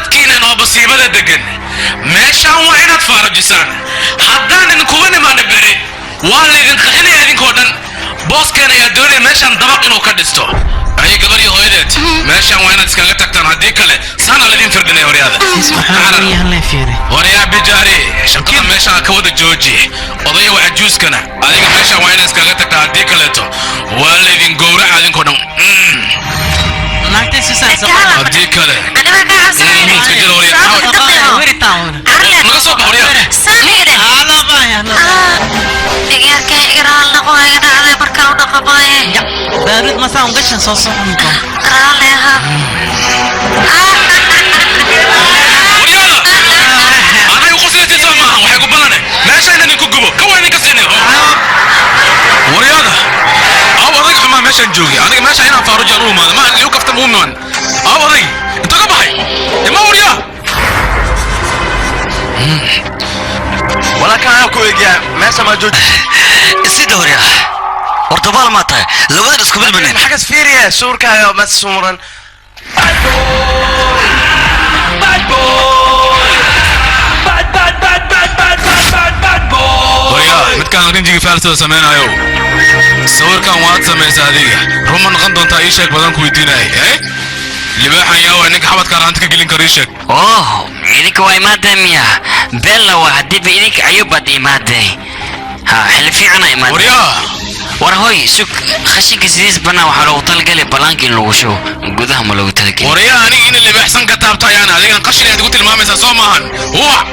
Dadkiinan oo basiibada degan, meeshaan waa inaad faarujisaan. Haddaan idinkuga nimaana beri, waa laydin qaxinaya idinkoo dhan. Booskan ayaa doonaya meeshaan dabaq inuu ka dhisto. Ay gabar iyo hooyadeed, meeshaan waa inaad iskaga tagtaan. Haddii kale saana laydin firdhinaya. Horyaada, horyaa bijaari, shaqada meeshaan ka wada jooji. Odaya wacajuuskana, adiga meeshaan waa inaad iskaga tagtaa. Haddii kaleeto waa laydin gowraca idinkoo dhan. Haddii kale iska jira. Horyaa, naga soo bax horyaa. Baarud masaa ungashan soo soconto. Horyaada, aday u qoslaysa soo maaha? Waxay ku ballane meesha inaan idinku gubo ka waa idinka siinay. Waryaada, aw odayga xumaa meeshaan joogay? Aniga meesha inaan faarujaan u imaado ma liu kaftan u imaan. Aw oday, inta ka baxay ima waryaa? Walaalkaan ayaa ku eegyaa meesha maa jooji. Sida horya, war dabaal maa tahay? Labadan isku mid manin. Maxaa kas fiiriya suurkaaga ma sumuran? Waryaa, midkaan rinjiga faarsada samaynayo, sawirkan waad samaysa adiga, ruma noqon doontaa? Ii sheeg badan ku weydiinaya. Eh, libaaxan yaa waa ninka xabadka raanta ka gelin karo? Ii sheeg. Oh, idinka waa imaadeen miya? Bella waa haddiiba idinka ayuubaad imaadeen. Ha xilli fiicana imaadeen. Waryaa. War hoy, sug. Khashinka sidiis bannaan waxaa loogu talagalay balaanka in lagu shubo, gudaha ma loogu talagelin. Waryaa, aniga ina libaaxsan ka taabta ayaan adigan qashin ayaad igu tilmaamaysaa soo maahan? Wac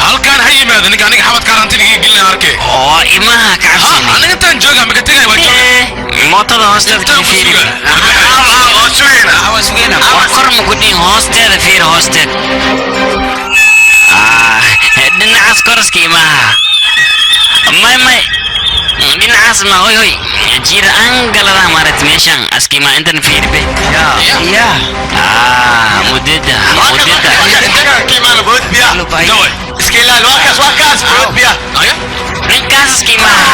halkaan ha yimaado ninka aniga xabadka raantida iga gelina arke. Oo imaha ka ha cabsani. Aniga intaan jooga maka tegay, waa jooga. Mootada hoosteeda intaan ka ku fiiri. suga. War kor ma ku dhihin, hoosteeda fiiri, hoosteed. Ah, dhinacaas koroska imaha. May may, dhinacaas ma. Hoy hoy, jira angalada maaragt meeshan askima intan fiirbe. Ya. Ah, mudada mudada. Daway. Iska ilaali, waa kaas, waa kaas bood biya. Aya. Dhankaas askimaha.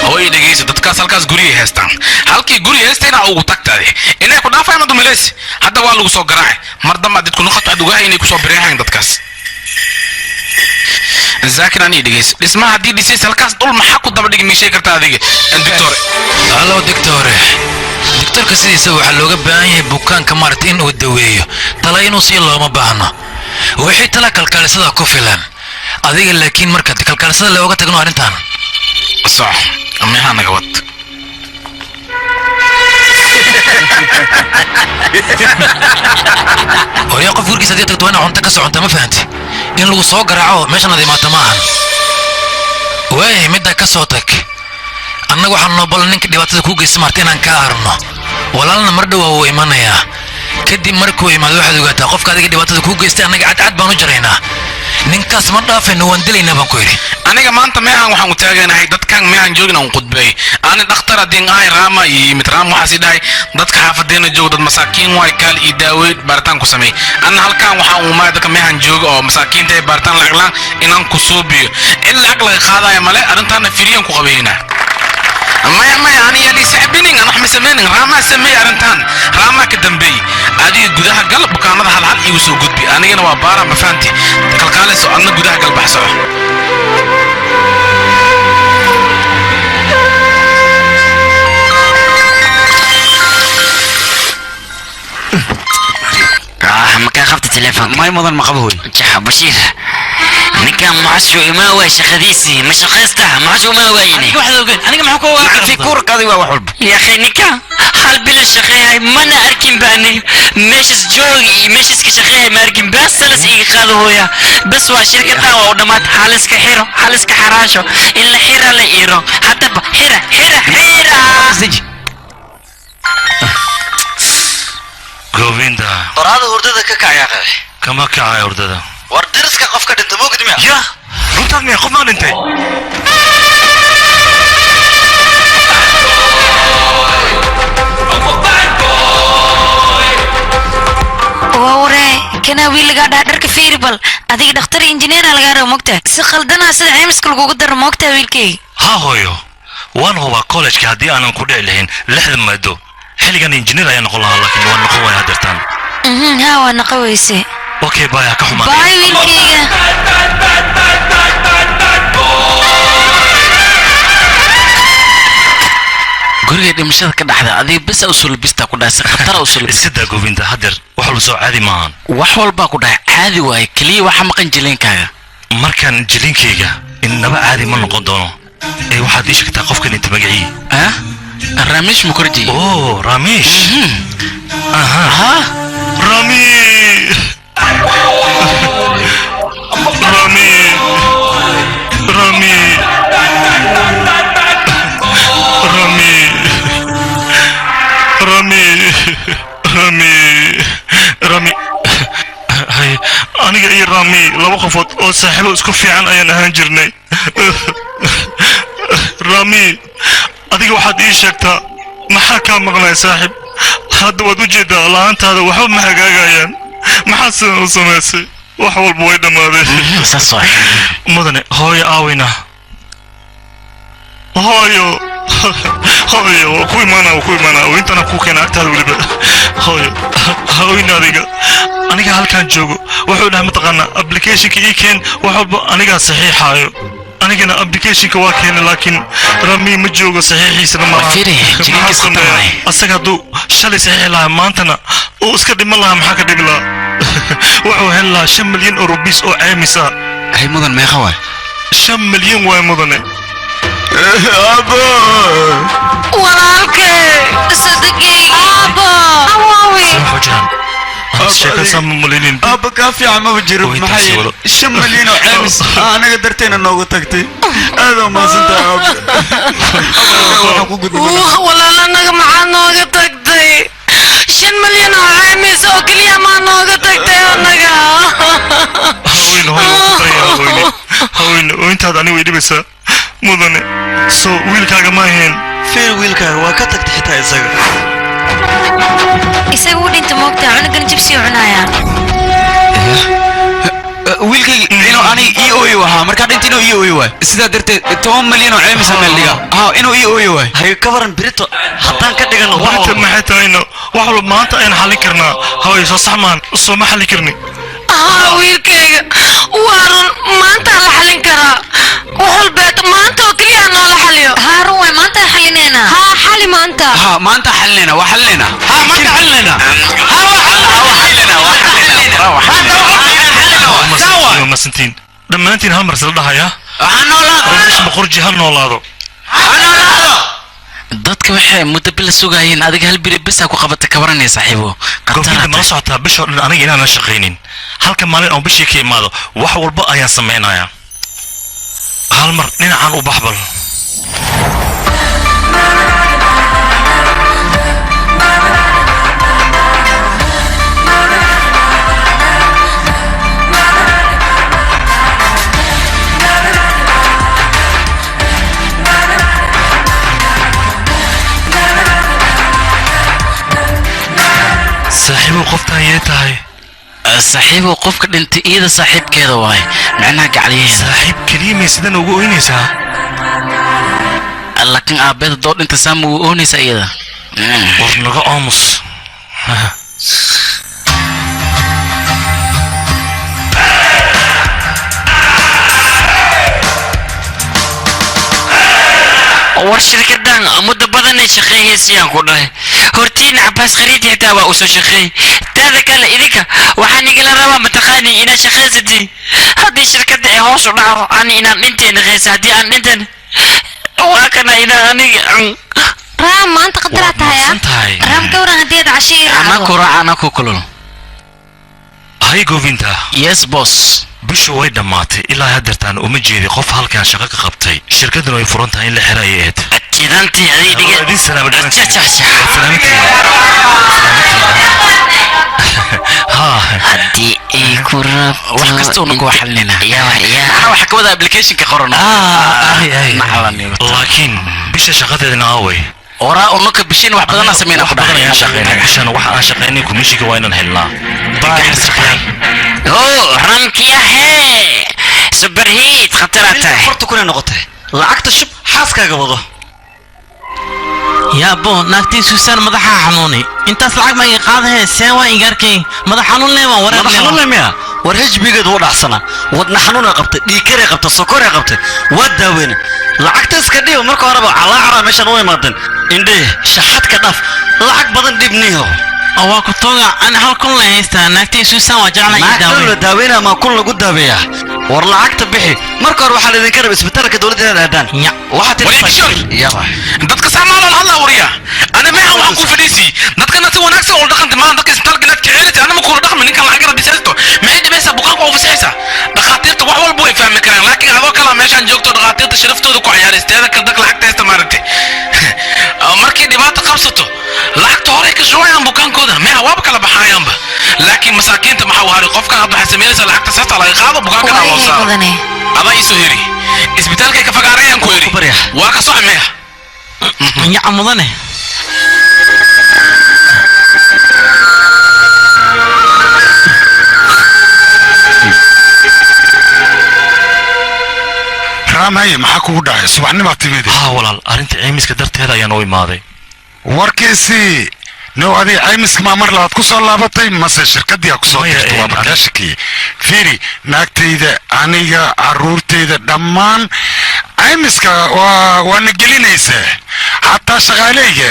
Hooy, dhegeysa, dadkaas halkaas guriyay haystaan. Halkii guri haystayna ugu tagtaade inay ku dhaafayaan madumileys. Hadda waa lagu soo garaacay, mar dambe adid ku noqoto aad ogahay inay kusoo bireexayn dadkaas. Zaakir, ani dhegeys, dhismaha haddii dhisays halkaas dhul maxaa ku daba dhigi? Miishay kartaa adiga, doctor? Hallo doctore. Doctorka sidiisa waxaa looga baahan yahay bukaanka maaragtay in uu daweeyo, tala inuu sii looma baahno. Wixii tala kalkaalisada ku filan adiga, laakiin marka kalkaalisada looga tagno arrintan. Soc meexaa naga wad. Horyaa, qof gurigiisa haddii tagto waa inaa cunto ka soconta, ma fahanti? In lagu soo garaaco meeshan aad imaata ma ahan. Waayahay, middaa ka soo tag. Annaga waxaan noo ballan ninka dhibaatada kuu geysta maarta inaan kaa arno. Walaalna mar dhowaa wuu imanayaa. Kadib markuu imaado waxaad ogaataa qofka adiga dhibaatada kuu geystay annaga cadcad baan u jaraynaa. Ninkaas ma dhaafayno, waan dilaynaa baan ku yidhi. Aniga maanta meexaan waxaan u taaganahay dadkan meexaan joogin aan qudbeey. Ani dhakhtar haddii ahay, Raama iyo yimid. Raama waxaas i dhahay dadka xaafadeena jooga dad masaakiin waay, kaal iyo daaweyn baaritaan ku sameey. Anna halkaan waxaan umaay dadka meexaan jooga oo masaakiinta ee baaritaan lacag laan inaan ku suubiyo. In lacag laga qaadaya male, arrintaana firiyan ku qabaynaa. Maya maya, ani yaa liisacbinin, an wax ma sameynin. Raamaa sameey arrintan, Raamaa ka dambeey. Adiga gudaha gal, bukaanada hal hal igu soo gudbi, anigana waa baara, ma fahanti? Kalkaalayso, adna gudaha gal, bax, soco. Ah, makaa qabta telefoonka? May mudan, ma qabo hoy. Jax Bashiir, ninkan muxashu imaa waay shaqadiisii ma shaqaysta, muxashu imaa waayine. Waxaad ogeyn aniga maxaa ku ogaa? Fi kuurkaadi waa wax walba. Ya akhi, ninka hal bilo shaqeeyahay mana arkin baani. Meeshas joogi iyo meeshas ka shaqeeyahay ma arkin. Bas salas iga qaado hooya, bas waa shirkadan waa u dhammaad. Haliska xiro, haliska xaraasho, in la xira la iro haddaba. Xira xira xira. Deji. Govinda. Qoraada hurdada ka kacyaa qabe. Kama kacay hurdada. War deriska qofka dhinta moogid miya? Ya, runtaad miya? Qof maa dhintay? Kana wiil lagaa dhaha dharka fiiri bal adiga dhakhtar injineera lagaa rabo mogtaa si khaldanaa sida caymiska lagugu daro mogtaa wiilkayga. Ha hooyo, waan hubaa kollejka haddii aanan ku dhici lahayn 6 maado xilligan injineer ayaan noqon lahaa, laakiin waan noqon waaya hadeertaan. Haa waa noqon weyse. Okay, bye, ha ka xumaanaya. Bye wiilkayga. Guriga dhimashada ka dhaxda adiga bes u sulbista ku dhahay si khatar u sulbista. Iska daa Govinda, hadeer wax walba soo caadi maahan. Wax walba ku dhahay caadi waaye, kaliya waxa maqan jileenkaaga. Markaan jilinkayga innaba caadi ma noqon doono. Ee waxaad ii sheegtaa qofkan inta magacii. Ah? Ramesh Mukherjee. Oh, Ramesh. Aha. Ha? Rami. Rami. Rami. Rami. Rami. Rami. Rami. Hay, aniga iyo Rami laba qofood oo saaxiibo isku fiican ayaan ahaan jirnay. Rami, adiga waxaad ii sheegtaa maxaa kaa maqnay saaxiib? Hadda waad u jeedaa la'aantaada waxba ma hagaagayaan. Maxaa sidan u samaysay? Wax walba way dhammaadeen. Saas waay. Mudane, hooyo aaweyna. Hooyo. Hooyo, waa ku imaanaa, waa ku imaanaa. Oo intana ku keena agtaada weliba. Hooyo, hooyna adiga. Aniga halkaan joogo. Wuxuu dhahay mataqaanaa applicationka ii keen, wax walba anigaa saxiixaayo. Anigana applicationka waa keenay, laakiin Rami ma joogo, saxiixiisana ma laha. Fiiri, jilinkiis Maxaa khatar sameeyaa? waaye. Asaga hadduu shalay saxiixi lahaa maantana uu iska dhiman lahaa, maxaa ka dhigi lahaa? Wuxuu heli lahaa 5 milyan oo rubiis oo caymis ah. Hay mudan, meeqa waay? 5 milyan waay mudane. Abo. Walaalkay sadaqay aabo awaawi. Waxaa jiraan sheekaysan ma malaynin. Aabba kaa fiican maba jiro, Ooy, maxaa taasi yeelay walo. 5 milyan oo caymis anaga darteena noogu tagtay. Aad oo mahadsantahay aabba. Waxaan ku gudbinaa. Walaal anaga maxaa nooga tagtay? 5 milyan oo caymis oo keliya maa nooga tagtay anaga? Haweyne, hooyo, waan ku baryayaa, haweyne. Haweyne, oo intaad aniga way dhibaysaa. Mudane, soo wiilkaaga ma ahayn. Feer wiilkaaga waa ka tagtay xitaa isaga. Isaga u dhinta moogtaa, cunugan jibsi u cunayaa. Wiilkayga inuu aniga ii ooyo ahaa markaa dhinta inuu ii ooyo waay, sidaa darteed 10 milyan oo caymis meel dhiga ha inuu ii ooyo waay. Hay ka waran birito haddaan ka dhigano wax Maanta walba. maxay tahayno? Wax walba maanta ayaan xallin karnaa. Hooyo, soo sax maan, soo ma xallin karni. Haa wiilkayga, waa run, maanta la xalin karaa wax walbeeta, maanta oo keliya noola xaliyo. Haa run waay, maanta xalineynaa. Haa xali maanta. Ha maanta xalinayna, waa xalinayna. Ha maanta xalinayna. Ha waa xalinayna, waa xalinayna, waa xalinayna. Waa masantiin. Dhammaantiin hal mar isla dhahayaa. Ha noolaado. Ramesh Mukherjee ha noolaado. Ha noolaado. Dadka waxay muddo bil sugayeen, adiga hal biri bes ku qabata ka waranaya saaxiibo. Govinda, mala socotaa bishoo dhan aniga inaanan shaqaynin. Halka maalin oon bishii ka imaado wax walba ayaan samaynayaa. Hal mar dhinacan u baxbal. Saaxiibow, qoftaan yee tahay? Saaxiibow, qofka dhintay iyada saaxiibkeeda waay, macnaha gacaliyaheeda. Saaxiib keliya may sidan ugu oynaysaa? Laakiin aabbeeda doo dhinta saama ugu oonaysaa iyada. War naga aamus. War shirkadan muddo badan ay shaqeeyaysayaan ku dhahay, hortiina Cabaas Khariid xitaa waa usoo shaqeeyey. Taada kale idinka waxaan igala rabaa mataqaani inaad shaqaysatiin. Haddii shirkadda ay hoos u dhacdo ani inaan dhinteen shaqeysa, haddii aan dhinteen waa kana inaan aniga. Raam, maanta qadaraa tahay ah. Mahadsan tahay. Raam, ka waran haddii aad casho ii Anaa raacdo? ku raaca, anaa ku kulul. Hay Govinda. Yes boss. Bishu way dhammaatay, ilaa haddeertaan uma jeedi qof halkan shaqo ka qabtay. Shirkaduna way furan tahay, in la xira ayay ahayd. Jidantii adiga Waa idin salaamay dhammaantiin. Ja, ja, ja. Waa salaamantihiin. Ha. Haddii ay ku rabto Wax kasta uuna kuwa xalinayna. Yaa yaa. Anaa waxa ka wada applicationka qorano. Laakiin bisha shaqadeedana aaway? Oraa unaka bishin wax badan aan sameynaa wax badan ayaan shaqeynay bishan waxa aan shaqeynay komishiga waa inaan helnaa. Oh, ramkiya hee superheat khatar tahay. Farta kuna noqotay lacagta shub xaaskaaga wado. Yaabo naagtii Suusan madaxa xanuunay intaas lacag ma iga qaadahay see waa ingaarkay madax xanuun leh waan wareer madax xanuun leh miya war hajbigeedu wuu dhacsana wadna xanuun ay qabtay dhiig kar ay qabtay sokor ay qabtay waa daaweyne lacagta iska dhiib marka horeba calaacara meeshan u imaadeen indhe shaxadka dhaf lacag badan dhibniho. Waa ku tooga aan hal kun la haystaa naagtii Suusan waa jeclaa ii daaweyn la daaweynaa ma kun lagu daaweeyaa war lacagta bixi marka hore waxaa laydinka rabay isbitaalka dowladda inaad aadaan waxaa tiri dadka saamaalool hadla wariya ana meehan waxaan ku fadhiisii dadkana si wanaagsan ula dhaqanta maahan dadka isbitaalka inaad kaceelisa anama kula dhaqmi ninkan lacag yara bisaysto maxay dhibaysaa bukaanka waa fasixaysaa dhakhaatiirta wax walba way fahmi karaan laakiin adoo kala meeshaan joogto dhakhaatiirta sharaftooda ku ciyaaraysa teeda kale dadka lacagta haysta maaragtay markii dhibaato qabsato lacagta horey ka shubayaan bukaankooda meeha waaba kala baxaayaanba laakiin masaakiinta maxaa u haray qofkan hadda waxay samaynaysaa lacagta sasta laga qaado bukaankana loo saaro adaa iisoo heri isbitaalkay ka fagaarayaan ku heri waa ka soco meeha yaca mudane. Raamhaye maxaa kugu dhacay subaxnimaa timid? Haa walaal arrinta caymiska darteeda ayaan u imaaday. Warkiisii now adiga caymiska maa mar labaad ku soo laabatay mase shirkaddii aa ku soo dirtay waa markaa shakiyey. Fiiri naagtayda aniga carruurtayda dhammaan caymiska waana gelinaysaa xataa shaqaaleyga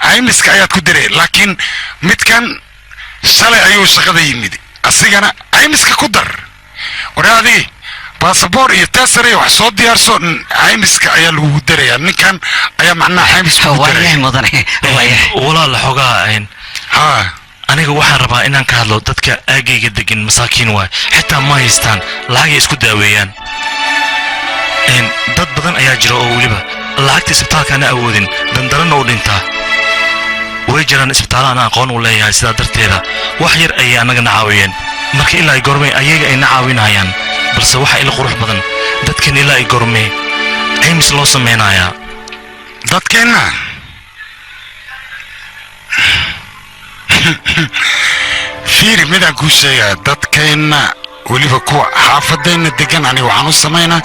caymiska ayaad ku diray laakiin midkan shalay ayuu shaqada yimid asigana caymiska ku dar waree adigi baasaboor iyo taasare wax soo diyaarso caymiska ayaa lagugu darayaa ninkan ayaa macnaha caymiska kugu daraya. Walaal xogaa haa aniga waxaan rabaa inaan ka hadlo dadka aagayga degan masaakiin waay xitaa ma haystaan lacagay isku daaweeyaan dad badan ayaa jira oo weliba lacagta isbitaalka ana awoodin dandarana u dhintaa way jiraan isbitaalo aan aqoon u leeyahay sidaa darteeda wax yar ayay annagana caawiyeen marka ilaa ay goormay ayaga ayna caawinayaan balse waxa ila qurux badan dadkan ilaa ay goormee caymis loo samaynayaa dadkeenna. Fiiri midaan kuu sheegaa dadkeenna weliba kuwa xaafadeenna degan aniga waxaan u samaynaa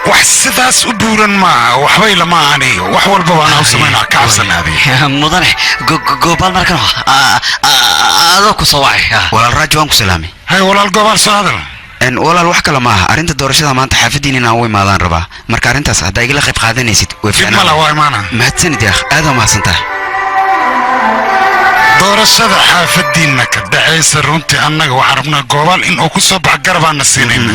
wax sidaas u buuran maaha waxbay lama ahani wax walba waana u samaynaa ka cabsanaadii mudane goobaal markan adoo ku soo wacay. Walaal Raajo waan ku salaamay. Hay walaal goobaal soo hadal. Walaal wax kale maaha arrinta doorashada maanta xaafadiin inaan u imaadaan rabaa marka arrintaas haddaa igala qayb qaadanaysid way fiicnaan. Mala waa imaana. Mahadsanid yaakh aad waa mahadsantahay. Doorashada xaafadiinna ka dhacaysa runtii annaga waxaan rabnaa goobaal in uu ku soo baxo garabaana siinayna.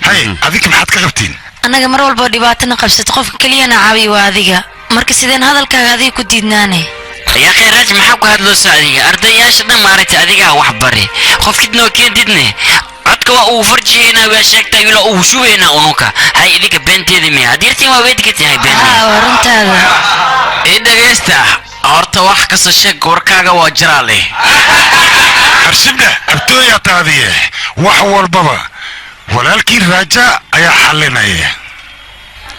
Hay adinka maxaad ka qabtiin? Annaga mar walba dhibaatana qabsato qofka keliyana caawiya waa adiga marka sideen hadalkaaga adiga ku diidnaane. Yaa akhi Raaj maxaa ku hadloosa adiga ardayaasha dhan maaragtay adigaa wax bari qofkidnoo keentidne codka waa uu farjiyeynaa waa sheegtaa ilaa uu shubaynaa ununka hay idinka beenteeda miya hadirtiin waa weydka tahay been. Haa runtaada. Ii dhagaysta horta wax kasta sheeg warkaaga waa jiraa leh. Arshibda abtooyaa taadiye wax walbaba walaalkii Raaja ayaa xallinaya.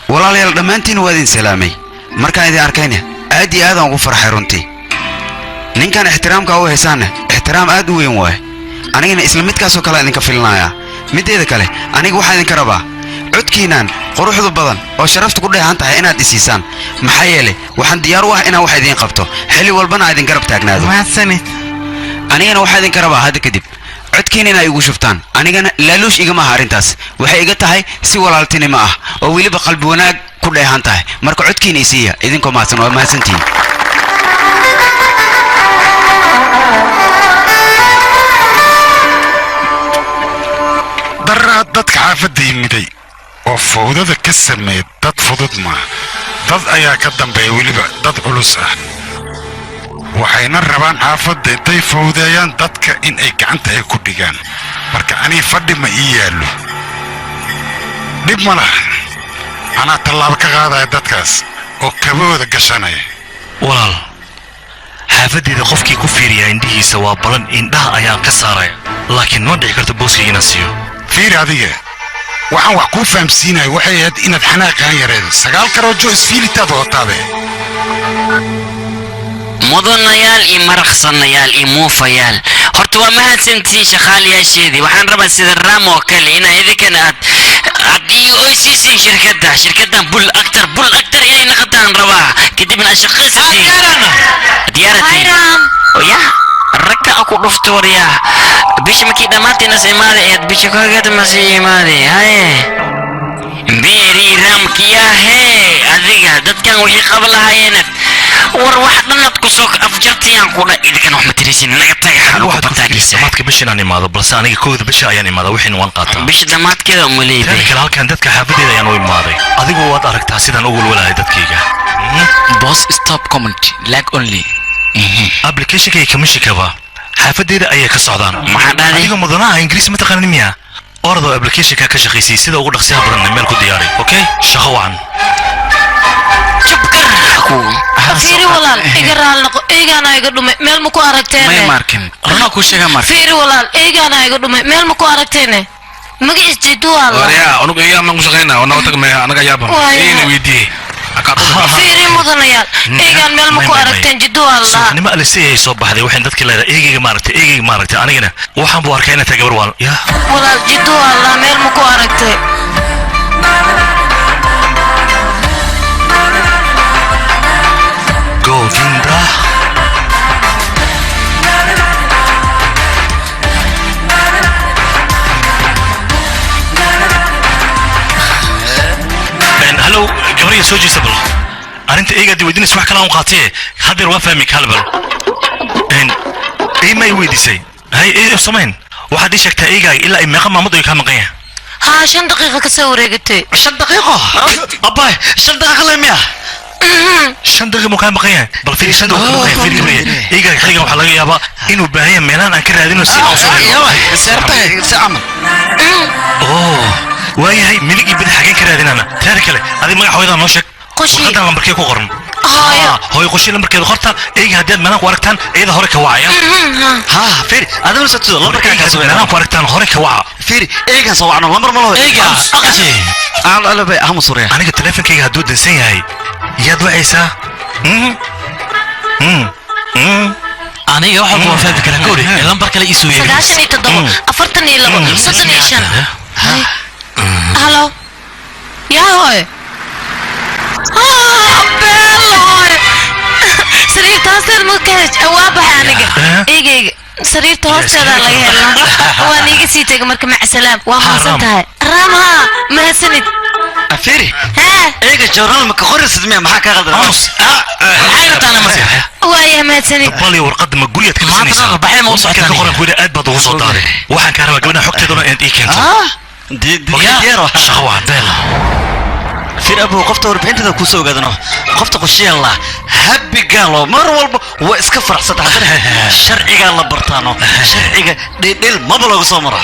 Walaalayaal dhammaantiin waa idin salaamay markaan idin arkayna aad iyo aad aan ugu farxay runtii ninkan ixtiraamka u haysaana ixtiraam aad u weyn waaye anigana isla midkaasoo kale idinka filinayaa mideeda kale aniga waxaa idinka rabaa codkiinaan quruxdu badan oo sharafta ku dheehan tahay inaad isiisaan maxaa yeelay waxaan diyaar u ah inaan wax idiin qabto xilli walbana aan idin garab taagnaado. Mahadsanid. Anigana waxaa idinka rabaa hadda kadib codkiina inay igu shubtaan anigana laaluush igama aha arrintaas waxay iga tahay si walaaltinimo ah oo weliba qalbi wanaag ku dheehan tahay marka codkiina isiiya idinkoo mahadsan waa mahadsantihiin. Daraa dadka xaafadda yimiday oo fowdada ka sameeya dad fudud maaha dad ayaa ka dambeeya weliba dad culus ah waxayna rabaan xaafadda intay fowdeeyaan dadka in ay gacanta ay ku dhigaan marka anii fadhi ma ii yaallo dhib ma laha anaa tallaabo ka qaadaya dadkaas oo kabahooda gashanaya. Walaal xaafaddeeda qofkii ku fiiriyaa indhihiisa waa balan indhaha ayaan ka saaraya laakiin ma dhici karto booskayga inaan siiyo. Fiiri adiga Waxaan wax kuu fahamsiinaya waxay ahayd inaad xanaaqaan yareedo. Sagaal karoojo isfiilitaad wadataade. Mudanayaal iyo maraqsanayaal iyo muufayaal, horta waa mahadsantihiin shaqaalayaasheedii. Waxaan rabaa sida Ram oo kale inaa idinkana aad ii oysiisiin shirkadda. Shirkaddan bul aktar bul aktar inay naqataan rabaa, kadibna aad shaqaysatiin diyaaratiin. Ya ragka ku dhufto, waryaa, bisha markii dhammaantiinas imaaday eed bisha koogeed masii imaaday. Haye, beeri Ramkiya hee, adiga dadkan wixii qaba lahaayeen, war wax dhanad kusoo afjartayaan kudha. Idinkan wax ma tiraysin, naga taga. Waxaad ku fikiraysaa dhammaadka bisha inaan imaado, balse aniga 1da bisha ayaan imaadaa, wixiina waan qaataa. Bisha dhammaadkeeda umaleeyday. Teeda kale, halkan dadka xaafadeeda ayaan u imaaday. Adigu waad aragtaa sidaan u walwalahay dadkayga. Boss, stop comment, like only. Applicationka iyo commissionkaba xaafadeeda ayay ka socdaan. Maxaa dhahday? Adiga mudanaha Ingiriis ma taqaanin miya? Orodoo applicationka ka shaqaysay, sida ugu dhaqsiyaha badan meel ku diyaari. Okay, shaqo wacan. Fiiri walaal, iga raal noqo, eygaana iga dhumay, meel ma ku aragteene? Maya, maarkin, runaa kuu sheega marka. Fiiri walaal, eygaana iga dhumay, meel ma ku aragteene? Magaciis Jiidu waa la. Waryaa, anugu eeyaa maan ku shaqaynaa oo naga tag maya, anaga yaaban. Waaya. Eeyna weydiiyey. Fiiri mudanayaal, eygaan meel ma ku aragteen? Jiddu waa la. Subaxnimo alisay ay soo baxday, waxaan dadkii leedahay eegayga maaragtay, eegayga maaragtay. Anigana waxaan buu arkay inay tahay gabar waal ya. Walaal, Jiddu waa la, meel ma ku aragtay? Govinda. Hallow gabarya, soo jeesta bal. Arrinta eegaad weydiinaysa wax kale aan u qaatee, haddeer waa fahmi kaal bal. Ey ma i weydiisay? Hay, ey samayn, waxaad ii sheegtaa eegaaga ilaa ay meeqa maalmood ay kaa maqan yahay? Haa, 5 daqiiqo ka soo wareegatay. 5 daqiiqo, abbaay, 5 daqiiqo le miya? 5 daqiiqo muu kaa maqan yahay? Bal fiiri, 5 daqiiqo kaa maqan yahay. Fiiri gabarya, eegaaga xilligan waxaa laga yaabaa inuu baahan yahay meelahan aan ka raadino si aan soo helno. Seertahay si camal. Oo waayahay, midig iyo bidix xageen ka raadinana? Taada kale, adig magac hooyadaa noo sheeg. Qoshi. Warqadan lambarkee ku qoran? Hooyo. Ah, hooyo Qoshi lambarkeeda qorta. Eega haddii aad meelahan ku aragtaan, iyada hore ka wacaya. Ha, fiiri, adina soo lambarkaa kaa soo. Meelahan ku aragtaan hore ka waca. Fiiri, eegan soo wacno, lambar ma laho. Eega aqashe. Aan alabay ahmu suriya. Aniga teleefonkayga hadduu dansan yahay, yaad wacaysaa? Aniga wax walba waan fahmi karaa, gowri lambar kale ii soo yeeri. 97, 42, 35. Halo, yaa hooy? Beel hooy, sariirta hoosteeda ma ka hej? Waa baxay aniga. Eegayga sariirta hoosteeda laga helaa, waan iiga sii tegay marka. Macsalaam, waa mahadsan tahay Raam. Haa, mahadsanid. Fiiri. Hee. Eega journal ma ka qorisid miya? Maxaa kaa qaldan? Aamus. Maxay rabtaan marka? Waaya, mahadsanid. Bal iyo warqadda ma gurigaad ka Maanta dhisanaysaa? dhan ma u socotaan? Ka qoran kuyidhi aad baad ugu soo daaray. Waxaan kaa rabaa gabadhan xogteeduna inaad ii keento. Diyaaro. Shaqo wacan, beel. Fiir abu, qofta warbixinteeda kusoo ogaadano, qofta qoshiyalla habigaalo mar walba waa iska faraxsanta. Haddana sharcigaa la bartaano, sharciga dhildhil maba lagu soo maro.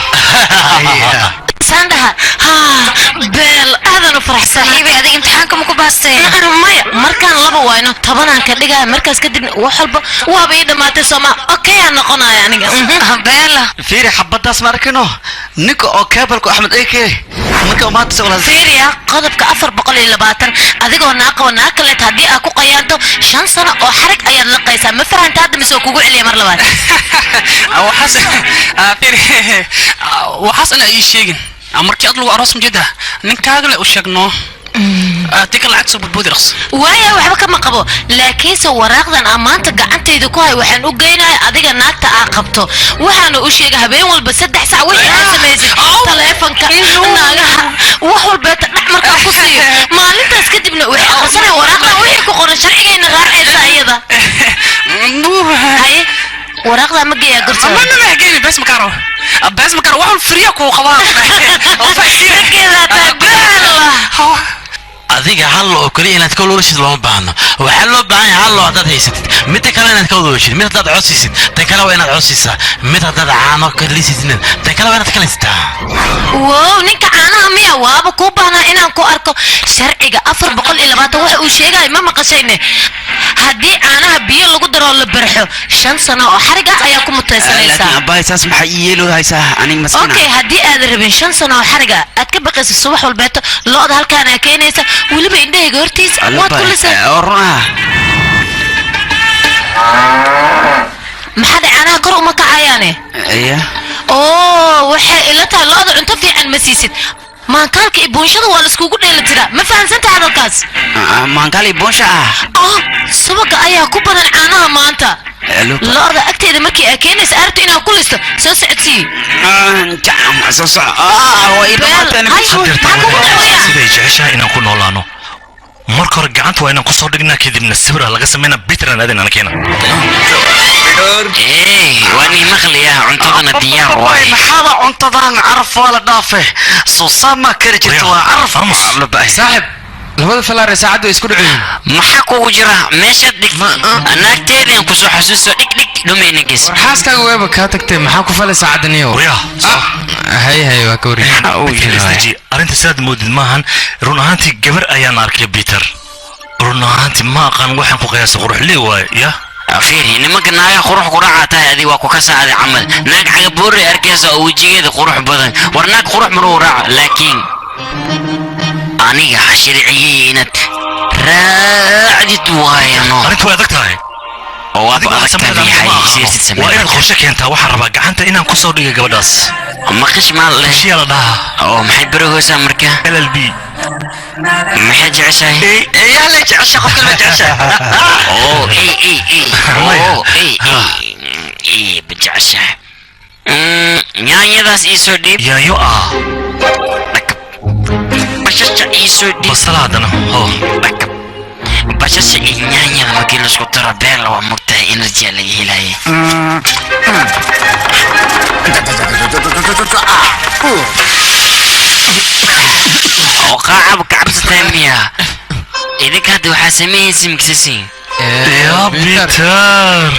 Saan dhaha, haa beel, aadan u faraxsan. Saaxiibay, adiga imtixaanka ma ku baastay? Maya, markaan laba wayno tobanaan ka dhigaya, markaas kadibna wax walba waaba ii dhammaatay sooma? Okay, aan noqonaya aniga. Beela. Fiiri, xabadaas ma arkino ninka oo keebalku Axmed eke marka maanta isagoo la Fiiriya qodobka 420, adigoo naa qabo naa kaleet haddii aad ku qayaanto, 5 sano oo xarig ayaad laqaysaa. Ma fahanta hadda mise oo kugu celiya mar labaad? Waxaas fiiri, waxaas ana ii sheegin. Markii ad lagu aroos majeeda ninkaaga le u sheegno tika lacag soo badboodi dhaqso. Waaya, waxba kama qabo, laakiinse waraaqdan aan maanta gacantayda ku hay waxaan u geynaya adiga naagta aa qabto, waxaana u sheegay habeen walba 3 sac wixii aad samaysid, taleefanka naagaha, wax walbeeta dhac markaa ku siiyo. Maalintaas kadibna waxay aqrisanaya waraaqdan wixii ku qoran, sharcigayna raacaysa iyada. Haye, waraaqdaa ma geeyaa garsoor? Ma geyni, bes makaro, bes makaro, wax firiya kuu qabaa. Raggeedaa taa beela. Adiga hal oo kaliya inaad ka walwalashid looma baahno. Waxaa loo baahan yahay hal oo haddaad haysatid, midda kale inaad ka walwalashid, mid haddaad codsiisid, tan kale waa inaad codsiisaa, mid haddaad caano ka lisidna, tan kale waa inaad ka lisataa. Wow, ninka caanaha miya? Waaba kuu baahnaa. Inaan ku arko. Sharciga 420 waxa uu sheegaya ma maqashayne? Haddii caanaha biyo lagu daro la barxo, 5 sano oo xarig ah ayaa ku mutaysanaysaa. Laakiin abbaay, saas maxaa ii yeelo haysaa aniga maskiina? Okay, haddii aadan rabin 5 sano oo xarig ah aad ka baqaysa, subax walbeeto lo'da halkaan aa keenaysa, weliba indhahayga hortiisa waad ku lisay. Oo run ah. Maxaa dhacay? Caanaha kor uma kacayaane? Iya. Oo waxay ila tahay lo'da cunto fiican ma siisid. Maankaalka iyo buunshada waa la iskugu dheeli tiraa. Ma fahansantahay hadalkaas? Maankaal iyo buunsha ah? Oh, subaga ayaa ku badan caanaha maanta. Lo'da agteeda markii aa keenaysa arabta inaad ku listo, soo socodsii. Soo soco, waa ii dhamaatay. Siday jeceshahay inaan ku noolaano, marka hore gacanta waa inaan kusoo dhignaa, kadibna sawira laga sameynaa. Bitran aadin ana keena. Waan ii maqlayaa, cuntadana diyaar waay. Maxaaba cuntadan caraf waa la dhaafe, soo saama kari jirta, waa caraf. Saaxib, labada falaar ee saacaddu way isku dhacoyiin. Maxaa kugu jira meeshaad dhig? Naagteedeen kusoo xasuuso, dhig dhig dhumayninkiis. War xaaskaaga weeba kaa tagtay, maxaa ku falay saacadaniyow? Hay hay, waa ka wareeg. Arrinta sidaad moodid maahan. Run ahaantii gabar ayaan arkay, Peter. Run ahaantii ma aqaan waxaan ku qiyaasa, quruxley waaye ya. Fiiri, nimanka naagaha qurux ku dhacaa tahay adiga, waa ku kasaaday camal naag xagaboorey arkaysa oo wejigeeda qurux badan. War naag qurux maruu raaca, laakiin aniga sharciyey inaad raacdid waayano. Arrintu way adag tahay. Oo waaba adag tahay. Waa inaad qorshe keentaa. Waxaan rabaa gacanta inaan kusoo dhigay gabadhaas. Maqash maal leh. Heshiyaa la dhahaa. Oo maxay barogeysaa marka? LLB. Maxay jeceshahay? Yaa la jecesha, qofka la jeceshahay. Oo ey ey ey, oo ey ey ey, ba jeceshahay. Yaanyadaas ii soo dhiib. Yaanyo ah. Bashasha ii soo dhiib. Basala haddana hoo. Dhakab. Bashasha iyo yaanyada markii laisku daro, beela waa mugtahay, energy laga helaya. Oo qaacaba ka cabsatay miya idinka? Hadda waxaa sameeyeysa miksasin. Ya Peter,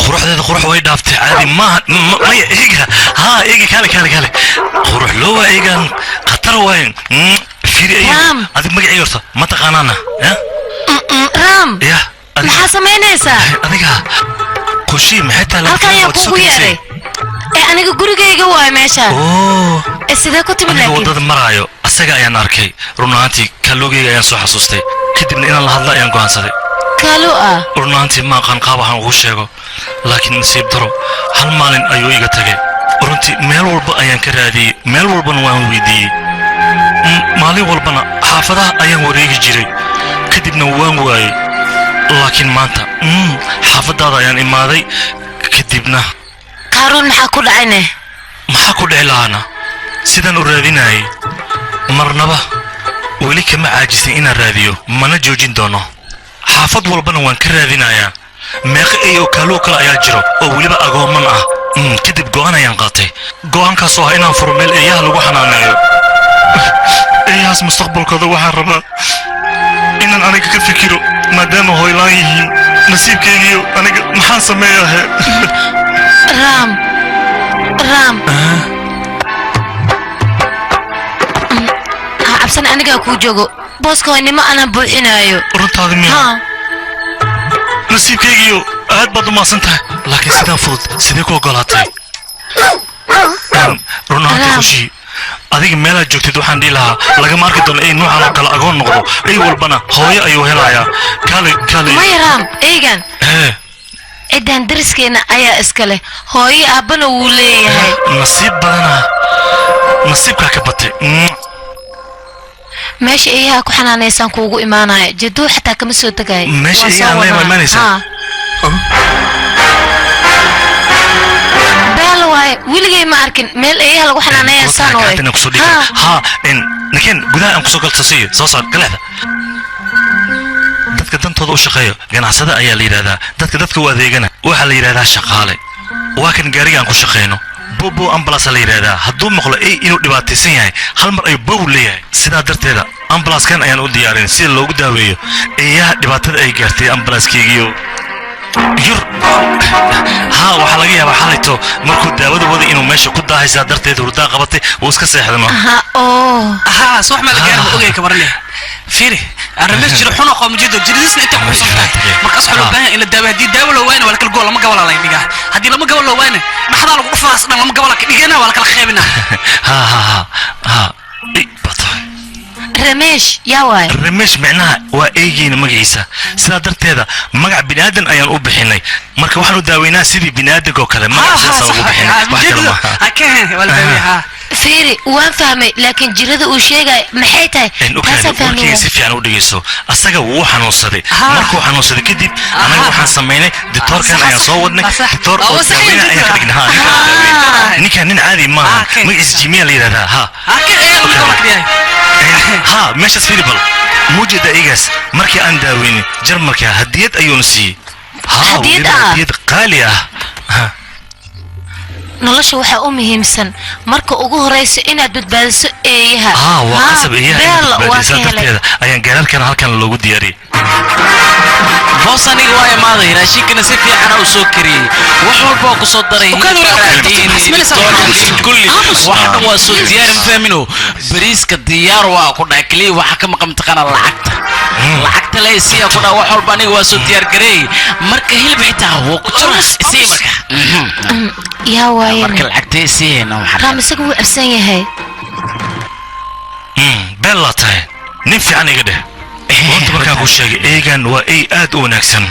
quruxdeeda qurux way dhaaftay, caadi maaha. Maya eega, haa eega, kaale kaale kaale, qurux loo waa eegan, khatar waaye. Fiiri eega, adig magacii horta ma taqaanaana? Raam. Ya. Maxaa samaynaysaa? Adiga qoshii maxay tahay? Halka ayaa kugu yeeray ee aniga gurigayga waay meeshaan. Ee sidee ku timid? Aniga laakiin waddada maraayo asaga ayaan arkay. Run ahaantii kalluugayga ayaan soo xasuustay, kadibna inaan la hadla ayaan go'aansaday. Kaalu ah? Run ahaantii ma aqaan qaab waxaan ugu sheego, laakiin nasiib daro hal maalin ayuu iga tagay. Runtii meel walba ayaan ka raadiyey, meel walbana waan weydiiyey. Maalin walbana xaafadaha ayaan wareegi jiray, kadibna waan waayey. Laakiin maanta xaafadaada ayaan imaaday, kadibna Kaaruun, maxaa ku dhacayne? Maxaa ku dhici lahaana? Sidaan u raadinayay marnaba weli kama caajisin inaan raadiyo, mana joojin doono. Xaafad walbana waan ka raadinayaa. Meeqa eyo kaaluu kale ayaa jiro oo weliba agooman ah. Kadib go'aan ayaan qaatay, go'aankaasoo ah inaan furo meel eeyaha lagu xanaaneeyo. Eeyahaas mustaqbalkooda waxaan rabaa inaan aniga ka fikiro, maadaama hoylaan yihiin. Nasiibkaygiyo aniga maxaan sameeyahe? Raam, Raam, ha cabsan, anigaa kuu joogo. Booska hoynimo anaan buuxinaayo. Runtaadi miya? Haa. Nasiibkaygiyo aad baad u mahadsan tahay, laakiin sidaan fudud sidee ku ogolaatay? Run ahaantii Khushii, adiga meelaad joogtid waxaan dhihi lahaa lagama arki doono ey noocan oo kale agoon noqdo. Ey walbana hooyo ayuu helayaa. Kaale kaale. Maya Raam, eygan hee ciddaan dariskeenna ayaa iska leh, hooyo aabbana wuu leeyahay. Nasiib badana, nasiibkaa ka batay. Meesha eeyaha ku xanaanaysaan kuugu imaanaya, jaduu xataa kama soo tegaayo. Meesha Waan soo eeyaha la wadaa. imaanaysaa? Haa. Beel waaye, weligay ma arkin meel eeyaha lagu xanaaneeya saan oo eg. Gacantana kusoo dhigi. Haa, nakeen gudaha aan kusoo galto, siiyo soo saar galeexda. Dadka dantooda u shaqeeyo ganacsada ayaa la yidhahdaa, dadka dadka u adeegana waxaa la yidhahdaa shaqaale. Waa kan gaariga aan ku shaqeyno, bobo ambulance la yidhahdaa. Hadduu maqlo ey inuu dhibaataysan yahay, hal mar ayuu bow leeyahay. Sidaa darteeda ambulanskan ayaan u diyaarin si loogu daaweeyo eeyaha dhibaatada ay gaartay. Ambulanskeygiyo. Yur, haa, waxaa laga yaabaa xalayto markuu daawada waday inuu meesha ku daahay, sidaa darteed hurdaa qabatay, wuu iska seexday ma. Ha oo. Haa, subax ma la gaaro, ma ogay kabarne. Fiiri, arrin jiro xun oo qawmijado jiridisna inta ku xusan tahay. Markaas waxaa loo baahan yahay in la daawo. Haddii daawo loo waayna, waa la kala goo, lama gabala la dhigaa. Haddii lama gabal loo waayna, maxdaa lagu dhufaas dhan lama gabala ka dhigana, waa la kala qeybinaa. Ha ha ha ha, bato. Ramesh yaa waay? Ramesh micnaha waa eegeyna magaciisa, sidaa darteeda magac biniaadan ayaan u bixinay. Marka waxaan u daaweynaa sidii biniaadanka oo kale, magac sidaas ugu bixinay, wax kale maaha. Fiiri, waan fahmay, laakiin jirada uu sheegay maxay tahay? Taasaan fahmaya. Warkayga si fiican u dhegeyso. Asaga wuu xanuunsaday. Markuu xanuunsaday kadib, anaga waxaan samaynay ditoorkan ayaan soo wadnay, ditoor oo daaweyna ayaan ka dhignay. Ha, ninkaan daaweynay, ninkaan nin caadi maaha, magaciisa Jimiya la yidhahdaa. Ha ha, meeshaas fiiri bal, muujida igaas markii aan daaweynin Jarmalka hadiyad ayuuna siiyey. Ha, Hadiyad weliba ah? Hadiyad qaali ah. Ha. Nolosha waxaa u muhiimsan marka ugu horeyso inaad badbaadiso eeyaha. Haa, waa qasab eeyaha Beel in waa badbaadisaa ka helay. darteeda ayaan gaararkan halkan loogu diyaariyey. Boos, aniga waa imaaday, raashinkana si fiican u soo kariyey, wax walba waa ku soo daray, kulli wax dhan waa soo diyaari. Ma fahmino, bariiska diyaar waa ku dhahay, kaliya waxa ka maqan mataqaana lacagta, lacagta le isiya ku dhaha. Wax walba aniga waa soo diyaar gareey. Marka hilib xitaa wuu ku jira, isii marka. Yaa waayena? Marka lacagta isiiyena waxaa Raam isagu wuu cabsan yahay. Beel laa tahay, nin fiican iga dheh. Runta markaan kuu sheegay, eegan waa ey aad u wanaagsan,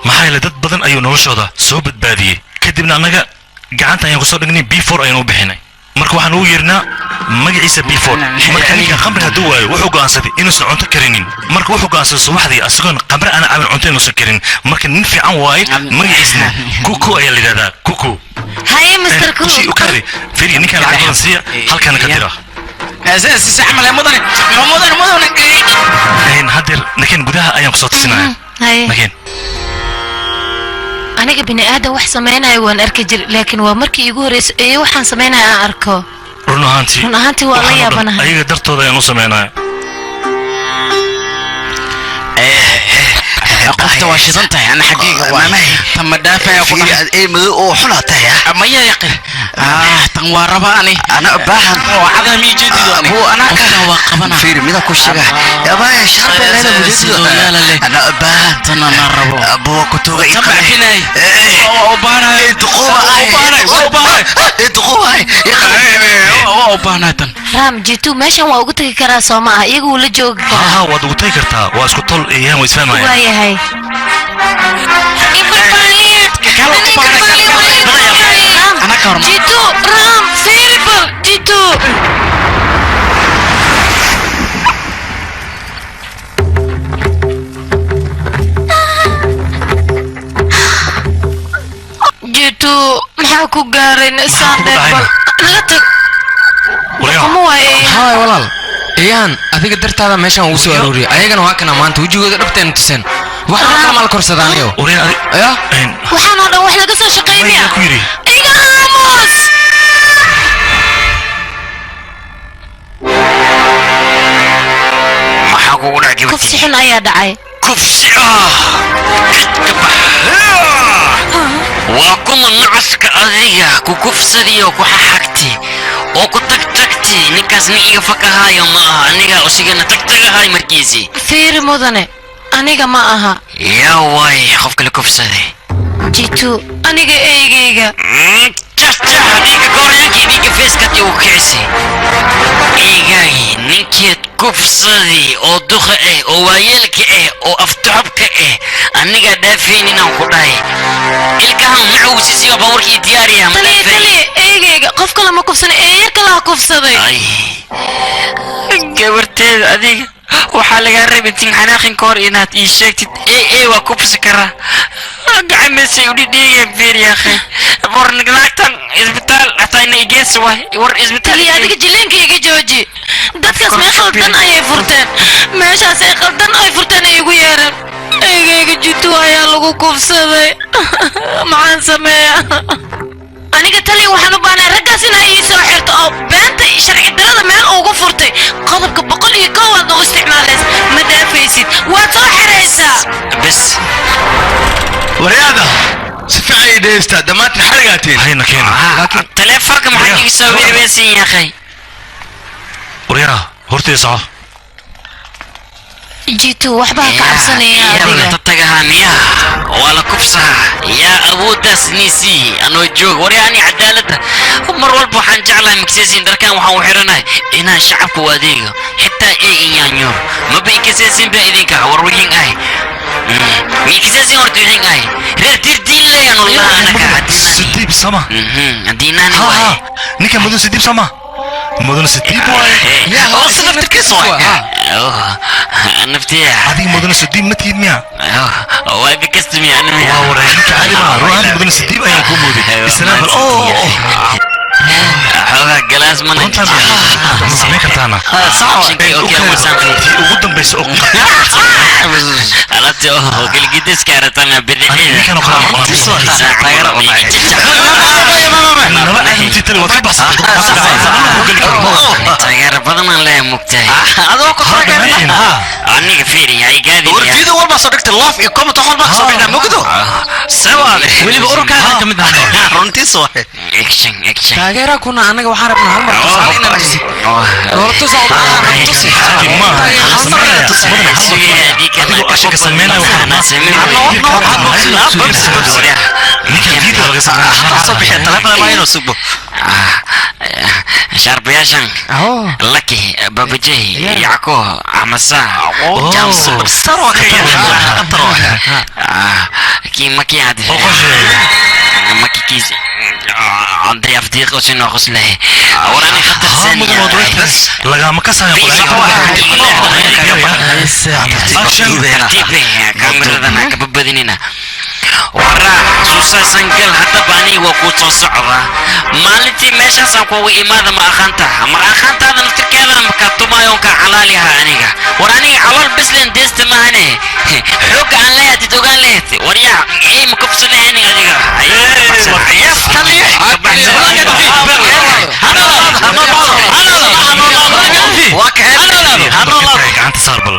maxaa yeelay dad badan ayuu noloshooda soo badbaadiyey. Kadibna annaga gacanta ayaan kusoo dhignay, B4 ayaan u bixinay. Marka waxaan ugu yeernaa magaciisa B4. Marka ninka khamri hadduu waayo, wuxuu go'aansaday inuusan cunto karinin. Marka wuxuu go'aansaday subaxdii asagoon khamri ana cabin cunto inuusan karin. Marka nin fiican waaye, magaciisna Kuku ayaa la yidhahdaa, Kuku. Haye, Mr. Kushi Ku. U kaadi, fiiri, ninkaan lacag badan siiya, halkaana ka dira. Si camal mudane, mudane, mudane. Haddeer nakeen, gudaha ayaan kusoo tusinaya. Haye. Nakeen. Aniga bini aadan wax samaynayo waan arki jir, laakiin waa markii iigu horreysay ee waxaan samaynaya aan arko. Run ahaantii. Run ahaantii waa la Waxaan oo dhan yaabanahay. Ayaga dartooda ayaan u sameynaya. Qofta waa shidan tahay, ana xaggayga waa tan, ma dhaafaya ku dhaha. Ee madow oo xunaa tahay. Ah, maya yaqin, ah, tan waa raba ani. Ana baahan. Oo cada mi jeedido ani. Buu anaa ka Qoftan waa qabana. Fiiri, mida ku sheega abaya sharbe leena mujeedido. Sidoo yaala leh. Ana baahan. Tan ana rabo. Buu ku tuuga Tan bacfinay, waa u baahanahay. Duquuba. Waa u baahanahay, waa u baahanahay. Duquuba. Waa u baahanahay tan. Raam, Jitu meeshan waa ugu tagi karaa soo ma ah? Iyagu wuu la joogi karaa. Ha, waad ugu tagi kartaa, waa isku tol, eeyahan way isfahmayaan. Waayahay. Jitu, Ram, fiiri bal Jitu. Jitu, maxaa ku gaaray saandheer? Bal naga tag. Kuma waaye. Haay walaal, eeyahan adiga dartaada meeshaan ugu soo arooriyay, ayagana waa kana maanta wejigooda dhabteena tuseen. Waxaan kala maal korsadaanayo ya. Waxaan oo dhan wax laga soo shaqeey miya? Ku yidhi. Iga aamus. Maxaa kugu dhac? Kufsi xun ayaa dhacay. Kufsi ah, ka bax. Waa kuma nacaska adiga ku kufsadiyo, ku xaxagti oo ku tagtagti? Ninkaas nin iga fakahaayo ma aha, aniga usigana tagtagahay markiisii. Fiiri mudane, aniga ma aha. Yaa waay qofka la kufsaday? Jitu, aniga eygeyga. Jarjax dhiigga gooryankii, dhiigga feeskati uu kicisi eygaagii. Ninkeed kufsadii oo duqa ah oo waayeelka ah oo aftuxubka ah, aniga dhaafeen inaan ku dhahay ilkahan macuusisiyo baawarkii diyaariya ma Taliya. dhaafeen. Taliya, eygeyga qof kale ma kufsanay, eeya kale ha kufsaday. Ay, gabarteeda, adiga waxaa lagaa rabay tin xanaaqin ka hor inaad ii sheegtid. Ee waa kufsi karaa, gacmeesay udhidhiigeen. Fiir yaakhay, war naagtan isbitaal xataa ina igeesi waay, war isbitaal. Taliya, adiga jileenka iga jooji. Dadkaas meel khaldan ayay furteen, meeshaas ay khaldan ay furteen ay igu yeereen. Eygeyga Jitu ayaa lagu kufsaday, maxaan sameeya aniga? Taliya, waxaan u baahnaa raggaas inaa ii soo xirto oo beenta sharci darada meel ugu furtay. Qodobka 101 aad u isticmaalays, ma dhaafaysid, waad soo xiraysaa. Bes. Waryaada si fiican ii dhegeysta, dhammaantiin xarigaatiin hayna keena. Taleefanka maxaa iga soo wici yahay? Waryaa, hortay soco. Jitu, waxbaa ka cabsanaya adiga. Tatagaha miya waa la kubsaha yaa awooddaas niisii anoo joog. Waryaani, cadaaladda mar walba waxaan jeclahay maksasiin. Dharkan waxaan u xiranahay inaan shacabka u adeego, xitaa ey inyaanyoor maba ikasaasin baa idinka. War wixiin ahay ma ikasaasin horta, wixiin ahay reer dirdiinleyan wallahi anaka. Sidiib sama. Hadiinani waaye ninka mudan, sidiib sama, mudana sidiib waaye. Hoose naftirkiisa waay. Naftiya. Adiga mudana sidiib ma tihid miya? Waa bikastami. Waa waray, ninka caadi maaha ruuxaanti. Mudana sidiib ayaan kuu mooday islaam bal oo xoogaa galaas mana. Ma samayn kartaana tii ugu dambaysa oo Alaabti oo gilgidiska aratana. Ninkan oo kale nala aadamtii tali waad ka baxsatay. Taageero badan aan leeyahay, mugtahay. Adoo ku Aniga fiiri ay gaadi. Warjida walba soo dhigtay, love iyo comment wax walba soo dhigtay mugdo sawaade. Weliba ururkaaga ka mid ah. Runtiis waay. Action, action. Taageera kuna anaga waxaan rabnaa hal mar tusaale inaan tusi tusa tusi. Adigoo ashanka sameynaya ninkan diida laga soo bixiya taleefon ma inuu sugbo. Shaarbayaashan laki babajehi yacko amasa. Superstar waa ka khatar waa. Kii maki had maki kiis andri afdiiq oo sinoo qoslahay warani khatarsan. Lagama kasayo. Tartiibe, kaamiradan ha kaba badinina. Waraa suusaasan gal haddaba, aniga waa kuu soo socdaa maalintii meeshaasaan kugu imaada. Ma aqaanta, ma aqaantaada naftirkeedana makaa tumaayoon kaa calaaliha aniga. War aniga calool bislen deesta maahane, xoogga aan leeyahay did ogaan lehed. War yaa ey ma kufsadahaynin adiga? Gacanta saar bal.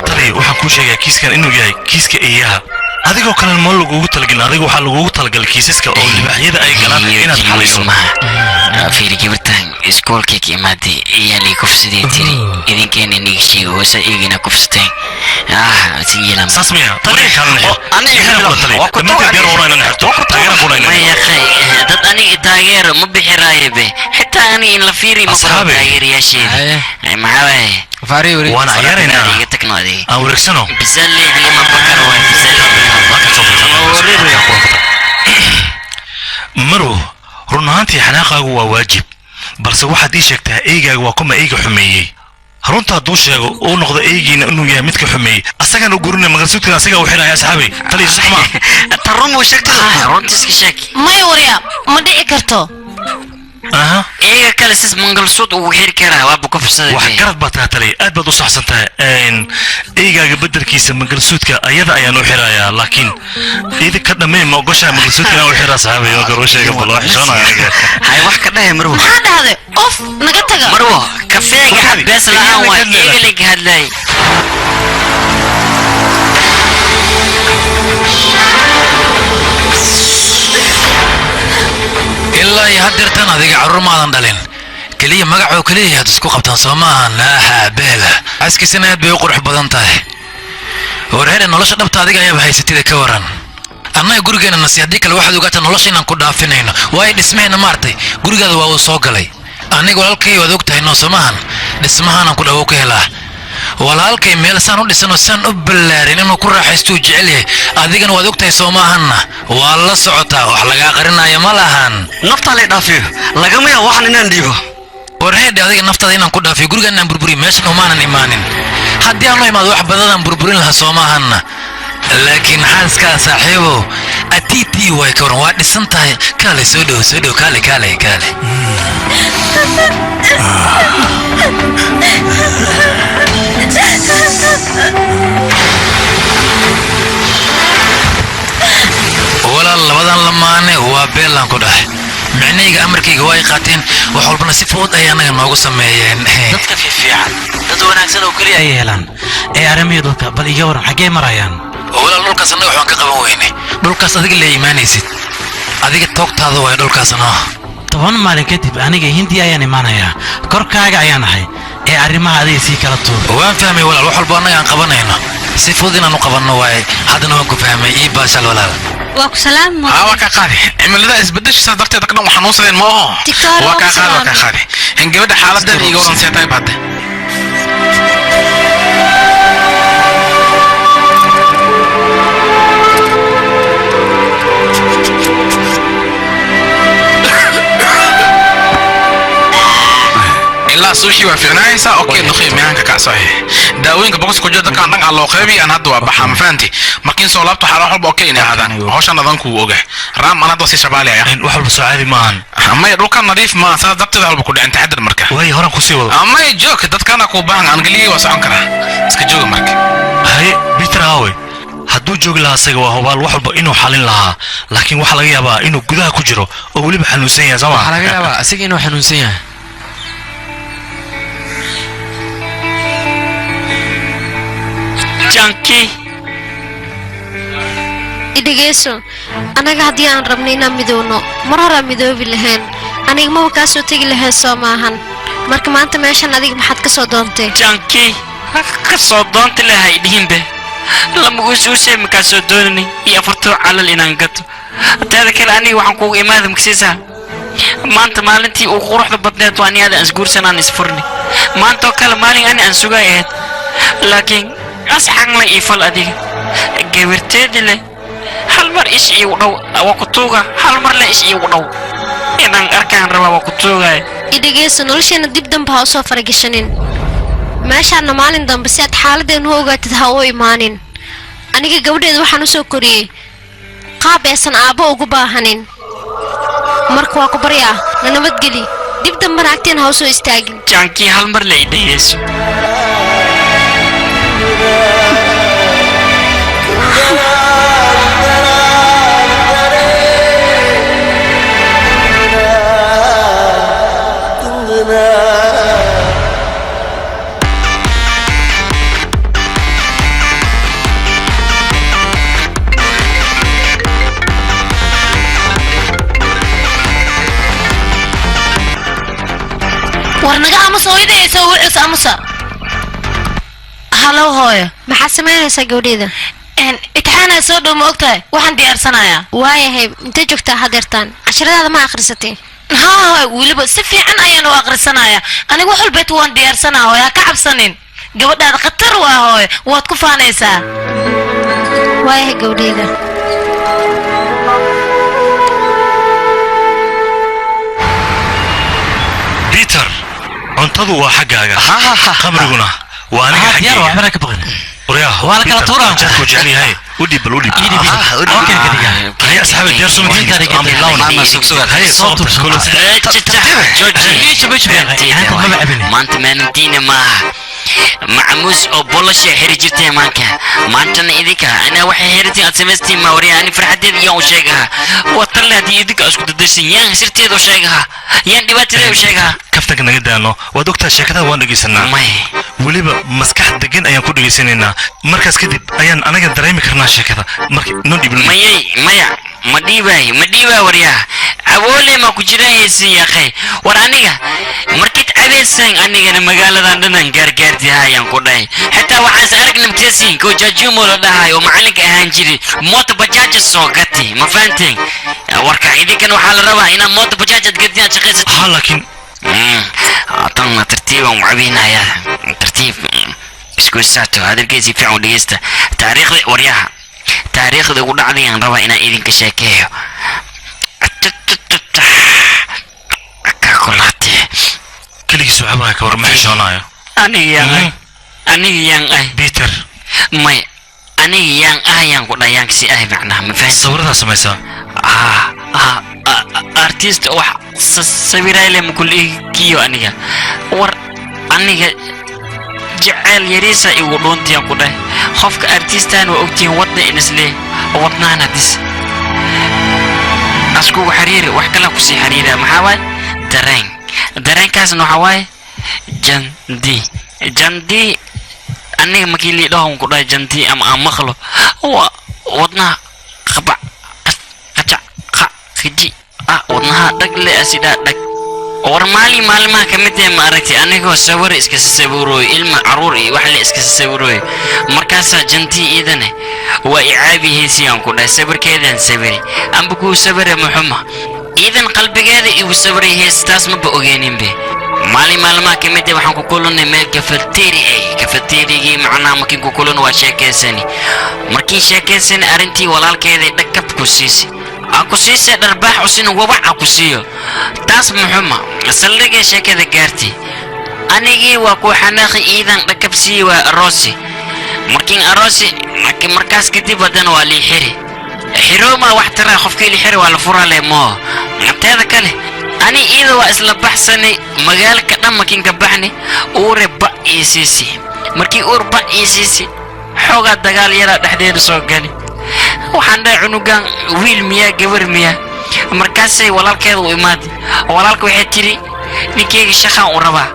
Tali, waxaan kuu sheegayaa kiiskan inuu yahay kiiska eeyaha. Adigoo kale ma lagugu talagelin. Adiga waxaa lagugu talagalay kiisaska oo libaaxyada ay galaan inaad xaliso. Fiiri, gabartan iskoolkay ka imaaday iyaalii kufsadee tiri. Idinkeena iniga sheega hoosa eegina kufsateen ah si yeelan. Saas miya? Tali, Maya qay, dad aniga taageero ma bixiraayo be, xitaa aniga in la fiiri ma baro taageerayaasheeda. Maxaa waaye? Waan ciyaaraynaa. Iga tagno adiga. Aan wareegsano. Bisalle xilima bakar waay bisalle. Marow, run ahaantii xanaaqaagu waa waajib, balse waxaad ii sheegtaa eygaaga waa kuma eyga xumeeyey. Runta hadduu sheego uu noqdo eygiina inuu yahay midka xumeeyey, asagaan u gurinay maqalsuudkan, asagaa u xiraya. Asxaabay, tali, sax maa? Tarun muu sheegtay. Runtiiska sheeg. Maya warya, ma dhici karto. Iyaga kale sis mangalsuud ugu xiri karaa waaba kufsaday. Wax garad baad tahay tali, aad baad u saxsan tahay. Eygaaga beddelkiisa mangalsuudka ayada ayaan u xirayaa, laakiin idin ka dhammeyn ma ogoshahay mangalsuudka inaan u xiraa? Saxaabay, marka ruu sheega bal waa xishoonaya aniga. Hay wax ka dhahay marwo. Maxaa dhahday? Of naga taga. Marwo, kafeega bees la'aan waay iyaga laga hadlay. Ilaa iyo haddeertan adiga carruur maadan dhalin, keliya magacoo keliya aad isku qabtaan soo maahan? Aaha, beela xaaskiisana aad bay u qurux badan tahay. Warheere, nolosha dhabta adiga ayaaba haysatida ka waran. Annaga gurigeena nasi, haddii kale waxaad ogaataa nolosha inaan ku dhaafinayno, waayo dhismaheenna maartay gurigaada waa uu soo galay. Aniga walaalkay waad og tahay noo soomahan, dhismahaanaan ku dhawow ka helaa walaalkay meel saan u dhisanoo saan u ballaarin inuu ku raaxaystuu jecel yahay. Adigana waad og tahay soomaahanna, waa la socotaa, wax lagaa qarinaya ma lahan. Naftaa lay dhaafiyo, lagama yaa waxan inaan dhiibo. Warheedhe, adiga naftaada inaan ku dhaafiyo gurigaan inaan burburiyo meeshan umaanan imaanin. Haddii aan u imaado wax badanaan burburin lahaa soomaahanna, laakiin xaaskaa saaxiibow atiitii way ka waran, waa dhisan tahay. Kaale, soo dhow, soo dhow, kaale, kaale, kaale. Walaal, labadan lamaane waa beelaan ku dhahay. Micnahayga amarkayga waa ay qaateen, wax walbana si fudud ayay annaga noogu sameeyeen. Dadka fiifiican, dad wanaagsan oo keliya ay helaan ee arrimihii dhulka. Bal iga waran, xaggee marayaan? Walaal dhulkaas annaga waxaan ka qaban weyne. Dhulkaas adiga la imaanaysid. Adiga toogtaada waay dhulkaasna. 10 maalin kadib aniga Hindi ayaan imaanayaa. Korkaaga ayaan ahay. Ee arrimaha adiga sii kala tuur. Waan fahmay walaal, wax walba annaga aan qabanayno. Si fudud inaan u qabanno waaye. Haddana waan ku fahmay ii baashal walaal. Waa ku salaam. Waa ka qaadi. Cimilada isbedesha darteed dadka dhan waxaan xanuunsadeen ma oho. Waa ka qaadi, waa ka qaadi. In gabadha xaaladeeda iiga waran see tahay hadda. Ilaa suuxii waa fiicnaanaysaa. Okay, duqii miyaanka kac saxiix. Daawooyinka boqoska ku jira dadkaan dhan aa loo qeybiy aan hadda waa baxaa, ma fahanti? Markiin soo laabto xaalan walba okay inay ahaadaan. Hawshan adan kuu oga. Raam aan hadda waa sii shabaalaya. Wax walba soo caadi maahan. Maya dhulkan nadiif maahan, saas darteed walba ku dhicin taxadar marka. Way horan ku sii wado. Maya joog, dadkana kuu baahan aan galiyay waa socon karaa. Iska jooga marka. Haye Peter Hawe, hadduu joogi lahaa isaga waa hubaal wax walba inuu xalin lahaa, laakiin waxaa laga yaabaa inuu gudaha ku jiro oo weliba xanuunsan yahay, soo ma? Waxaa laga yaabaa isaga inuu xanuunsan yahay. Janki Idhegeyso, anaga haddii aan rabno inaan midowno mar horaa midoobi lahayn. Aniga maba kaa soo tegi lahayn, soo maahan? Marka maanta meeshan adiga maxaad ka soo doontay? Janki ka soo doonti lahay dhihinbe lamaguusuushay makaa soo doonani iyo afartoo calal inaan gato. Taada kale aniga waxaan kuugu imaada maksiisaa maanta maalintii uu quruxda badneed waa ani aada aan isguursan aan isfurni. Maantoo kale maalin ani aan sugay ahayd, laakiin asxan la ii fal adiga gawirteedi leh hal mar ish iigu dhow waa ku tuuga, hal mar le ish iigu dhow inaan arkaan rabaa waa ku tuugaya. Idhegeyso, nolosheena dib dambe ha usoo faragashanin. Meeshaana maalin dambe si aad xaaladeenu u ogaatid ha u imaanin. Aniga gabadheeda waxaan usoo koriyey qaab aysan aabbo ugu baahanin. Marka waa ku baryaa, na nabadgeli, dib dambena agteena ha usoo istaagin. Janki hal mar le idhegeyso. War naga aamusa, hooyaday soo wucus aamusa. Halo hooyo, maxaad samaynaysaa gabadheeda? Imtixaanaa soo dhow ma ogtahay, waxaan diyaarsanayaa. Waayahay, intee joogtaa hadeertaan? Casharadaada ma akhrisatay? Haa hooyo, weliba si fiican ayaan u akhrisanayaa. Aniga wax walbeet waan diyaarsanaa hooyo, ha ka cabsanin. Gabadhaada khatar waa hooyo, waad ku faanaysaa. Waayahay gabadheeda. Peter, cuntadu waa xaggaaga, khamriguna waa aniga Diyaar waa, xaggayga. waxbana ka baqin. Waryaa, Waa la kala Peter, tuuraa. jaadku jecel yahay. U dhiib bal, u dhiib. Okay, ka dhigaa. Haye asxaabi, diyaar soo ma tihiin? Aan bilaawna. Haye, soo qabta. Kolo. Maanta maalintiina maaha macamuus oo bolasha xiri jirtay maanka maantana idinka anaa waxay xiritiin aad samaystiin ma waryaa ani farxadeeda iyaan u sheegaha waa talle haddii idinka isku dadashin yaan sirteeda u sheegaha yaan dhibaatadeeda u sheegaha. Kaftanka naga daano, waad ogtahay sheekada waan dhegaysanaa, weliba maskax degan ayaan ku dhegaysanaynaa. Markaas kadib ayaan anaga dareemi karnaa sheekada. Marka noo dhiib, noo dhiib. Mayay, maya, ma dhiibaay, ma dhiibaa waryaa cawoole ma ku jiraan haysin yaqay. War aniga markid cabaysan anigana magaaladan dhanan gaargaartihayaan ku dhahay, xitaa waxaas aragna mkasiin koo jaajumo la dhahay oo macalinka ahaan jiri moota bajaaja soo gati, ma fahanteen warka? Idinkan waxaa la rabaa inaad moota bajaaj aad gatin aad shaqaysato. Ha, laakiin tan tartiibaan u cabeynayaa, tartiib isku saato hadalkiisii fiican u dhegeysta. Taariikhda waryaha, taariikhda ugu dhacday aan rabaa inaan idinka sheekeeyo. Kakulaate keligiis waxbaa ka war ma xishoonayo. Aniga yaan ah, aniga yaan ah Peter. May, aniga yaan ah, yaan ku dhahay, yaan kasi ah macnaha, ma fahanti? Sawiradaa samaysaa? Artist wax sawirayle makulikiyo aniga. War aniga jeceyl yariisa igu dhuuntiyaan ku dhahay. Qofka artistan waa ogtihiin, wadna inisle wadnaan hadis askugu xiriiri wax kala kusii xiriira maxaa waaye dareen, dareenkaasna waxaa waaye jandi jandi. Aniga markii lii dhaho ku dhahay jantii ama aan maqlo waa wadnaha qabac qajac qac qiji ah, wadnaha dhag le asidhaa dhag. War maalin maalmaha ka mid ee ma aragtay anigoo sawir iska sawirooy, ilma caruur iyo wax le iska sawirooy, markaasaa jantii iidane waa i caabi heysiyaan ku dhahay sawirkeedaan sawiri amba kuu sawire muxuma iidan qalbigeeda igu sawiray heys, taas maba ogeeninbe. Maalin maalmaha ka mid ee waxaan ku kulannay meel cafeteria ay cafeterigii, macnaha markiin ku kulan waa sheekaysani, markiin sheekaysani arrintii walaalkeeday dhagkab ku siisay, a ku siisay dharbaax usina wabac a ku siiyo, taas muxuma saldhigay sheekada gaartay. Anigii waa ku xanaaqi, iidan dhakab siiyi waa aroosi, markiin aroosi markaas kadib haddana waa lii xiri xirooma wax taraa qofkii li xiri waa la furaa le moo. Teeda kale ani iida waa isla baxsanay magaalka dhan, markiin ka baxnay uure ba ii siisi, markii uur ba ii siisi xoogaa dagaal yaraa dhexdeeda soo gali. Waxaan dhahay cunugan wiil miyaa gabar miyaa? Markaasay walaalkeeda u imaaday, walaalka waxay tiri ninkeyga shaqaan u rabaa,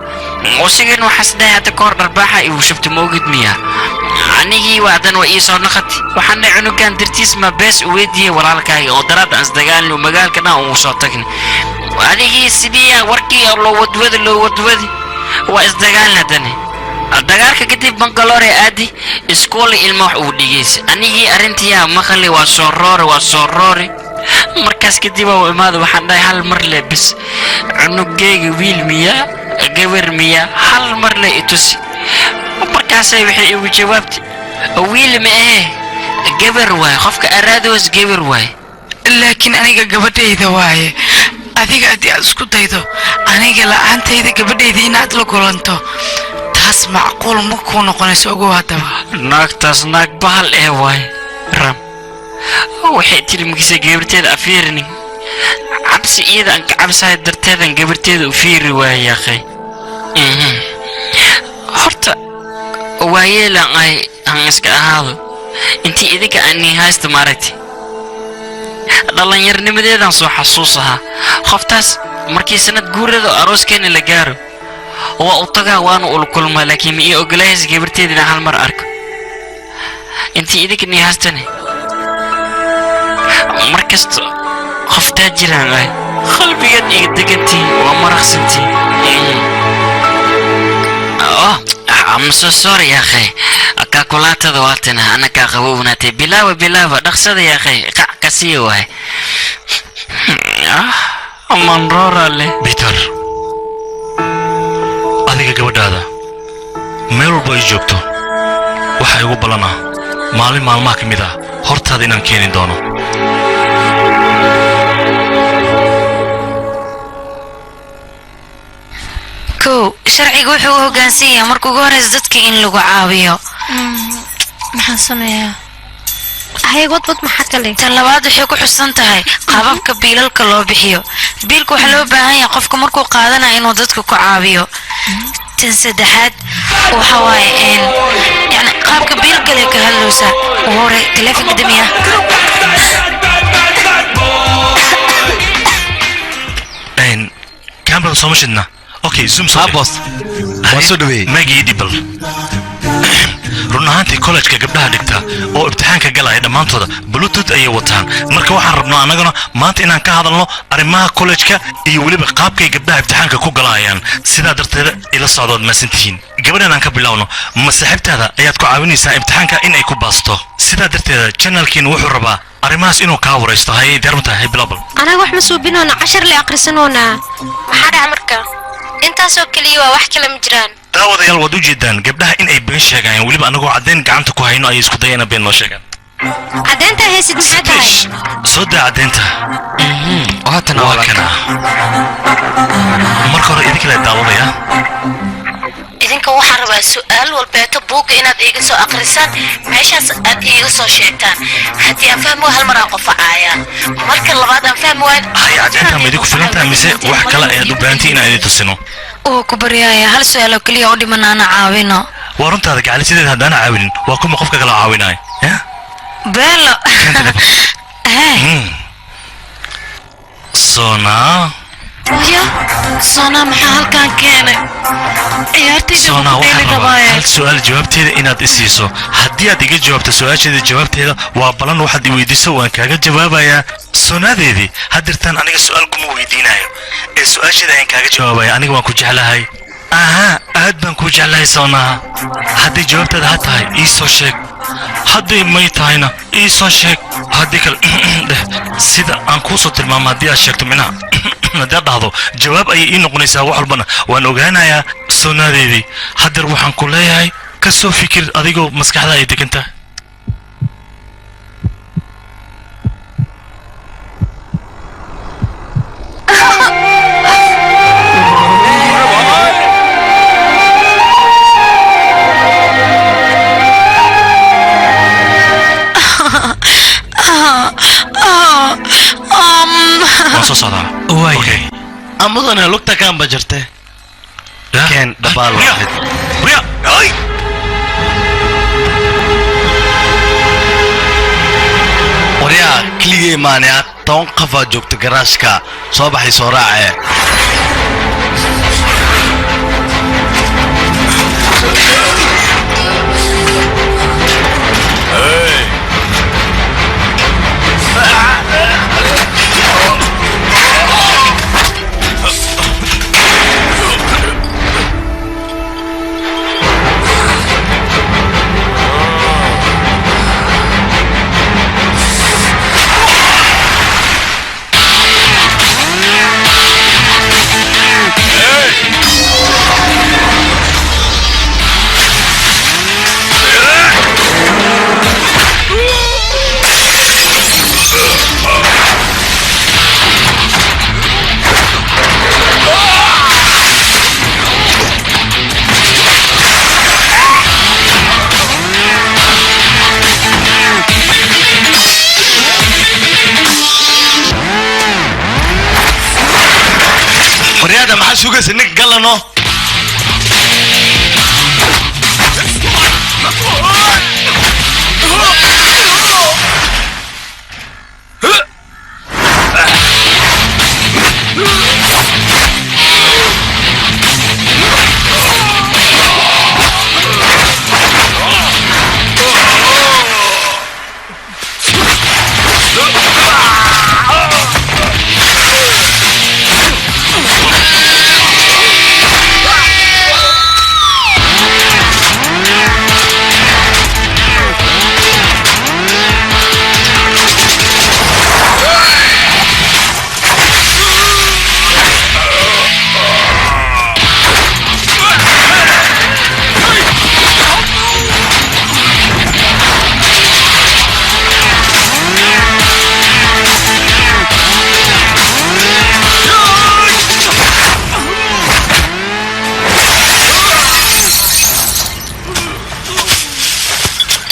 usigan waxaas dhahay hadda kahor dharbaaxa igu shubtay ma ogid miyaa? Anigii waa haddana waa ii soo naqati, waxaan dhahay cunugan dartiis ma bees u weydiiyey walaalkaaga oo daraadda aan isdagaalni oo magaalka dhan ugu soo tagni. Adigii sidii warkii loo wadwadi loo wadwadi waa isdagaalni, haddana dagaalka kadib Bangalore aadi iskooli ilma wax uu dhigaysa. Anigii arrintiyaa maqli waa soo roori waa soo roori, markaas kadib waa imaada, waxaan dhahay hal mar le bis cunugeyga wiil miyaa gabar miyaa, hal mar le itusi. Markaasay waxay igu jawaabtay wiil ma ahee gabar waay, qofka araadoos gabar waay. Laakiin aniga gabadhayda waaye, adiga haddii aad isku daydo aniga la'aantayda gabadhayda inaad la kulanto, taas macquul ma kuu noqonayso, ogow haddaba. Naagtaas naag bahal ee waay ram, waxay tiri markiisa gabarteeda afiirinin, cabsi iyada aan ka cabsahay darteedan gabarteeda u fiiri waaya yaaqay. Horta waayeelan ay aan iska ahaado intii idinka aan haysta maaragtay dhallinyarnimadeedaan soo xasuus ahaa qoftaas markii sanad guurada arooskeena la gaaro waa u tagaa waana ula kulmaa, laakiin ma ii ogolaayaysa gabarteeda inaan hal mar arko intii idinka nii haystane. Mar kasta qoftaa jiraan ahay qalbigaad iga degantiin waa maraqsantiin. Oh, I'm so sorry يا أخي, kalkulaatada waa tina ana kaa qabownaatay, bilaawa bilaawa dhaqsada ya akhay, qac kasiya waay manroora leh. Peter, adiga gabadhaada meel walba ay joogto waxaa igu ballanaa maalin maalmaha ka mid ah hortaada inaan keeni doono. Kow, sharciga wuxuu u hoggaansan yahay marka ugu horeysa dadka in lagu caawiyo. Maxaan sameeyaa? Haye, wadwad, maxaa kale? Tan labaad waxay ku xusan tahay qaababka biilalka loo bixiyo. Biilka waxaa loo baahan yahay qofka markuu qaadanayo inuu dadka ku caawiyo. Tan saddexaad waxa waaye een yani qaabka biilkale ka hadlowsa. Ugu hore taleefanka damiya. Een kamerada sooma shidna? Okay, zoom soo boss, waan soo dhaweeyey. Magii dhibal, run ahaantii kollejka gabdhaha dhigta oo imtixaanka galaya dhammaantooda bluetooth ayay wataan. Marka waxaan rabnaa annaguna maanta inaan ka hadalno arrimaha kollejka iyo weliba qaabkay gabdhaha imtixaanka ku galayaan. Sidaa darteed ila socdood maasantihiin. Gabadhan aan ka bilowno, ma saaxiibtaada ayaad ku caawinaysaa imtixaanka in ay ku baasto? Sidaa darteeda janalkiina wuxuu rabaa arrimahaas inuu kaa waraysto. Hayay diyaar ma tahay? Hay, bilowbal. Anaga wax ma suubinoona, cashar le akhrisanoonaa. Maxaa dhaca marka? Intaasoo keliya waa, wax kale ma jiraan. Daawadayaal, waad u jeedaan gabdhaha in ay been sheegayaan, weliba anagoo caddayn gacanta ku hayno ayay isku dayeen been noo sheegaan. Caddeyntaa haysid maxay tahay? Soo daa caddeynta. Haatan waa kana. Marka hore idinka la daawanaya. Idinka waxaan rabaa su'aal walbeeto buugga inaad iiga soo akhrisaan, meeshaas aad iiga soo sheegtaan. Haddii aan fahmi waayo hal mar aan qofacaaya, marka labaad aan fahmi waayo. Hay, caddeynta ma idinku filan tahay mise wax kale ayaad u baahantihiin inaan idin tusino? Wuu ku baryaaya, hal su'aal oo keliya u dhiman aana caawino. Waa runtaada gacali, sideed haddaana caawinin waa kuma qofka kala caawinaya ya. Beelo hee. Sonaa. Ya Soonaa, maxaa halkaan keenay? Ciyaartayda Soonaa, ku waxaan dheeli rabaa rabaaye. hal su-aal jawaabteeda inaad i siiso. Haddii aad iga jawaabto su-aasheeda jawaabteeda, waa balan, waxaad i weydiiso waan kaaga jawaabayaa. Soonadeedii, haddirtaan aniga su-aal kuma weydiinayo ee su-aasheeda ayaan kaaga jawaabaya. Aniga waan ku jeclahay. Ahaa, aad baan kuu jeclahay Soonaha. Hadday jawaabtaada ha tahay, ii soo sheeg. Hadday may tahayna, ii soo sheeg. Haddii kale dheh sida aan kuu soo tilmaamo. Haddii aad sheegto, micnaha haddii aad dhahdo, jawaab ayay ii noqonaysaa. Wax walbana waan ogaanayaa. Soonaadeedii, haddeer waxaan ku leeyahay ka soo fikir adigoo maskaxda ay degan tahay. Waan soo socdaa. Okay. Mudane, lugta kaan ba jirte. Keen dhabaal waaxid. Waryaa, keligay maanaya? 10 qofaa joogta garaashka. Soo baxay, soo raacee. Waryaada, maxaa sugaysa? Ninka galano.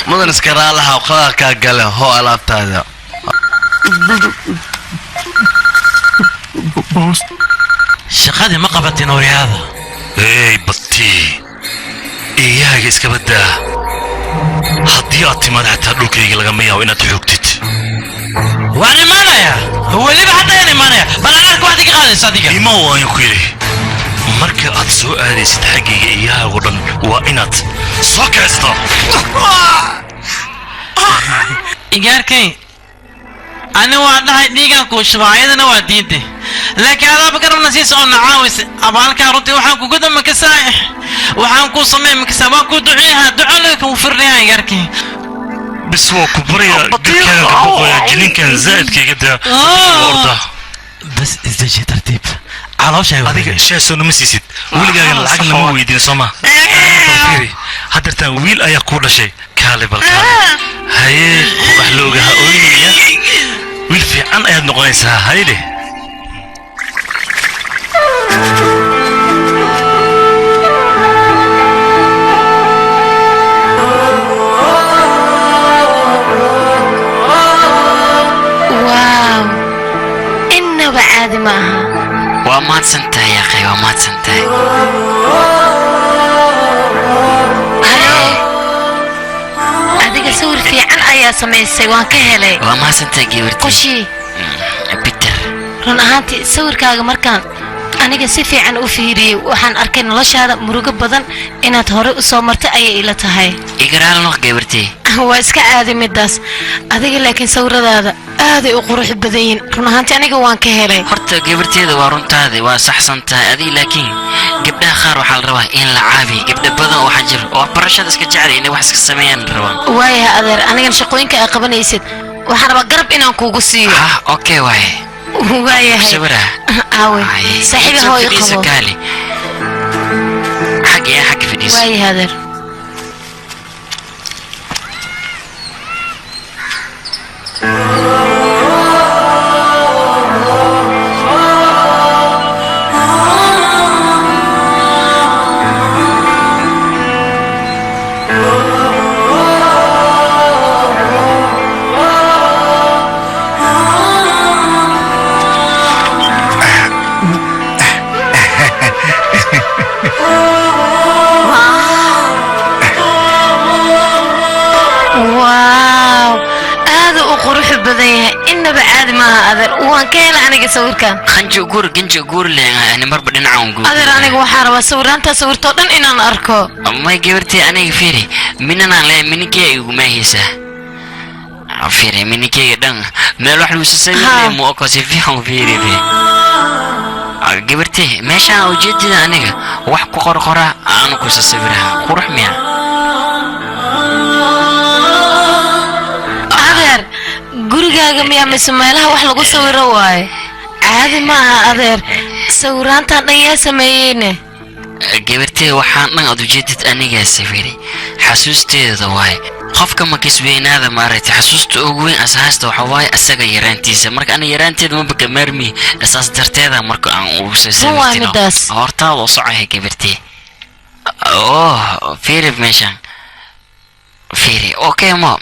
Mudan, iska raalaha, qadarkaa gale. Hoo, alaabtaada. Shaqadii ma qabatin, waryaada. Ey batii, eeyahaaga iska baddaa. Haddii aad timaad xataa dhulkayga lagama yaabo inaad xoogtid. Waan imaanayaa, weliba hadda ayaan imaanaya. Bal aan arko waxaad iga qaadayso adiga. Ima waan ku yidhi, marka aad soo aadaysid xaggayga, eeyahaago dhan waa inaad soo kicisto. Igaarkay, ani waa dhahay dhiigaan kuu shubaa, ayadana waa diiday, laakiin adaaba garabna sii soconna caawis abaalkaa. Runtii waxaan kuguda makasaa, waxaan kuu sameey makasaa, waan kuu duceeyahaa, duco laga kuu firdhayaa, igaarkay. Bis, waa ku baryaa, garkaaga ka boqoyaa, jininkan zaa'idka iga daa orda. Bas, isdeji, tartiib, caloosha. Adiga shaasoo nama siisid, weligaagana lacag nama weydiin, soo ma? Fiiri, haddeertaan wiil ayaa kuu dhashay. Kaale, bal kaale. Haye, wax looga ha ooynaya. Wiil fiican ayaad noqonaysaa. Haye. Waaw, innaba caadi ma aha. Waa mahadsantahay, yaaqay, waa mahadsantahay. Halo, adiga sawir fiican ayaa samaysay, waan ka helay. Waa mahadsantahay, gabartii. Qoshii. Peter. Run ahaantii sawirkaaga markaan Aniga si fiican u fiiriyey, waxaan arkay noloshaada murugo badan inaad hore u soo martay ayay ila tahay. Igaraal noq gabartee. Waa iska caadi midaas adiga, laakiin sawiradaada aaday u qurux badan yihiin. Run ahaantii aniga waan ka helay. Horta gabarteeda waa runtaada, waa saxsan tahay adiga, laakiin gabdhaha qaar waxaa la rabaa in la caabiyo. Gabdha badan oo waxaa jira oo waxbarashada iska jecel inay wax iska sameeyaan rabaan. Waayahay adeer, anigan shaqooyinka ay qabanaysid waxaan rabaa garab inaan kuugu siiyo. Ah, okay waaye. Waayahay. Sawira. Aawe saaxiibi, hooyo Fadhiiso. qabo. Kaali xagga yaa xagga fadhiiso. Waayahay adeer. Waaw, aad u qurux badan yahay, innaba caadi maaha adeer, waan ka helay aniga sawirkan. Qanjo guur, ganjo guur leh, marba dhinaca un guur. Adeer, aniga waxaa rabaa sawiraantaa sawirtoo dhan inaan arko. May gabartee, aniga fiiri, minanaan leeyahay, mininkeyga iguma haysaa. Fiiri mininkeyga dhan meel wax lagu sasawirnay mu oko, si fiican u fiiri be gabartee. Meeshaan ujeedada aniga wax ku qorqora aanu ku sasawiraha, qurux miya? Adeer, gurigaaga miyaa mise meelaha wax lagu sawiro waaye? Caadi maaha adeer, sawiraantan dhan yaa sameeyeyne? Gabartee, waxaan dhan aad ujeedid anigaa sawiray, xasuusteeda waaye. Qofka makisweynaada maaragtay, xasuusta ugu weyn asaasta waxa waaye asaga yaraantiisa. Marka ana yaraanteeda maba kamaarmi, saas darteeda marka aan ugu soo Run waa sawirtino. midaas. Hortaada u socohay gabartee. Oh, fiiri meeshan, fiiri. Okay, mo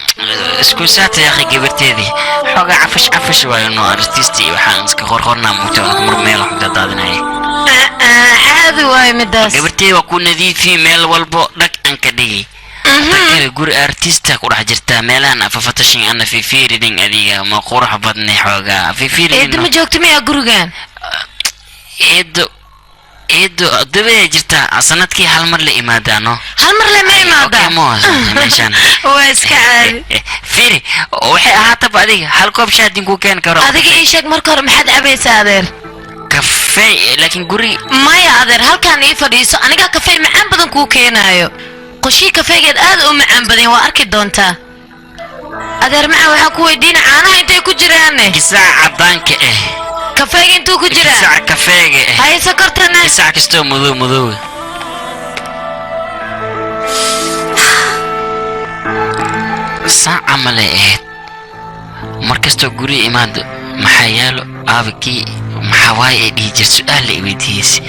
isku saata yaaqi gabarteedii, xoogaa cafash cafash waayo no artist iyo waxaan iska qorqornaa mugta mar meel wax ku daadinaya. Caadi waaye midaas. Gabarteeda waa ku nadiifi, meel walbo dhag aan ka dhigi. Kale guri artista ku dhex jirtaa, meelahan afafatashin ana fifiiridin adiga ma qurux badnay xoogaa fifiiridin. Eedda ma joogto miyaa gurigan? Eedo, eedo dabay jirtaa, sanadkii hal mar la imaadaano. Hal mar lama imaadaa? Okay, mo meeshan. Waa iska caadi. Fiiri, waxay ahaataba adiga hal koob shaadin ku keeni karo. Adiga ii sheeg marka hore, maxaad cabaysaa adeer? Kafee, laakiin guri. Maya adeer, halkaan ii fadhiiso, anigaa kafee macaan badan kuu keenaayo. Qoshii kafeegeed aad u macaan badan waa arki doontaa. Adeer macaan, waxaan ku weydiina caanaha intay ku jiraane? Gisaaca cadaanka ah. Kafeega intuu ku jiraa? Gisaaca kafeega ah. Haye, sokortana? Gisaac kastoo madow madow saaca malay ahayd. Mar kastoo guriga imaado, maxaa yaalo aabakii, maxaa waaye ay dhihi jir, su-aal la iweydiiyeysa.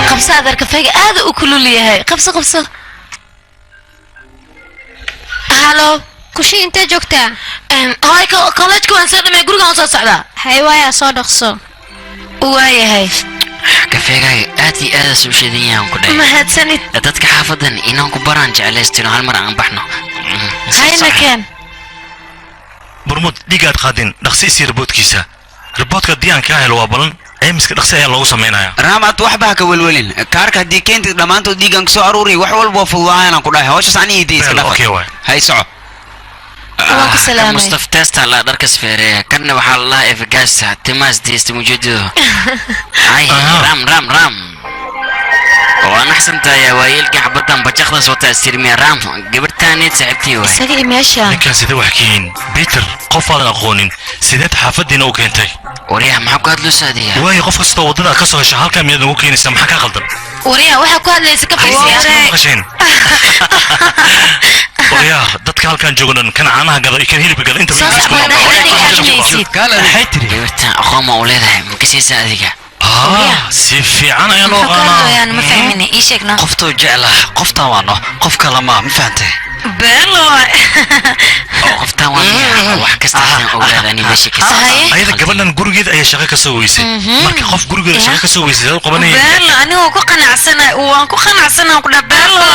Qabso adeer, kafeega aad u kulul yahay, qabso qabso. Halo. Kushi, intee joogtaa? Hoy, kollejka waan soo dhamay, gurigaan soo socdaa. Hay waayaa, soo dhaqso. Waayahay. Kafeegaaga aad iyo aad soo sheedan yahan ku dhahay. Mahadsanid. Dadka xaafadan inaan ku baraan jeclaystino, hal mar aan baxno. Hayna keen. Burmud, dhiigaad qaadin, dhaqsi isii riboodkiisa. Riboodka haddii aan kaa helo waa balan, caymiska dhaqsi ayaa loogu samaynayaa. Raamad, waxba ha ka welwelin. Kaarka haddii keentid, dhammaantood dhiigan kusoo aruuriy, wax walba waa fududaanaan ku dhahay. Hawshaas aniga idii iska Beel, okay dhafa. waay. Hay soco. Waan ku salaamay. Mustaf testa la dharkas feereeya, kanna waxaa la lahaa efgasta timaas deysta mujeedado. Ay, ram ram ram, waa naxsantahay waayeelkii xabadan bajaqdaas wataa istirmiya. Ram, gabartaaneed saaxiibtii waay. Isaga iyo meesha. Ninkaan sidee wax ka yihiin, Peter? Qof aadan aqoonin sideed xaafadiina u keentay? Waryaha, maxaa ku hadlaysa adiga? Waayo, qof kastoo waddada aad ka soo hesha halkaa miyaad nagu keenaysaa? Maxaa kaa qaldan? Waryaa, waxaa ku hadlaysa ka Ma fadhiisiya. maqasheen? Waryaha, dadka halkaan jooga dhan, kan caanaha gada iyo kan hilibka gada intaba Soo Ingiriis kuma socda, aqoon. adiga hadlaysid. Maxay tiri? Gabartan aqoon ma u leedahay? Ma kasaysa adiga? Ah, si fiican ayaa loo Muxuu ka qaanaa. hadlayaan ma fahmin, ii sheegna. Qoftuu jeclaa qoftaan waano, qof kale maa, ma fahantay? Beelo. Qoftaan waa wax kasta aan ogaadani meesha ka Ayada gabadhan gurigeeda ayaa shaqo ka soo weysay. Marka qof gurigeeda shaqo ka soo weysay u qabanaya. Beelo, anigoo ku qanacsanahay, waan ku qanacsanahay ku dhaa beelo.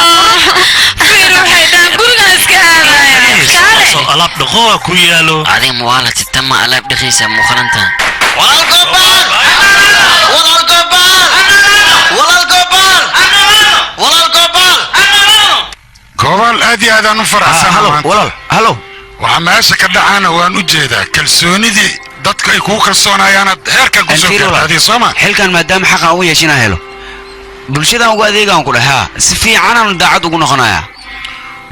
Fiir, waxay dhahan gurigaan iska aadaya. Kaale. Soo alaab dhaqo waa ku yaalo. Adiga muwaalati tama alaab dhaqaysa muuqalanta. Walaal Gobaal, walaal Gobaal, walaal Gobaal, walaal Gobaal. Gobaal, aad iyo aad aan u faraxsanahay Halo. Maanta. Walaal, halo. Waxaa meesha ka dhacaana waan u jeedaa kalsoonidii dadku ay kugu kalsoonayaanaad heerkan kusoo Fiir, gaarta walaal. adiga, sooma? Xilkan maadaama xaqan ugu yeesha inaan helo, bulshadan ugu adeegaan ku dheh, haa, si fiicanaan daacad ugu noqonayaa.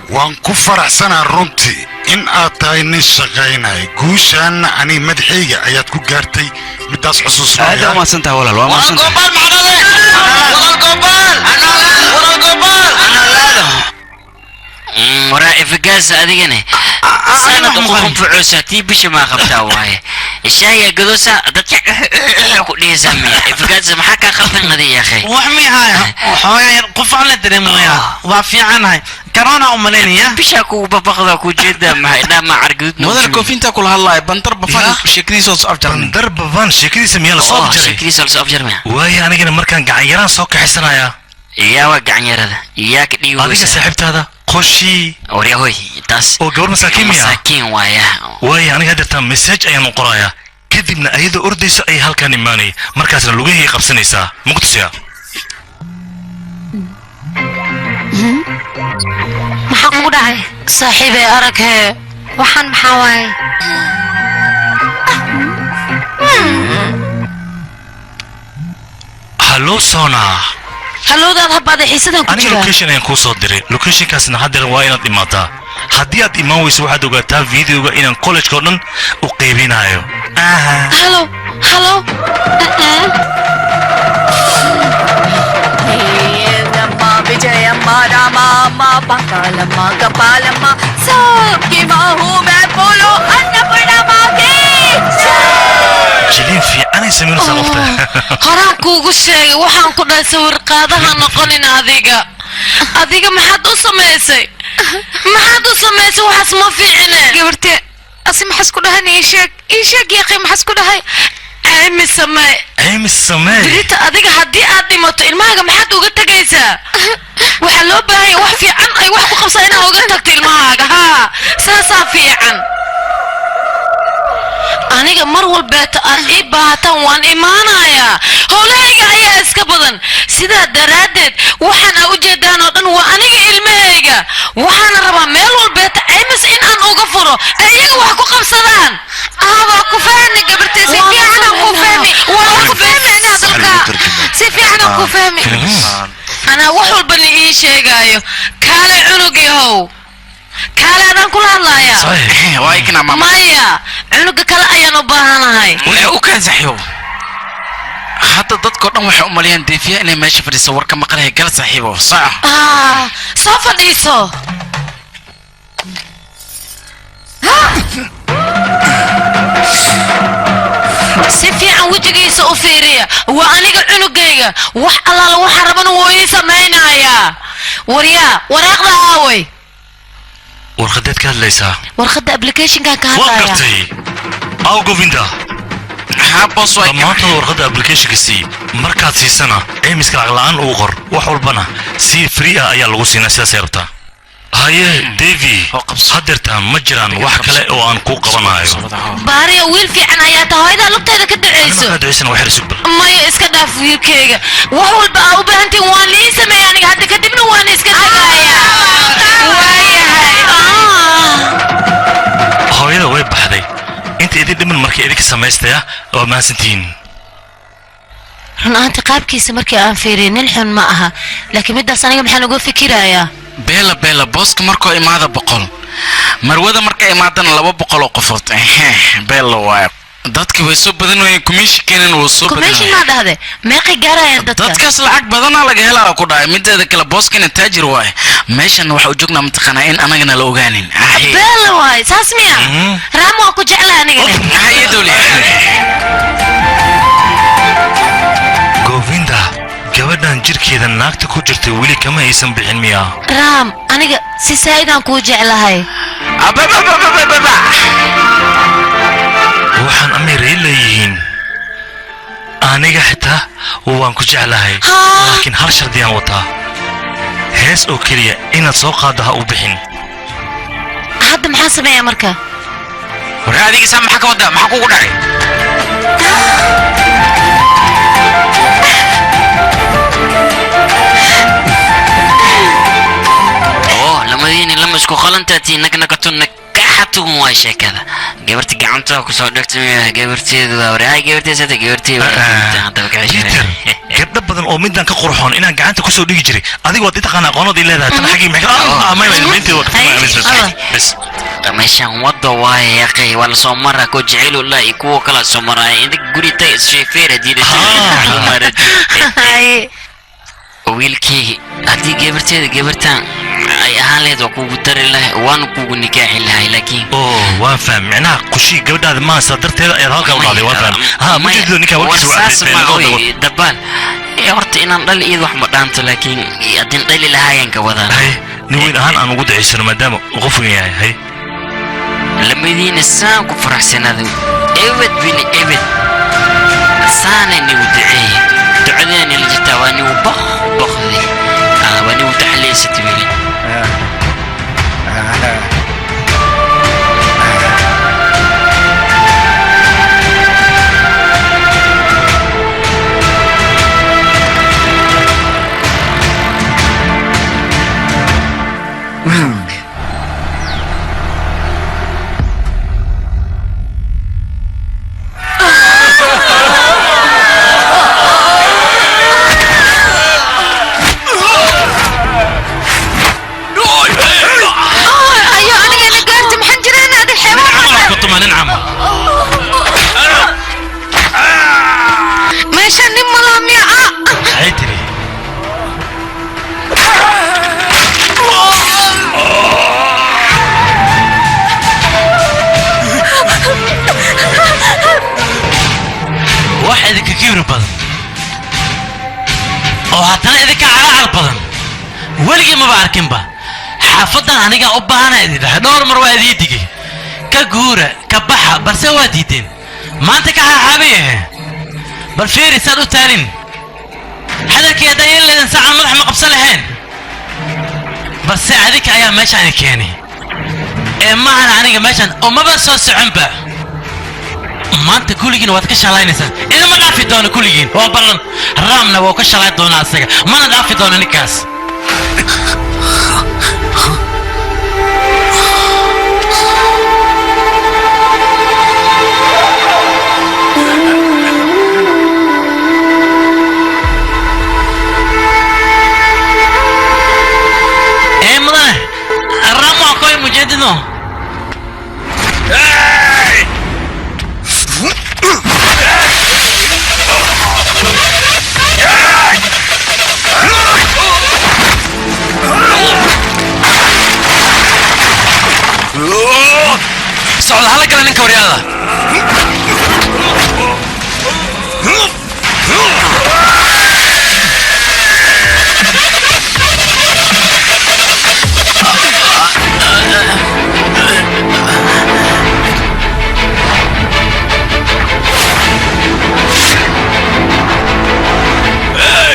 Waan ku faraxsanaa runtii in aad tahay nin shaqaynaya. Guushaanna aniga madaxayga ayaad ku gaartay, midaas Aad xusuusnaya. Waa mahadsan tahay walaal, waa mahadsan tahay. Gobaal maxaa? Walaal Gobaal, walaal Gobaal. Waraa ifagaasa adigane sanad ugu qunfucoosa tii bisha maa qabtaa waaye, shaayaa gadoosa dadka ku dhihaysaa miya? Ifagaasa, maxaa kaa qaldan adi, yaakhay? Wax miyahay? Waxoogaa yar qufaan la dareemaya, waa fiicanahay, corona u malaynaya. Bishaa kugu babaqda ku jeeda, maxay dhaa ma cargudud? Mudan koofinta kula hadlaaya Bandar Bafan sheekadiisa oo soo afjarnay. Bandar Bafan sheekadiisa miyaa la soo afjaray? Sheekadiisa la soo afjarmaya. Waayo, anigana markaan gacan yaraan soo kaxaysanayaa. Yaa waa gacan yarada? Yaa ka dhiigi? Adiga saaxiibtaada qoshii. Waryahoy, taas oo gabar masaakiin miya? Masaakiin waaya. Waayo, aniga haddeertaan message ayaan u qorayaa, kadibna ayadoo ordayso ayay halkaan imaanaya, markaasna lugahii qabsanaysaa muqdishoa. Maxaa kugu dhacay? Saaxiibay, arag hee. Waxaan maxaa waaye? Hallo Sona. Halowdaad habbaada, xiisadan ku Aniga jira. Location ayaan kuu soo diray, locationkaasna haddeer waa inaad imaataa. Haddii aad imaan weyso, waxaad ogaataa videoga inaan collegeka oo dhan u qaybinayo. Halo, halo. Vijayamma, Ramamma, Pakalamma, Kapalamma, सबकी माँ हूँ मैं, बोलो अन्नपूर्णा माँ की। Jiliin fiicanay samaynaysaa qofta. Horaan kuugu sheegay, waxaan ku dhahay sawir qaadaha noqonin adiga. Adiga maxaad u samaysay? Maxaad u samaysay? Waxaas ma fiicine. Gabartee, asi maxaas ku dhahan? Ii sheeg, ii sheeg yaaqay, maxaas ku dhahay? Caymi samee. Caymis samee. Birita adiga haddii aad dhimato, ilmahaaga maxaad uga tegaysaa? Waxaa loo baahanya wax fiican ay wax ku qabsaa inaad uga tagto ilmahaaga. Haa, saasaa fiican. Aniga mar walbeeta aad ii baahataan waan imaanayaa, howlahayga ayaa iska badan. Sidaa daraaddeed waxaan aa ujeedaan oo dhan waa aniga ilmahayga. Waxaana rabaa meel walbeeta caymis in aan uga furo ee iyaga wax ku qabsadaan. Waa ku fahmi gabartee, si fiican aan ku fahmi, waa ku fahmi ana hadalka, si fiican aan ku fahmi. Anaa wax walba la ii sheegaayo. Kaale cunug yahow, kaale, adaan kula hadlaaya. Maya, cunuga kale ayaan u baahanahay. Waxay u kaan saaxiibo, hadda dadkao dhan waxay u maleeyaan deefiya inay meesha fadhiso. Warka maqlaya, gal saaxiibo, soco. Ah, soo fadhiiso. Si fiican wejigiisa u fiiriya. Waa aniga cunugayga, wax allaala waxa rabana wuu ii samaynayaa. Waryaa, waraaqda aaway? Warqadeed ka hadlaysaa? Warqadda applicationkan ka Waa hadlaya. Gartay aw Govinda. Dhammaantood warqadda applicationka sii. Markaad siisana caymiska lacag la'aan ugu qor, wax walbana si free ah ayaa lagu siinaa. Sidaasay rabtaa. Haye Devi, haddeertaan ma jiraan wax kale oo aan kuu qabanayo. Baariyo, wiil fiican ayaa tahay, hooyadaa lugteeda ka duceyso. Markaad duceysana waxyar sugba. Maya, iska dhaaf wiilkayga. Wax walba aa u baahantiin waan lii sameeya aniga, hadda kadibna waan iska tagaaya. Waayahay. Hooyada way baxday, inta idin dhiman markay idinka samaystaya. Waa mahadsantihiin. Run ahaanti qaabkiisa markii aan fiiriyay, nin xun ma aha, laakiin middaas aniga maxaan uga fikirayaa? Beela, beela, booska markoo imaada 100, marwada marka imaadana 200 oo qofood. Beela waayo, dadki way soo badan wayeen, commissionkeenan wuu soo badan. Commission maa dhahde? Meeqay gaarayaan dadka? Dadkaas lacag badanaa laga helaa ku dhahay. Mideeda kale booskana taajir waaye, meeshan waxa u joognaa mataqaanaa in anagana la ogaanin. Beela waay, saas miya? Raam, waa ku jeclaa anigana. Govinda, gabadhan Gabadhan jirkeeda naagta ku jirtay weli kama aysan bixin miyaa? Raam, aniga si saa'idaan kuu jeclahay. Waxaan amiray leeyihiin aniga xitaa waan ku jeclahay, laakiin hal shardiyaan wataa: hees oo keliya inaad soo qaaddo ha u bixin. Hadda maxaa sameeyaa marka? War adigiisa maxaa ka wadaa? Maxaa kugu dhacay? Oo lamadiini lama isku qalantaati nagnakato nakaxatugun waa sheekada gabarta gacanta kusoo dhegtay gabarteedu waa waray gabarteesata gabarteedu. Peter, gabdho badan oo midaan ka qurxoon inaan gacanta kusoo dhigi jiray adiga waad i taqaanaa, aqoonad ii leedahay tan xaggii maxay ah may may intii waa bas. Meeshaan wadda waaye yaqay, waa lasoo maraa ko jecel iyo kuwa kala soo maraya inta guri tay sheefeer hadii wiilkii haddii gabarteeda gabartan ay ahaan lahayd waa kugu dari lahay, waana kugu nikaaxi lahay, laakiin oo waan faham, micnaha qushii gabadhaada maaha, sidaa darteeda ayaad halkaa u dhacday, waan faham. Ha ma jeedo ninkaa warkiisa waa saas ma oy dabaal. Horta inaan dhali iyada wax ma dhaanto, laakiin haddin dhali lahaayaan ka wadaa. Hay, nin weyn ahaan aan ugu ducaysano maadaama uu qof weyn yahay. Hay. Lamadiina saan ku faraxsanaaday ebed bini ebed saana nigu duceeye, ducadeena la jirtaa, waa nigu boq boqday, waa nigu taxliisatay weli. Ayo aniga ina gaarta, maxaan jiraan adi xeebaa meesha nin malaha miya? Maxay tiri? Wax idinka kibir badan oo haddana idinka calaacal badan weligii maba arkinba. Xaafaddan anigaa u baahana idin dhahay dhowr mar, waa idii digay ka guura ka baxa, balse waa diideen. Maanta ka xaaxaabayahe, bal fiiri saad u taalin hadalkii haddaa yeeli leedin saacan madax ma qabsan lahayn, balse adinka ayaa meeshaan idin keenay ee maahan aniga meeshaan umaba soo soconba. Maanta kulligiin waad ka shalaynaysaan, idinma dhaafi doono kulligiin, waa ballan. Raamna wuu ka shalay doonaa asaga, mana dhaafi doono ninkaas. Ee mudane raam waa koy mujeedino. Socda, hala gala ninka waryaada. Hey!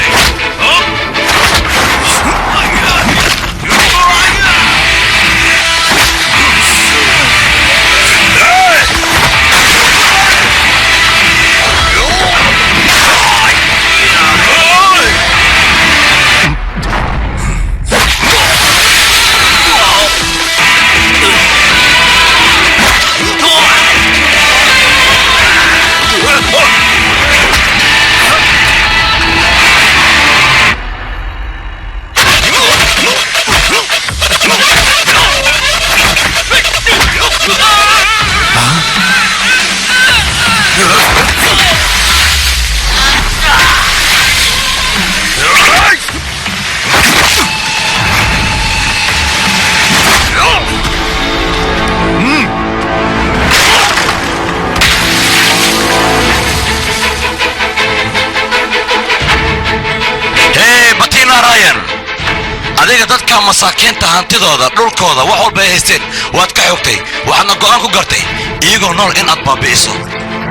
Adiga dadka masaakiinta hantidooda, dhulkooda, wax walba ay haysteen waad ka xogtay, waxaadna go'aan ku gartay iyagoo nool in aad baabi'iso.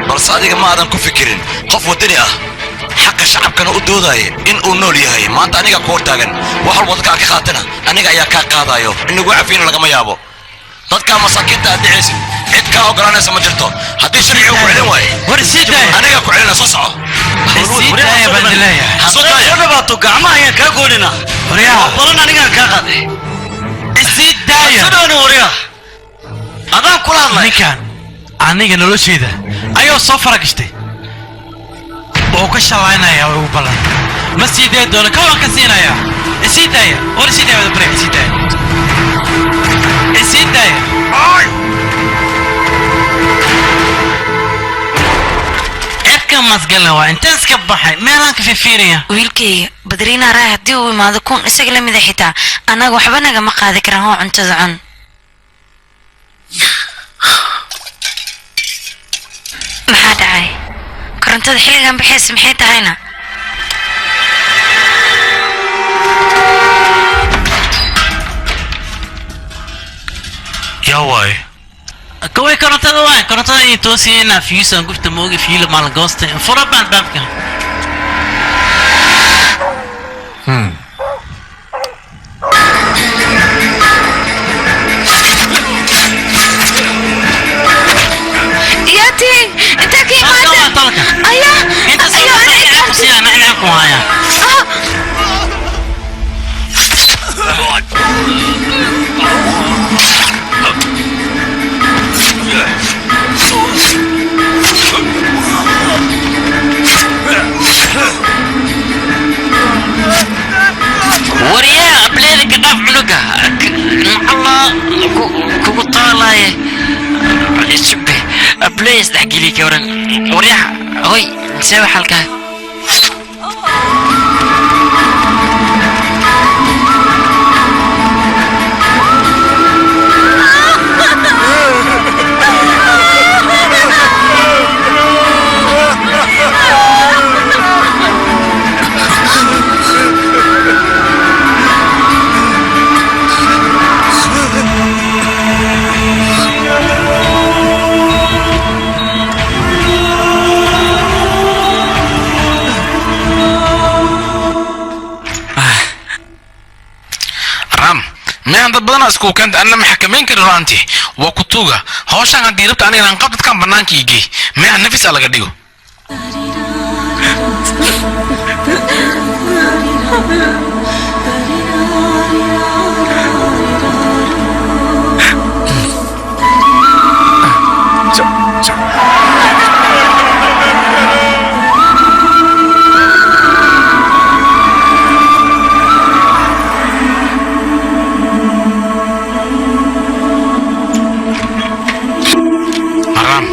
Balse adiga ma aadan ku fikirin qof waddani ah, xaqa shacabkana u doodaya in uu nool yahay. Maanta aniga ku hortaagan, wax walba dadka aad ka qaatana aniga ayaa kaa qaadayo. In lagu cafiyana lagama yaabo. Dadka masaakiinta aad dhicaysid cid kaa oggolaanaysa ma jirto. Haddii sharcigu ku celin waaye, aniga ku celina. Soo soco. Soo dhawaato, gacmaha ayaan kaa goynina. Balan anigaan kaa qaaday. Soo dhawaani waryaa, adaan kula hadlay. Ninkan aniga nolosheeda ayuu soo faragashtay oo ka shalaynaya ugu ballan. Ma sii dayi doono, kawaan ka siinaya. Isii daaya, war isii daaya, wada barya, isii daaya, isii daaya. Cirka masgala waa intaan iska baxay meelaan ka fifiiraya. Wiilkayga Badriina Raay haddii uu imaado kun isaga la mida xitaa annaga waxba nagama qaadi karaan. Hoo, cuntada cun. Maxaa dhacay? Korontada xilligan baxaysa maxay tahayna? Yaa waay? Kaway korontada waay, korontada in toosiyena fiyuusan gufta mooga fiilo maalin goosta fura baan baabka. Yaatiin intaa ka imaadeen ayaa ayaa aniga. Ku haya. Waryaa, ableeda ka dhaaf cunuga macalla kugu taalaye sube ableey isdhexgeliya ka waran. Waryaa, hoy, see xalkaa? Ram, meehan dad badanaa iskugu keenta, anna ma xakamayn karin ru'aantii. Waa ku tuuga hawshaan haddii rabta aniga inaan qab dadkan bannaanka ii geey, meehan nafis aa laga dhigo. Ram,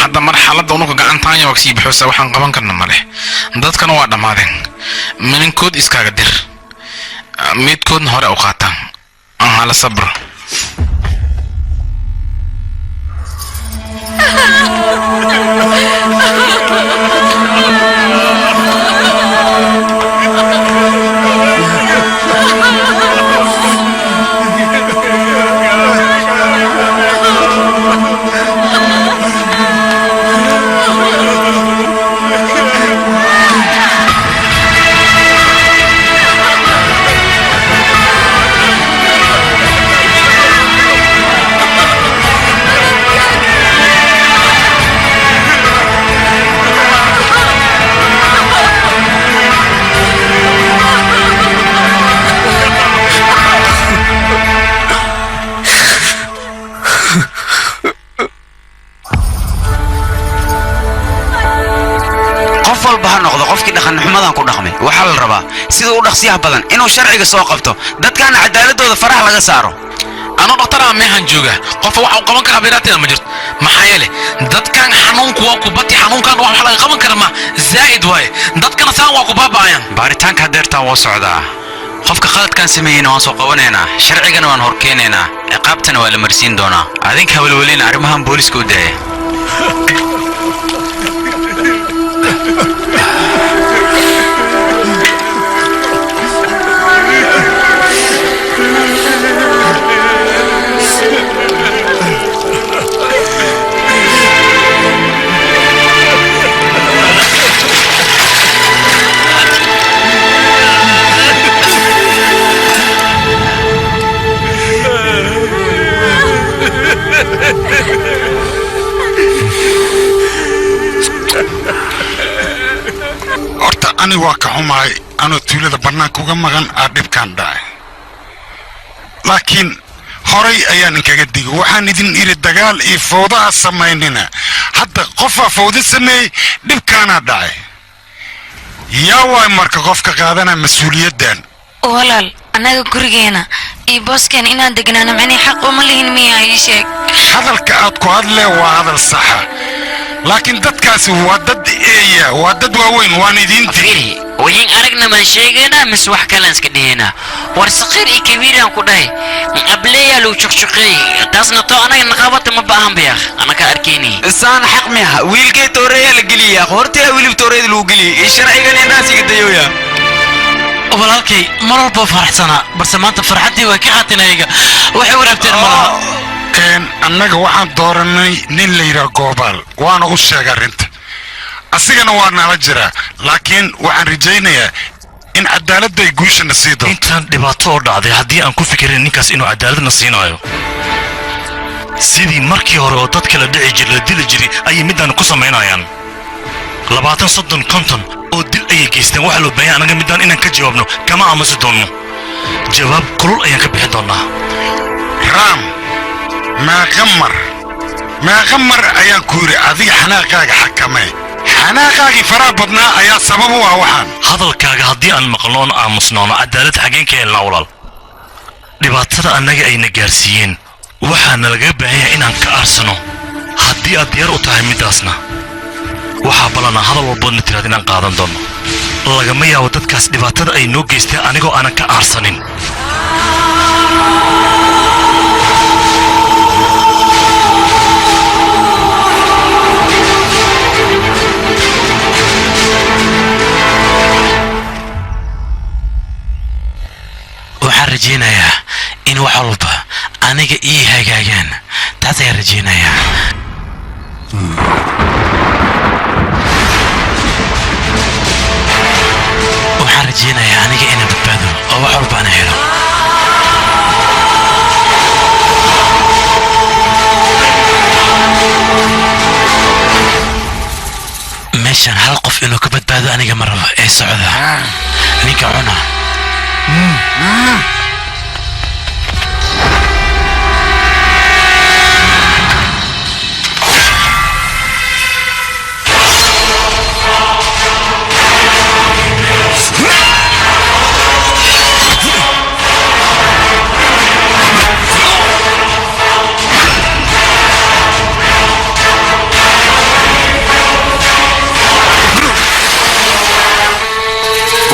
hadda marxaladda unuka gacantaanya waa kasii baxoosa. Waxaan qaban karna male, dadkana waa dhammaadeen. Mininkood iskaaga dir, midkoodna hore u qaataan. Hala sabro. Qof walba ha noqdo qofkii dhaqanxumadan ku dhaqmay, waxaa la rabaa sida u dhaqsiyaha badan inuu sharciga soo qabto, dadkaana cadaaladooda faraha laga saaro. Anoo dhakhtaraa meehan jooga, qofa waxa uu qaban karaa beerateeda ma jirto. Maxaa yeele dadkan xanuunku waa ku bati, xanuunkan wax laga qaban kara ma zaa'id waaye, dadkana saan waa ku baaba'ayaan. Baaritaanka hadeertaan waa socdaa. Qofka qaladkan sameeyeyna waan soo qabanaynaa, sharcigana waan horkeenaynaa, ciqaabtana waa la marsiin doonaa. Adinka hawlwelina, arrimahan booliska u daaya. Ani waa ka xumahay anoo tuulada bannaanka uga maqan aa dhibkaan dhacay, laakiin horay ayaan inkaga digay. Waxaan idin idhi dagaal iyo fowdaha samaynina. Hadda qofaa fowda sameeyey, dhibkaanaa dhacay. Yaa waay marka qofka qaadanaa mas-uuliyaddan? Walaal, annaga gurigeena iyo booskeena inaan degnaano micnii xaq uma lihin miyaa? Ii sheeg. Hadalka aad ku hadlee waa hadal saxa, laakiin dadkaasi waa dad eeya, waa dad waaweyn, waan idiin Fiiri, wayin aragna maan sheegaynaa mise wax kalaan iska dhihaynaa? War saqiir iyo kabiiraan ku dhahay, ableeyaa lagu juqjuqeeyey, taasna too anaga naqabata ma baahan bayaaq anaka arkayni. Saan xaq miha? Wiilkay tooreeyaa la geliyaa hortaya, wilib tooreeda lagu geliyay, sharcigan indhaas iga dayoya. Walaalkay mar walba faraxsanaa, balse maanta farxaddii way ka qaateen ayaga, waxay waraabteen malaha. Annaga waxaan dooranay nin la yidhaha Goobaal, waana u sheegay arrinta, asigana waa nala jiraa, laakiin waxaan rajaynayaa in cadaaladda ay guushana sii doonto. Intaan dhibaato oo dhacday haddii aan ku fikirin ninkaas inuu cadaaladna siinaayo, sidii markii hore oo dadka la dhici jiray, la dili jiray, ayay middaan ku samaynayaan. 20, 30, 50 oo dil ayay geysteen. Waxaa loo baahan anaga middaan inaan ka jawaabno. Kama aamusi doonno, jawaab kulul ayaan ka bixin doonnaa. Raam, meeqa mar, meeqa mar ayaan ku yidhi adiga xanaaqaaga xakamee? Xanaaqaagii faraha badnaa ayaa sabab u ah waxaan. Hadalkaaga haddii aan maqalno oon aamusnoono, cadaalad xaggeen ka helnaa, walaal? Dhibaatada annaga ayna gaarsiiyeen waxaana lagaga baahan yahay inaan ka aarsano. Haddii aad diyaar u tahay middaasna, waxaa ballanaa hadal walboodna tiraad inaan qaadan doonno. Lagama yaabo dadkaas dhibaatada ay noo geysteen anigoo aanan ka aarsanin. Waxaan rajaynayaa in wax walba aniga ii hagaagaan, taas ayaan rajaynayaa. Waxaan rajaynayaa aniga inaan badbaado oo wax walba ana helo. Meeshaan hal qof inuu ka badbaado aniga ma rabo. Ee socda, ninka cuna.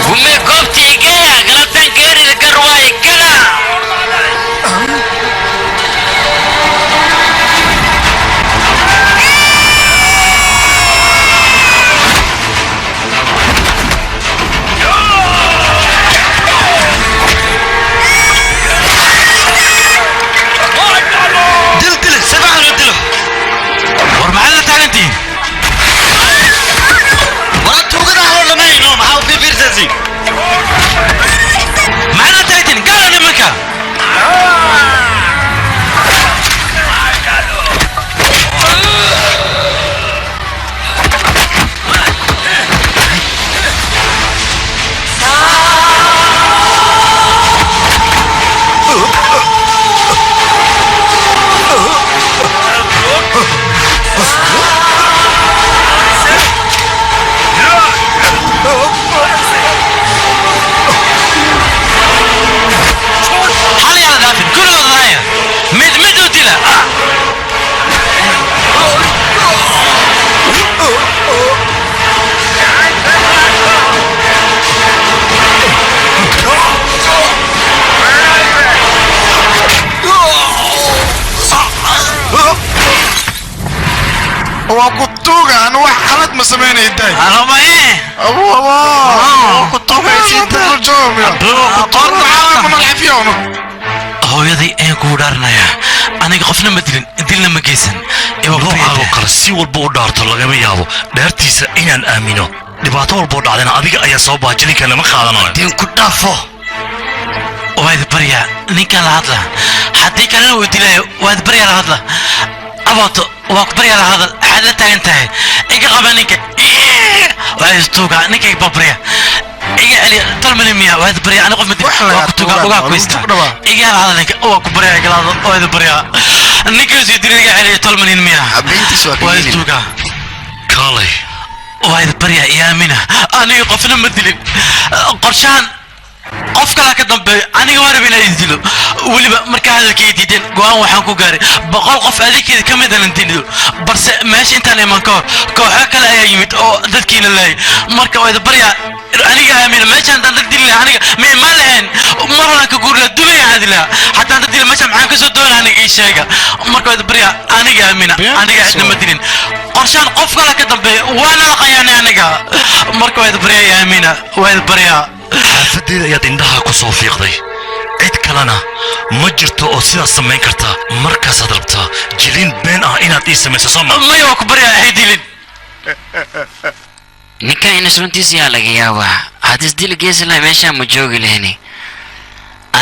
Gume goobtii geeya, galabtan geerida garwaay gala. Dil, dil, sabax loo dilo. War maxaad la taagantihiin? Waraa tuugada haloo dhamayno, maxaa u fiirfiirsaasi? Maxaad la taagantihiin? Gaala nimanka. Hal yaala dhaafin, kulligood laaya, mid mid u dila. Waa ku tuuga, aan wax qalad ma samaynay day. Ku Hooyaday ayaan kugu dhaaranayaa, aniga qofna ma dilin, dilna ma geysan. Noocaagoo kale si walba u dhaarto, lagama yaabo dhaartiisa inaan aamino. Dhibaato walboo dhacdana adiga ayaa soo baajilinka lama qaadanayo. Diin ku dhaafo, waa idi baryaa, ninkaan la hadla, haddii kalena uu dilaayo. Waa idi baryaa, la hadla abooto. Waa ku baryaa la hadal xaad la taagan tahay iga qaba ninka waa istuuga ninka iga barya iga celi tolmani miya waa barya ani qof mid waa ku tuuga ugaa ku ista iga la hadal ninka waa ku baryaa iga la hadal waa baryaa ninka sii diri iga celi tolmani miya waa istuuga kaalay waa baryaa iyo aamina aniga qofna ma dilin qorshahan qof kale ka dambeeyo aniga waa rabay inaan isdilo weliba markaa hadalkay diideen go'aan waxaan ku gaaray 100 qof adinkeeda ka mid aanan dilo balse meesha intaan iman ka hor kooxo kale ayaa yimid oo dadkiina laayay marka waa baryaa aniga aamina meeshaan haddaan dad dili lahaa aniga ma imaan lahayn mar horaan ka guuri lahaa dubay aadi lahaa haddaan dad dili meeshaan maxaan kasoo doonaa aniga ii sheega marka waa baryaa aniga aamina aniga cidna ma dilin qorshaan qof kale ka dambeeya waana la qayaanay aniga marka waa baryaa aamina waa baryaa Xaafadeeda ayaad indhaha ku soo fiiqday cid kalena ma jirto oo sidaas samayn karta markaasaad rabtaa jiliin been ah inaad ii samayso soo ma maya waa ku baryaa hay dilin Ninkan inas runtiisa yaa laga yaabaa haddii isdili geesi lahay meeshaan ma joogi lahani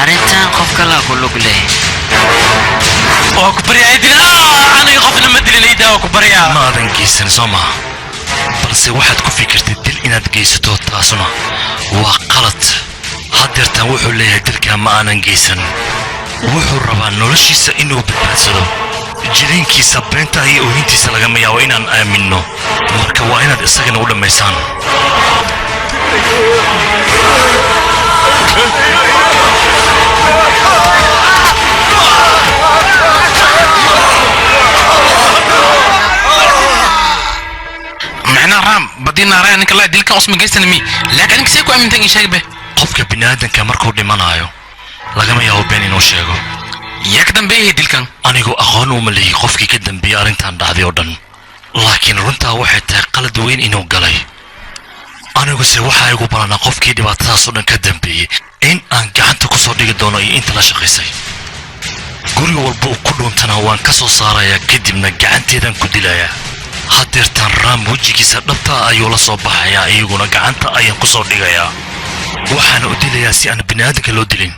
arrintan qof kalaa ku lug leh waa ku baryaa hay dilin aniga qofna ma dilin iidaa waa ku baryaa ma aadan geysan soo maha balse waxaad ku fikirtay dil inaad geysato taasuna waa qalad haddeertan wuxuu leeyahay dilkaa ma aanan geysan wuxuu rabaa noloshiisa inuu badbaadsado jiliinkiisa beenta iyo oohintiisa lagama yaabo inaan aaminno marka waa inaad isagana u dhammaysaan macnaa raam badina raaya ninka laa dilkan usma geysan mi laakiin ninka see ku aamintan ii sheeg be qofka bini'aadanka markuu dhimanaayo lagama yaabo been inuu sheego yaa ka dambeeyay dilkan anigu aqoon uma lihi qofkii ka dambeeyey arrintan dhacday oo dhan laakiin runtaa waxay tahay qalad weyn inuu galay aniguse waxaa igu balanaa qofkii dhibaatadaas oo dhan ka dambeeyey in aan gacanta ku soo dhigi doono iyo inta la shaqaysay guri walba uu ku dhuuntana waan ka soo saarayaa kadibna gacanteedaan ku dilayaa haddeertaan raam wejigiisa dhabtaa ayuu la soo baxayaa iyaguna gacanta ayaan ku soo dhigayaa waxaana u dilayaa si aan bini'aadanka loo dilin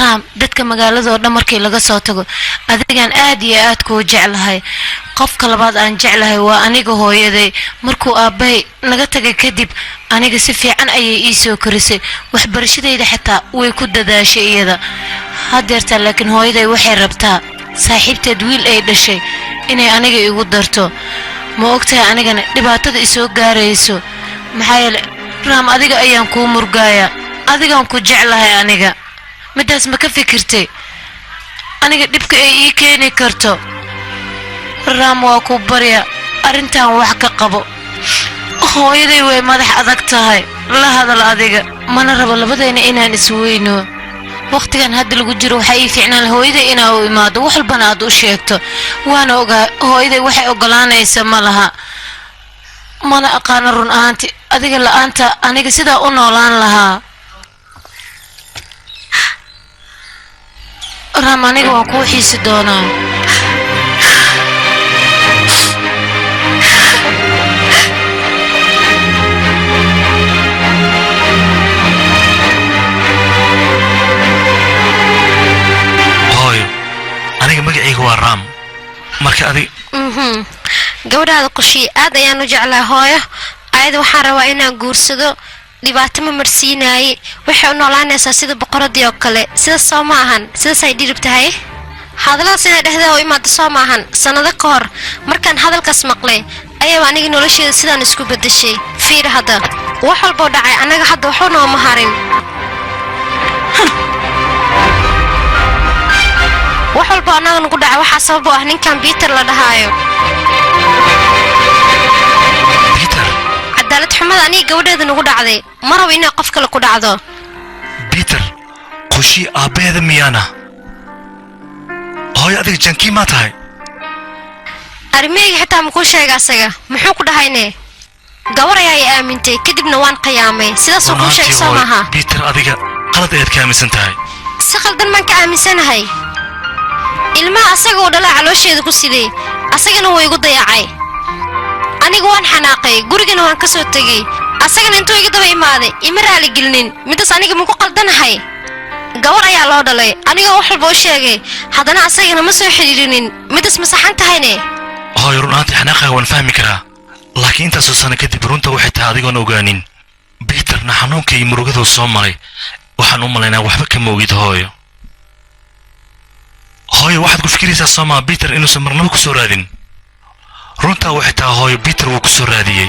Raam dadka magaalada oo dhan markii laga soo tago adigan aad iyo aad kuu jeclahay qofka labaad aan jeclahay waa aniga hooyaday markuu aabbahay naga tagay kadib aniga si fiican ayay ii soo korisay waxbarashadayda xitaa way ku dadaashay iyada haddeertaa laakiin hooyaday waxay rabtaa saaxiibteed wiil ay dhashay inay aniga igu darto ma ogtahay anigana dhibaatada isoo gaarayso maxaa yeele raam adiga ayaan kuu murgaaya adigaan ku jeclahay aniga midaas ma ka fikirtay aniga dhibka ay ii keeni karto raam waa ku barya arrintan wax ka qabo hooyaday way madax adag tahay la hadal adiga mana rabo labadayna inaan isweyno wakhtigan hadda lagu jiro waxaa ii fiicnaan hooyaday inaa u imaado wax walbana aad u sheegto waana ogaa hooyaday waxay ogolaanaysa ma laha mana aqaano run ahaanti adiga la'aanta aniga sidaa u noolaan lahaa raam aniga waan kuu xiisi doonaa hooyo aniga magacayga waa raam marka adig Gabadhaada qushii aad ayaan u jeclaa hooyo ayada waxaan rabaa inaan guursado dhibaato ma marsiinaaye waxay u noolaanaysaa sida boqoradii oo kale sidaas soo ma ahan sidaas ay dhirib tahay hadalladaas inay dhexdeeda u imaado soo ma ahan sannado ka hor markaan hadalkaas maqlay ayaaba aniga nolosheeda sidaan isku beddeshay fiir hadda wax walboo dhacay annaga hadda waxba nooma harin wax walbo annaga nagu dhacay waxaa sabab u ah ninkan Peter la dhahaayo cadaalad xumada aniga gabadheeda nagu dhacday ma rabo inay qof kale ku dhacdo Peter qushii aabbaheeda miyaana hooyo adiga jankii maa tahay arrimahayga xitaa makuu sheega asaga muxuu ku dhahayne gabar ayaa i aamintay kadibna waan qiyaamay sidaasuu kuu sheegay soo maaha Peter adiga qalad ayaad ka aaminsan tahay si khaldan baan ka aaminsanahay ilmaha asaga uu dhalaa caloosheeda ku siday asagana wuu igu dayacay Aniga waan xanaaqay, gurigana waan ka soo tegey. Asagana intuu iga daba imaaday ima raaligelinin. Midaas aniga maku qaldanahay? Gabar ayaa loo dhalay, aniga wax walba u sheegay, haddana asagana ma soo xidhiirinin. Midaas ma saxan tahayne? Hooyo, run ahaantii xanaaqaaga waan fahmi karaa, laakiin intaasoo sano kadib runta waxay tahay adigoon ogaanin Peterna xanuunka iyo murugaduu soo maray, waxaan u malaynaa waxba kama ogid. Hooyo, hooyo, waxaad ku fikiraysaa soomaa Peter inuusan marnaba ku soo raadin? Runtaa waxay tahay, hooyo, Peter wuu ku soo raadiyey,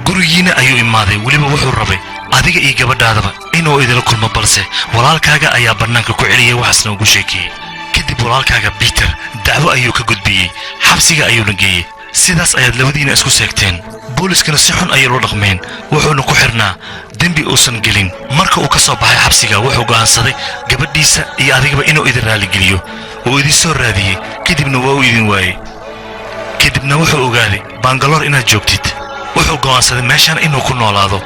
gurigiina ayuu imaaday. Weliba wuxuu rabay adiga iyo gabadhaadaba inuu idila kulmo, balse walaalkaaga ayaa bannaanka ku celiyey, waxaasna ugu sheekeeyey. Kadib walaalkaaga Peter dacwo ayuu ka gudbiyey, xabsiga ayuuna geeyey. Sidaas ayaad labadiina isku seegteen, booliskana si xun ayay loo dhaqmeen, wuxuuna ku xirnaa dembi uusan gelin. Marka uu ka soo baxay xabsiga, wuxuu go'aansaday gabadhiisa iyo adigaba inuu idin raaligeliyo. Uu idin soo raadiyey, kadibna waa uu idin waayey. Kadibna wuxuu ogaaday Bangaloor inaad joogtid. Wuxuu go'aansaday meeshan inuu ku noolaado,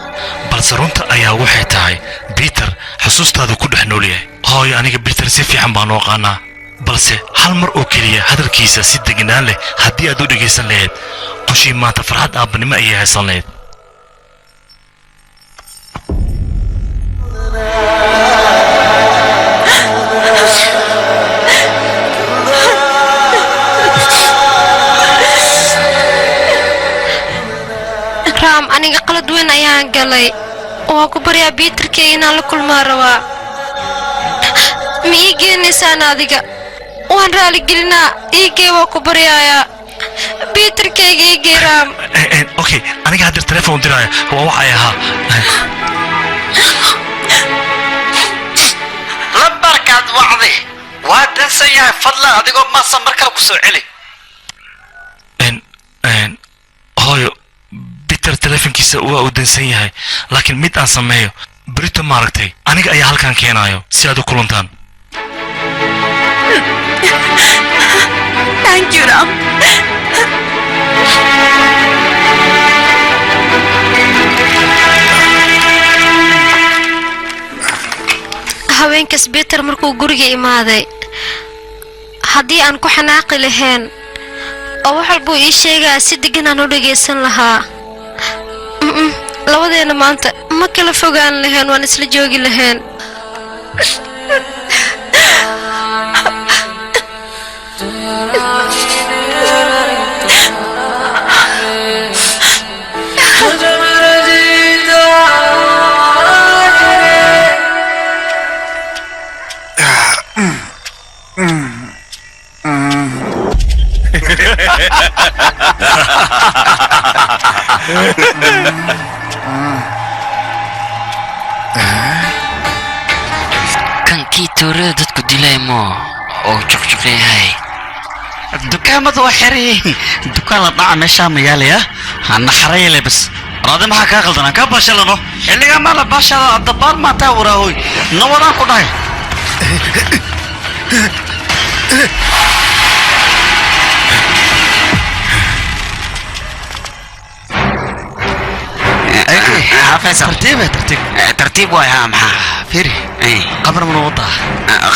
balse runta ayaa waxay tahay Peter xusuustaadu ku dhex nool yahay. Hooyo, aniga Peter si fiican baan u aqaanaa, balse hal mar oo keliya hadalkiisa si deganaan leh haddii aad u dhegaysan lahayd, qoshii maanta farxad aabbanimo ayay haysan lahayd. Raam, aniga qalad weyn ayaan galay. Waa ku baryaa, Peterkeyga inaan la kulmaa rabaa. Ma ii geenaysaan adiga? Waan raaligelinaa. Iigee, waa ku baryaayaa, Peterkeyga iigee, Raam. Okay, aniga haddeer telefoon diraya, waa waxay ahaa. Lambarkaad wacday waa dansan yahay. Fadlan adigoo maasan mar kale ku soo celi. Hooyo, Peter telefonkiisa waa uu dansan yahay, laakiin mid aan sameeyo, berito maaragtay aniga ayaa halkan keenaayo si aad u kulantaan. Thank you, Ram. Haweenkaas Peter markuu guriga imaaday, haddii aan ku xanaaqi lahayn oo wax walbuu ii sheegaa si deggan aan u dhagaysan lahaa, labadeena maanta ma kala fogaan lahayn, waan isla joogi lahayn. Kan kii toorada dadku dilay moo oo juqjuqyahay? Dukaamada waa xiran yihiin. Dukaan la dhaca meeshaa ma yaalaya? Naxarayale bas raadi. Maxaa kaa qaldanaa? Ka baashalano xilligaa maa la baashada? Dabaal maataa waraahoy nawadaan ku dhahay. Tartiib tartiib tartiib waay. Haa, maxaa? Fiiri, qamar mana wadaa?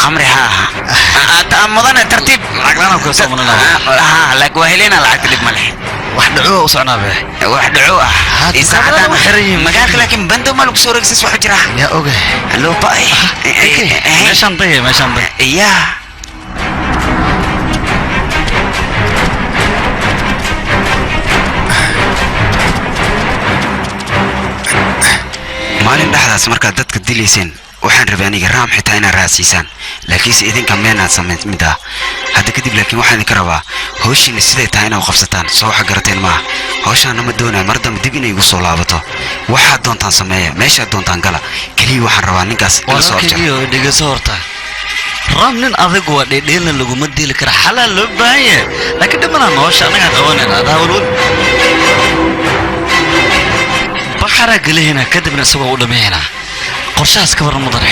Khamri haa, mudane, tartiib. Lacag la'aan ku soo manana. Haa, laakiin waa helena lacagta, dhib ma leh. Wax dhaco u socnaa be. Wax dhaco ah saacadaan u xiran yihiin magaalka, laakiin bando ma lagu soo rogsas wax jira. Yaa ogahay? Loo ba'ay. Meeshaan day, meeshaan day. Yaa. Maalin dhexdaas markaad dadka dilayseen, waxaan rabay aniga Raam xitaa inaad raadsiisaan, laakiinse idinka meenaad samayn mid ah hadda kadib. Laakiin waxaan idinka rabaa hawshiina siday tahay inaad qabsataan. Soo waxa garateen maaha? Hawshaana ma doonaya mar dambe dib inay igu soo laabato. Waxaad doontaan sameeya, meeshaad doontaan gala, keliya waxaan rabaa ninkaas in la soo afjaro. Walaalkaygiio, dhegeyso horta. Raam nin adag waa, dheedheelna laguma dili kara, xalaa loo baahan yahay, laakiin dhimanaa nolosha annagaa qabanayna. Adaa walwal baxaraa gelihina, kadibna isagoo u dhammeynaa qorshahaas. Ka waran mudane?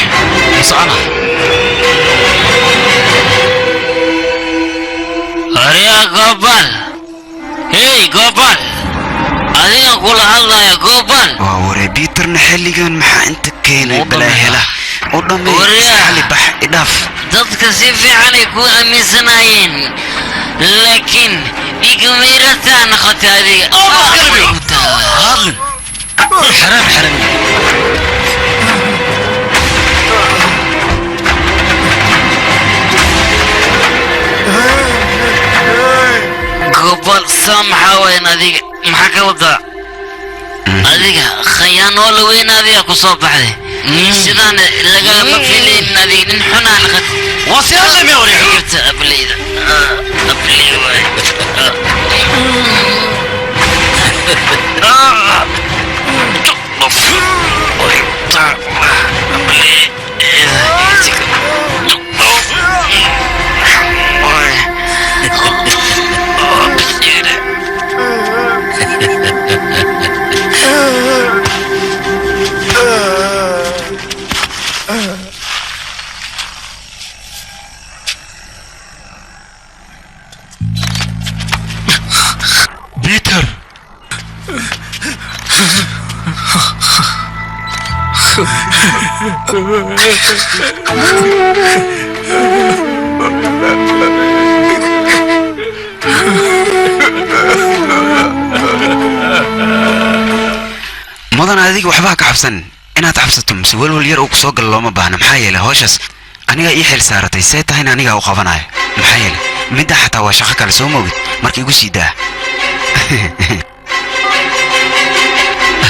Ma socona? Aryaa Gobal, hey Gobal, adiga kula hadlaya, Gobal. Waa waree, Peterna xilligan maxaa inta keenay? Balaa hela u dhammeey. Waryaa. Iska bax, idhaaf. Dadka si fiican ay ku aaminsanaayeen, laakiin Dhiig miirataa noqotay adiga. Hadlin. Xaraam xaraam. Gobol saa maxaa weyn adiga? Maxaa ka wadaa? Adiga khayaanoo la weyn adiga ku soo baxday. Sidaan lagama filayn adiga nin xunaa noqotay. Waa si hadlay miyaa wareer? Jirta ableyda. Abley waay. Peter. Mudan adiga waxba ka xabsan inaad xabsato mise welwel yar uu ku soo galo looma baahna. Maxaa yeelay hawshaas aniga ii xil saaratay, see tahayna anigaa u qabanayo. Maxaa yeelay midda xataa waa shaqo kale, soo moogid marka igu sii daa.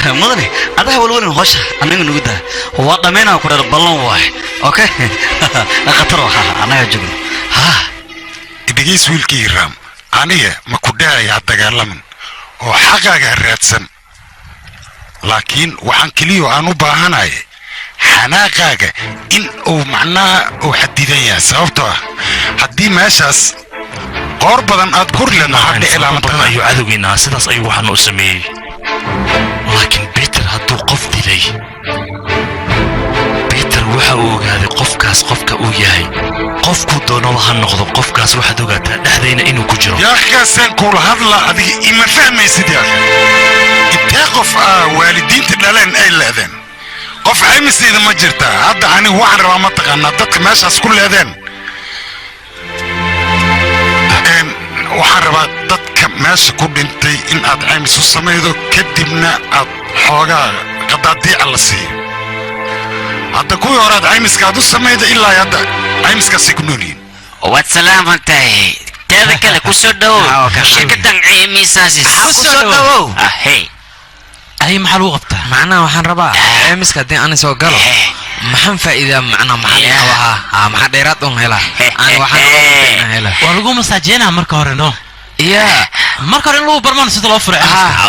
Mudane, adaha walwalin howsha annaga nugu daa, waa dhammaynaa ku dheer ballan waay. Okay, khatar waa annaga joogno. Dhegeys wiilkii Raam, aniga ma ku dhahaya ha dagaalamin oo xaqaaga ha raadsan, laakiin waxaan keliya aan u baahanahay xanaaqaaga in uu macnaha uu xadidan yahay, sababtoo ah haddii meeshaas qoor badan aad kori leed maxaa dhici lahaa badan ayuu cadowgeena sidaas ayuu waxaan u sameeyey. Laakiin Peter hadduu qof dilay, Peter waxa uu ogaaday qofkaas qofka uu yahay. Qofkuu doonaba ha noqdo, qofkaas waxaad ogaataa dhexdayna inuu ku jiro. Yaakaasaan kuula hadlaa, adiga ima fahmaysid yaaka. Intee qof ah waalidiinta dhaleen ay leedeen qof caymisteeda ma jirtaa? Hadda anigu waxaan rabaa mataqaanaa dadka meeshaas ku leedeen, waxaan rabaa dadka meesha ku dhintay in aad caymis u samaydo, kadibna aad xoogaa qadaadiica la siiyo. Hadda kuwii hore aad caymiska aad u samaydo ilaa hadda caymiskaasay ku nool yihiin. Waad salaaman tahay. Teeda kale ku soo dhawow shirkadan caymisaasi. Ku soo dhawow. Hey. Adiga maxaa lagu qabtaa? Macnaha waxaan rabaa caymiska haddii aan soo galo maxaan faa'iidaa? Macnaha maxaan qabahaa? Haa, maxaa dheeraad un helaa? Aan waxaan rabaa helaa. Waa lagu masaajeynaa marka hore, no? Yeah. Marka hore in lagu barmaan sida loo furo caymiska.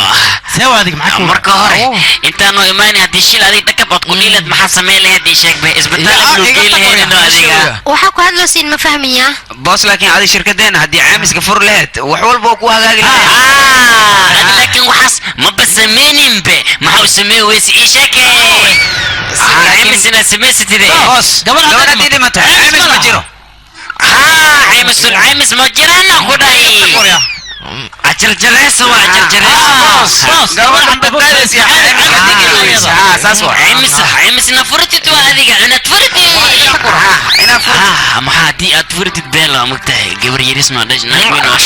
See waa adiga maxaa ku marka hore intaanu imaanay haddii shil adiga dhakab ood ku dhiilad maxaa samayn lahayd? Ii sheeg bay isbitaalka loo geyn lahayd adiga. Waxaa ku hadlaysiin ma fahmayaa? Boos, laakiin adi shirkadeena haddii caymiska fur lahayd wax walba oo ku hagaagi lahayd. Adi laakiin waxaas maba samaynin be, maxaa u sameyn weyse? Ii sheeg caymis inaad samaysatide. Boos, gabadh haddii dhimato caymis ma jiro. Caymisul caymis ma jiraana ku dhahay. Ajarjareysa waa ajarjareysa. Caymisna furitid waa adiga inaad furitid. Maxaa haddii aad furitid beel waa mogtahay gabar yaris ma dhash naag weyn waa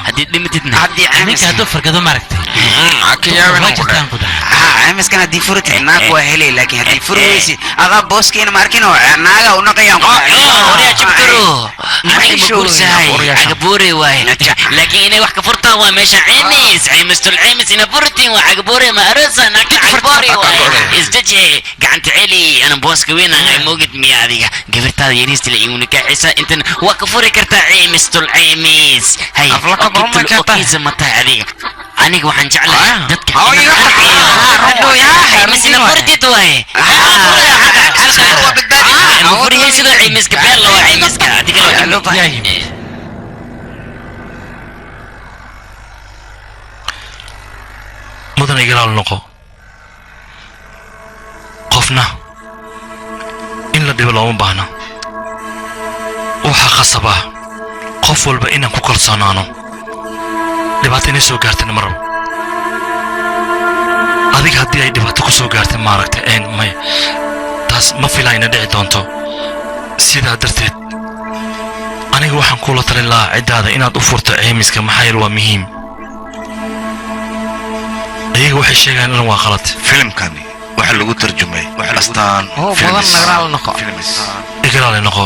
haddii dhimatidna. Ninka hadduu fargado maaragtay. Caymiskan haddii furitid naag waa helay, laakiin haddii furi weysid adaa booskiina ma arkin oo naaga u naqayaan. Waryaa jibtaro aniga ma guursahay cagaboore waaye, laakiin inay wax ka furtaan waa meesha caymis caymistul caymis ina furtiin waa cagaboore ma arosa naagta cagaboore waaye. Isdeji gacanta celi, ana booska weyn aan moogid miya adiga gabartaada yariista la igu nikaaxisa intan waa ka furi kartaa caymistul caymis. Hay okiisa ma tahay adiga? Aniga waxaan jeclahay dadka caymis ina furtid waaye. Ma furihaysidoo caymiska beel waa caymiska adiga loo. Mudan igalaal noqo, qofna in la dhibo looma baahna. Waxaa khasab ah qof walba inaan ku kalsoonaano, dhibaato inay soo gaartana ma rabo. Adiga haddii ay dhibaato ku soo gaartay maaragtay een may taas ma filaa ina dhici doonto. Sidaa darteed aniga Aniga waxaan kula talin lahaa ciddaada inaad u furto ceymiska, maxaa yeele waa muhiim. Iyaga waxay sheegaan in waa qalad. Filimkani waxaa lagu tarjumay astaan. Igalaale noqo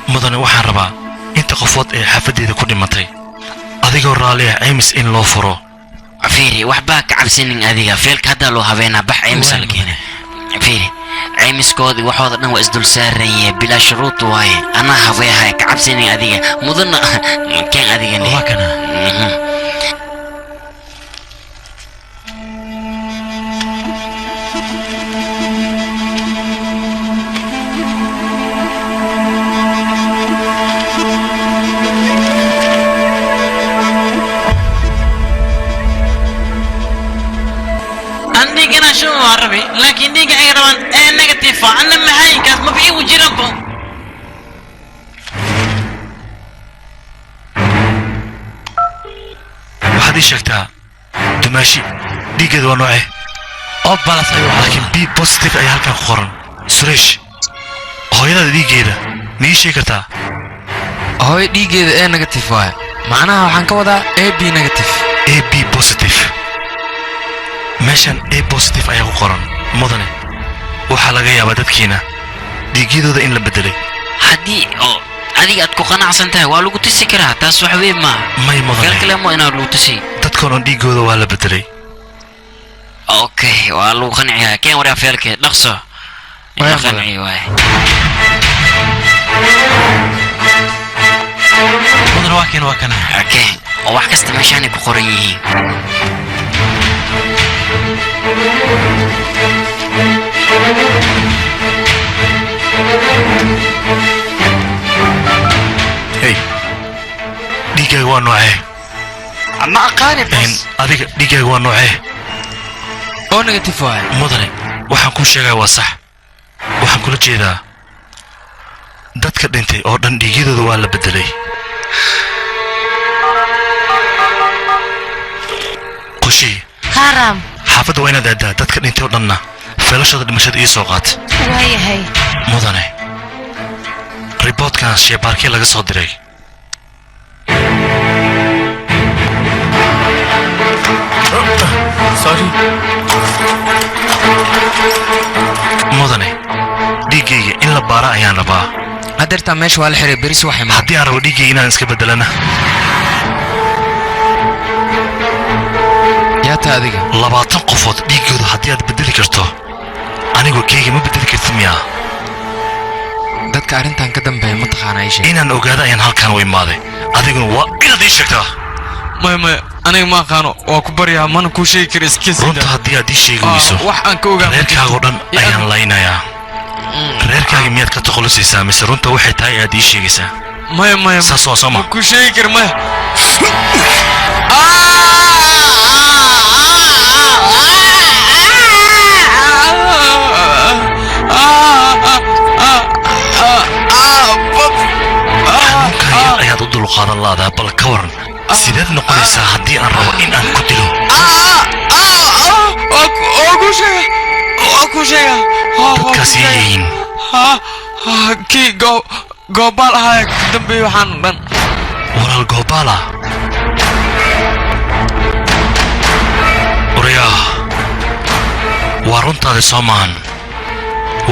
mudane, waxaan rabaa inta qofood ee xaafadeeda ku dhimatay adigoo raalli ah ceymis in loo furo. Fiiri, waxbaa ka cabsanin adiga. Feelka haddaa loo habeenaa, bax ceymisaa la keenay. Fiiri, ceymiskoodii waxooda dhan waa isdul saaran yahay, bilaa shuruud waaye. Anaa habeehay, ka cabsanin adiga mudana, keen adigani. Waa kana. Anigana shuu waa rabi, laakiin dhiigga ay rabaan ee negative ah, anna maxayinkaas maba iigu jiranba. Waxaad ii sheegtaa dumaashi dhiiggeeda waa noocee? Oo balas ayuu ahaa. Laakiin B positive ayaa halkan ku qoran. Suresh, hooyadaada dhiiggeeda ma ii sheegi kartaa? Hooyo dhiiggeeda A negative waaye, macnaha waxaan ka wadaa A B negative. A B positive, meeshan A positive ayaa ku qoran. Mudane, waxaa laga yaabaa dadkiina dhiigyadooda in la bedelay. Haddii oo adiga aad ku qanacsan tahay waa lagu tusi karaa, taas wax weyn maaha. May mudane. Meel kale mo inaad lagu tusi. Dadkan oo dhiiggooda waa la bedelay. Okay, waa lagu qanciyaa. Keen waraa feelke, dhaqso in la qanciyo waaye. Mudane, waa keen, waa kana. Okay, oo wax kasta meeshaanay ku qoran yihiin. Hey, dhiiggaaga waa noocee? Ma aqaani. Adiga dhiiggaaga waa noocee? Oo negative waaye. Mudane, waxaan kuu sheegaya waa sax. Waxaan kula jeedaa dadka dhintay oo dhan dhiigyadooda waa la bedelay. Qoshii. Haram. Xaafadda waa inaad aadaa, dadka dhintay oo dhanna feelashooda dhimashada ii soo qaat. Waayahay. Mudane, riboodkan sheebaarkee laga soo diray? Mudane, dhiiggayga in la baara ayaan rabaa. Hadeertaa meesha waa la xiray, beris wax imaan. Haddii aan rabo dhiiggayga inaan iska bedelana? Yaa taa adiga? 20 qofood dhiiggooda haddii aad bedeli karto, anigoo keyga ma bedeli kartid miyaa? Dadka arrintan ka dambeeya ma taqaanaa? Ii sheeg. Inaan ogaado ayaan halkaan u imaaday, adiguna waa inaad ii sheegtaa. Maya maya, aniga ma aqaano, waa ku baryaa, mana kuu sheegi kara iskiis. Runta haddii aad ii sheegi weyso, wax aan ka ogaa reerkaagoo dhan ayaan laynayaa. Reerkaaga miyaad ka takhalusaysaa mise runta waxay tahay aad ii sheegaysaa? Maya maya. Saas waa soo ma ma kuu sheegi kara, maya. Xanuunkan yar ayaad u dulqaadan laadaa. Bal ka waran, sideed noqonaysaa haddii aan rabo in aan ku dilo? Waa kuu sheega, waa kuu sheega. Dadkaas ii yihiin. Kii goobaal ahaa ka dambeeyey waxaan dhan. Walaal goobaala, orayaa, waa runtaadi soo maahan?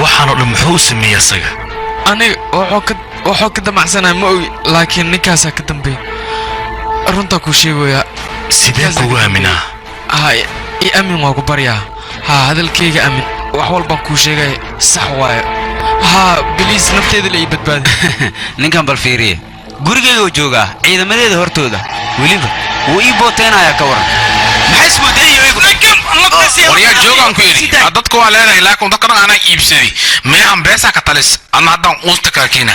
Waxaanoo dhan muxuu u sameeyey asaga? Aniga wuxuu ka damacsanaya ma ogi, laakiin ninkaasaa ka dambeeyey. Runtaa kuu sheegayaa. Sideen kugu aaminaa? Ha i aamin, waa ku baryaa. Ha, hadalkayga aamin, wax walbaan kuu sheegaya sax waaye. Ha, biliis, nafteeda la ii badbaadi. Ninkan bal fiiriye, gurigayga joogaa ciidamadeeda hortooda, weliba wuu ii booteynayaa. Ka waran, maxay ismoodeen? Waryaa, joogaan ku yidhi. Dadku waa leedahay, laakiin dadka dhan anaa iibsaday. Meehan beesaa ka talis, adna haddaan uusta kaga keena,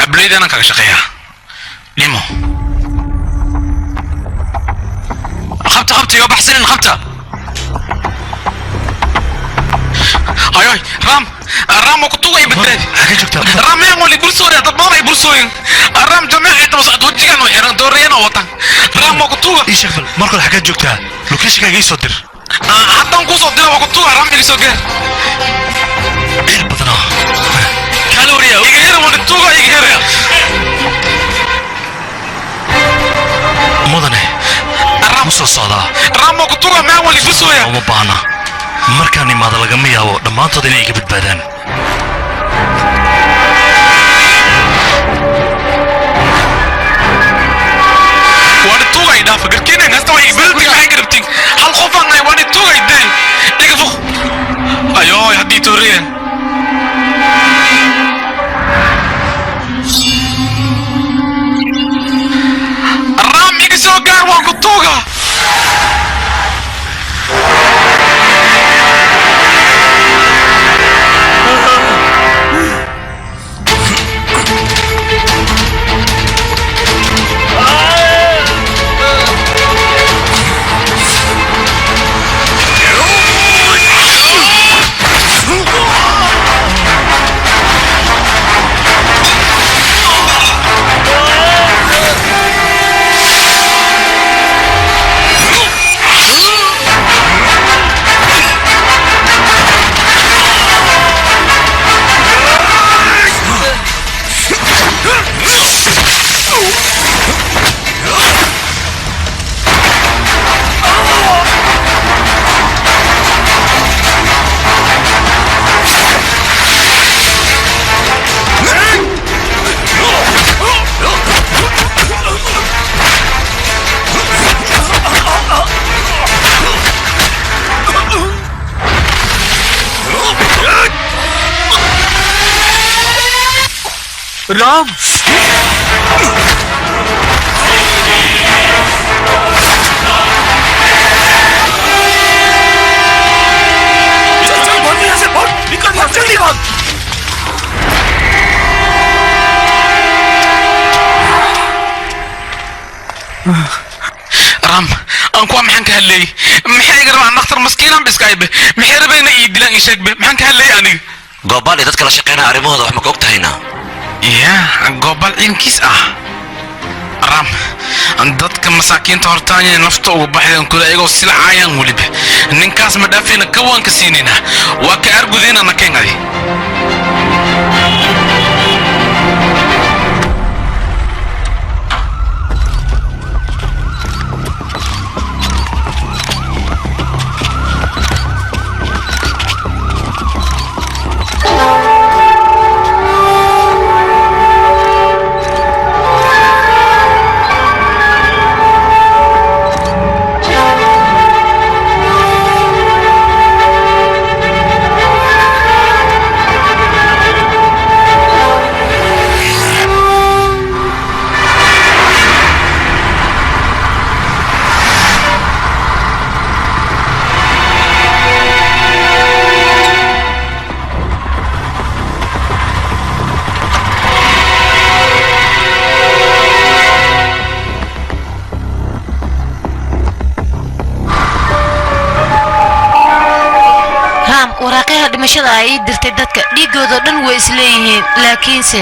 ableydana kaga shaqeeya dhimo. Qabta, qabta, yoo baxsanin, qabta. Ayoy, Ram, Ram waa ku tugay, badbaadi. Ram, meehan wali bulsooya, dad badan ay bulsooyin. Ram, jameecay daba socod, wejigaan oo xiran, doorayana oo watan. Ram, waa ku tuga. Ii sheeg bal markale, xaggaad joogtaa? Locationkaaga ii soo dir. Haddaan kuu soo dira, waa ku tuga. Ram, iga soo gaar. Ciil badanaa. Kaaloriya iga hera, wali tuga, iga hera. Raam soo socdaa. Raam waa ku tuga maa wali busooya. Uma baahna. Markaan imaado lagama yaabo dhammaantood inay iga badbaadaan. Waan tugay dhaafa garkiina hasta way ibelti maxay garabtiin hal qof aan nahay waan tugay day iga fuq ayo haddii tooriyeen. Raam iga soo gaar waan ku tuga. Ram! चल चल भाग यहाँ से भाग निकल यहाँ जल्दी भाग। Ram aan kuwa maxaan ka hadlayay maxay iga rabaan dhakhtar maskiinaan ba iska aybe maxay rabayna ii dilaan ii sheegbe maxaan ka hadlayay aniga. Goobaal iyo dadka la shaqeynaya arrimahooda wax ma ka og tahayna? Ya goobaal ciinkiis ah Ram dadka masaakiinta hortaanya nafta uga baxdeen kule iyagoo silcaayaan weliba ninkaas ma dhaafayna kawaan ka siinaynaa waa ka argudayna na keen adi. Raam waraaqyaha dhimashada ay ii dirtay dadka dhiigoodoo dhan way isleeyihiin laakiinse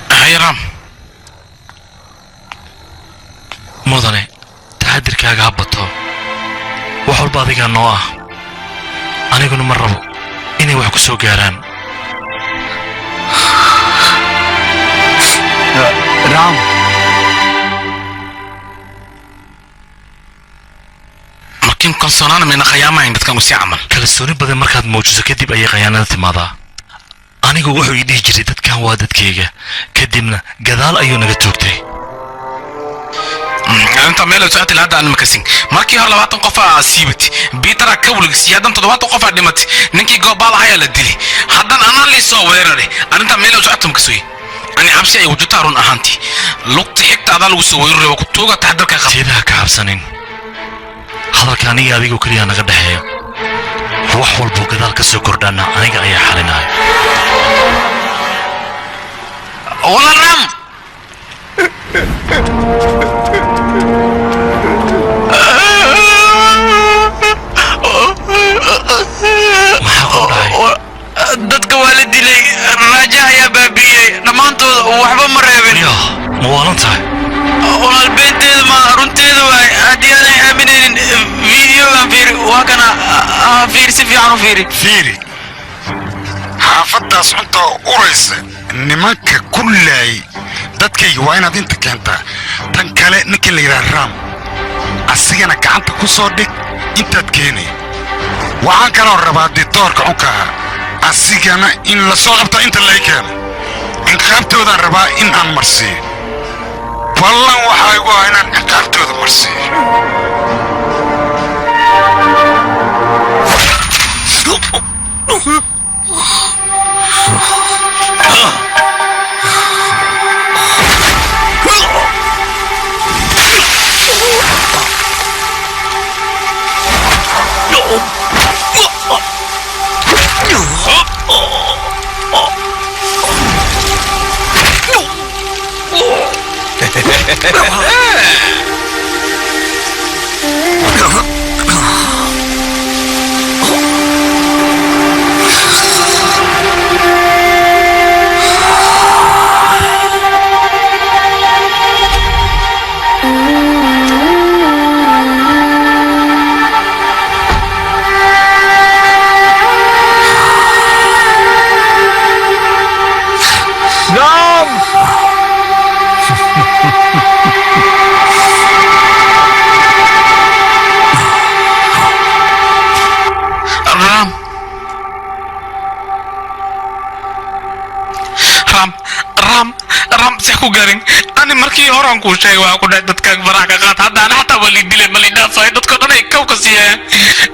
Hay Ram mudane taxadirkaaga ha bato wax walba adigaa noo ah aniguna ma rabo inay wax ku soo gaaraan. Ram markiin kalsoonaan mayna khayaamahayn dadkan usii camal. Kalsooni badan markaad muujiso kadib ayay khayaanada timaadaa. Anigu wuxuu ii dhihi jiray dadkan waa dadkayga kadibna gadaal ayuu naga toogtay. Arrinta meel ay socotay hadda aan makasin markii hore 20 qof aa siibatay Peter ka wulgisi haddan 70 qof aa dhimatay ninkii goobaal ahaa la dilay haddan anaa lii soo weeraray arrinta meel ay socotay makasooy ani cabsi ay wujudtaa run ahaantii lugta xigta adaa lagu soo weeraray waa ku tuuga taxadarka qab. Tiidaha ka cabsanin hadalka aniga adigu keliya naga dhexeeyo wax walbuu gadaal ka soo kordhana aniga ayaa xalinaya. Walaal Ram! Dadka waa la dilay Raaja ayaa baabi'iyey dhammaantood waxba ma reebin. Ma waalan tahay? Walaal beenteeda ma runteeda waay haddii aanay aaminaynin videogan fiiri waa kana fiiri si fiican u fiiri. Fiiri Xaafaddaas cunta uraysa nimanka ku laayay dadkayga waa inaad inta keentaa. Tan kale ninka la yidhaha Raam asigana gacanta ku soo dhig intaad keenay. Waxaan kaloo rabaa ditoorka cunka ahaa asigana in la soo qabta inta lay keeno. Ciqaabtoodaan rabaa in aan marsiiyo. Ballan waxaa igu ah inaan ciqaabtooda marsiiyo. Ram, Ram, Ram, Ram, see ku garin. Ani markii horaan kuu sheegay waxaa ku dhahay dadkaaga faraha ka qaad. Hadda ana xataa waa lii dilay, ma lii dhaafay. Dadka dhan ay kaw ka siiyeen.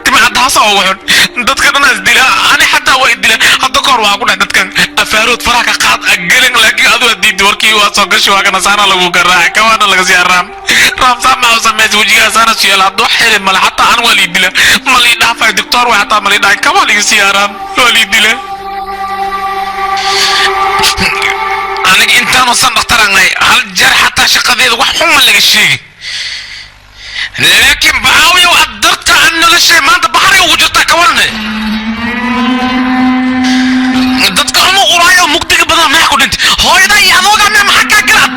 Tima caddaasa ugu xun. Dadka dhan is dila. Ani xataa waa i dila. Hadda ka hor waxaa ku dhahay dadkan afaarood faraha ka qaad gelin, laakiin adigu waa diiday warkii waa soo gashi waa kana saana lagu garaacay. Kawaana laga siiyaa Ram. Ram saa maxaa u samaysay wejigaa saana siyaal hadduu xiri male xataa an waa lii dila. Ma lii dhaafay doctor waa xataa ma lii dhaafay. Kawaa laga siiyaa Ram. Waa lii dila. Aniga intaanusan dhakhtaranay hal jeer xataa shaqadeeda wax xun ma laga sheegin, laakiin baxaawiya waxaad darta aan noloshay maanta baxray ugu jirtaa kawarne. Dadka xumo uraayo mugdiga badan maxaa ku dhintay hooyada iyo adoogaa mee maxaa kaa galaad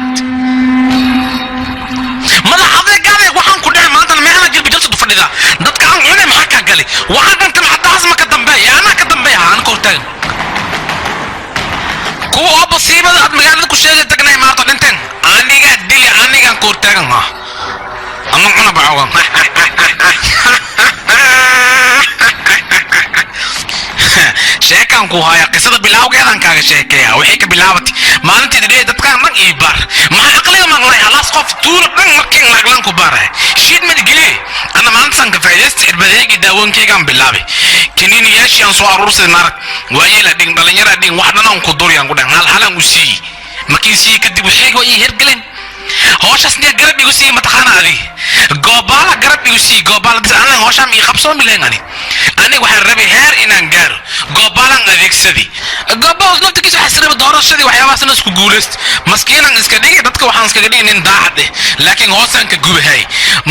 madax adeegaade waxaan ku dhahay maantana meexana jilba jalsad u fadhidaa dadka aan cunay maxaa kaa galay waxaan dhintay maxadaas ma ka dambeeya anaa ka dambeeya aan ka hortaagan kuwa oo basiibada aad magaalada ku sheegay tagnay maarta dhinteen aniga dili anigan ku hortaagan ha ama cuna bacoogan. Sheekaan ku haya qisada bilaawgeedan kaaga sheekeeya waxay ka bilaabatay maalintii dhidhey dadkaan dhan ii baar maxaa aqliga maqlay halaas qof tuulo dhan markiin laglan ku baaraya shiid madgeliye ana maalintaan ka faa'iidaysta xirbadeygii daawoonkeygaan bilaabay kiniiniyaashii aan soo aruursaday maarag waayeela dhing dhallinyara dhing wax dhan aan ku duriyaan ku dhan hal halaan u siiyey markiin siiyey kadib waxayga waa ii hergeleen howshaas niya garab igu siiyey mataqaana adiga goobaala garab igu siiyey goobaala bis anaan howshaan ii qabsoon bilayn ani aniga waxaan rabay heer inaan gaaro goobaalaan adeegsadi goobahaas naftigiisa waxaa israba doorashadii waxyaabahaasna isku guulayst maskiinan iska dhigi dadka waxaan iskaga dhigi nin daacad eh laakiin hoosaan ka gubahay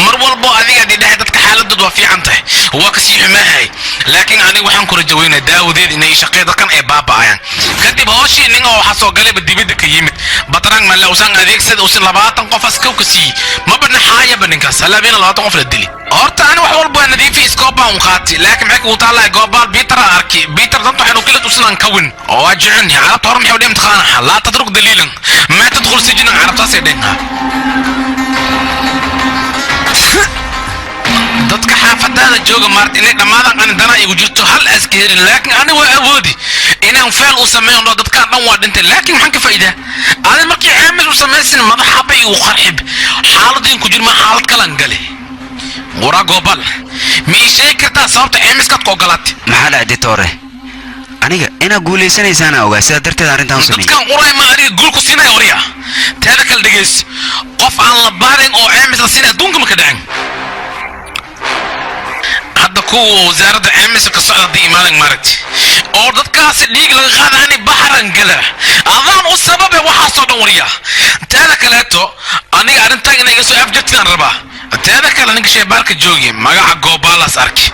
mar walbo adiga adii dhahay dadka xaaladood waa fiican tahay waa kasii xumaahay laakiin aniga waxaan ku rajaweynaa daawadeed inay shaqee dadkan ay baaba'ayaan kadib hooshii nin oo waxaa soo galayba dibadda ka yimid batrang male usan adeegsada usan 20 qof askaw ka siiyey ma banaxaayaba ninkaas halaabina 20 qof la dili horta ani wax walba waa nadiifi iskoobaan u qaatay laakiin maxay kugu taalahay goobaal biiter aan arki biiter danta waxaynu kila tusan aan kawin oo waa jecen carabta hore maxay u dhehen taqaana laa tatruk daliilan maa tadkhul sijinan carabtaasay dhehen dadka xaafadaada jooga maarta inay dhammaadaan ani dana igu jirto hal aska helin laakiin ani waa awoodi inaan feel u sameeyo dho dadkaan dhan waa dhintay laakiin maxaan ka faa'iidaa ani markii ceemis u samaysin madaxaba igu qarxib xaaladiin ku jirma xaalad kalan gale waraa goobal ma ii sheegi kartaa sababta ceemiskaad ku ogolaatay? Maxaa dhacday ditoore? Aniga inaad guuleysanaysaana ogaa, sidaa darteed arrintaan u sameeyey. Dadkan uray ma adiga guul ku siinaya warya teeda kale dhegeys qof aan la baarin oo ceemis la siinay adduunka ma ka dhicin hadda kuwa wasaaradda ceemisa ka socda haddii imaadan maaragti oo dadkaasi dhiig laga qaada ani baxran gala adaan u sababe waxaasoo dhan warya teeda kaleeto aniga arrintan inay iga soo afjartidaan rabaa teeda kale ninka sheebaarka joogi magaca goobaalaas arki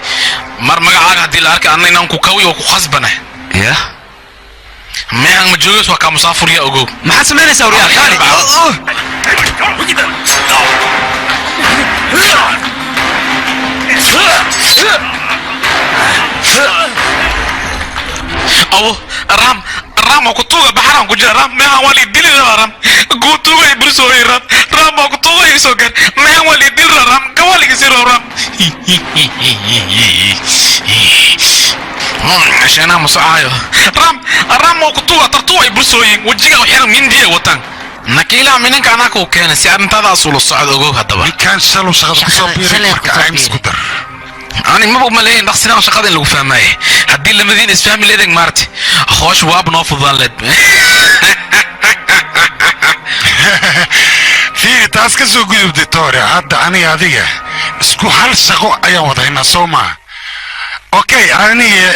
mar magacaaga haddii la arki anna inaan ku kawiyo waa ku khasbana yah meehan ma joogeys waa kaa musaafurya ogow maxaad samaynaysaa waryaa kaali? Awo Ram, Ram waa ku tuuga baxaraan ku jira. Ram, meehan waa lii dili rabaa. Ram, guu tuuga i bursooy. Ram, Ram waa ku tuuga i soo gar. Meehan waa lii dili rabaa. Ram, gawaa liga sii rabo. Ram, sheenaha ma socaayo. Ram, Ram waa ku tuuga tartuwa i bursooyin wajiga u xiran mindiya wataan nakiilaha minanka anaa kuu keenay si arrintadaas ula socdo. Ogow haddaba ninkaan shalow shaqada kusoo biiray, marka caymis ku dar. Ani maba umaleyn dhaqsinaan shaqada in lagu fahmaaye. Haddii lamadiin isfahmi leedeg maarti hoosh waaba noo fududaan leed. Fiiri, taas ka soo gudubtay toore. Hadda aniga adiga isku hal shaqo ayaan wadaynaa, soo maa? Okay, aniga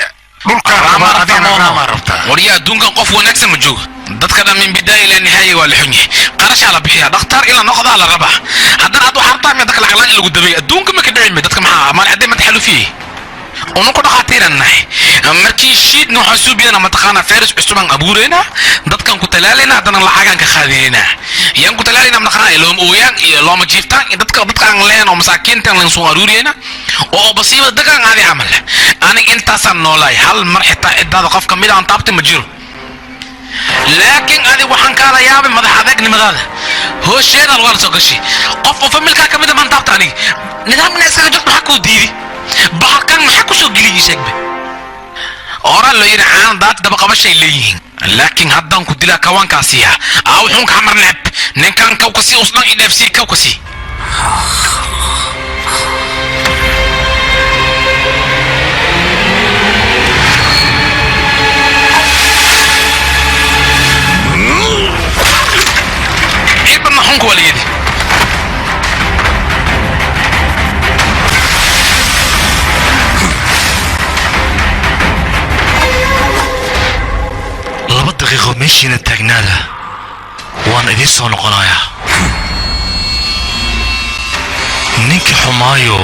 dhulkaa rabaa, adigana Raamaa rabtaa. Warya, adduunkan qof wanaagsan ma joogo. Dadka dhan min bidaaya ilaa nihaaya waa la xun yahay. Qarashaa la bixiyaa, dhakhtar ila noqdaa la rabaa. Haddana aad waxaa rabtaa miya dadka lacag laan in lagu dabeeyo? Adduunka ma ka dhici mi dadka maxaa maal cadday ma taxalufiyey ununku dhakhaatiiran nahay. Markii shiidna waxaan suubiyana mataqaanaa fayras cusubaan abuuraynaa, dadkan ku talaalayna, haddana lacagaan ka qaadinaynaa. Yaan ku talaalayna mataqaanaa looma ooyaan iyo looma jiiftaan iyo dadka aan leen oo masaakiintan leen soo aruuriyayna oo basiibada dagaan caadi camal. Aniga intaasaan noolaay, hal mar xitaa ciddaada qof ka mid aan taabtay ma jiro. Laakiin adig waxaan kaala yaabay madax adeegnimadaada hoosheeda lagaa soo gashay. Qof oo familkaa ka mid a maan taabta aniga. Nidaamkana iskaga jirto, maxaa kuu diidi? Bahalkan maxaa ku soo geliyay? Sheegbe horaa loo yidhi caana daati daba qabashay leeyihiin. Laakiin haddaan ku dilaa kawaankaasiya aa wuxuun ka xamar neceb ninkan kawkasi usdhan i dheefsii kawkasi. Ciibanna xunka waa la yidhi. 2 daqiiqo meeshiina taagnaada, waan idiin soo noqonayaa. Ninka xumaayo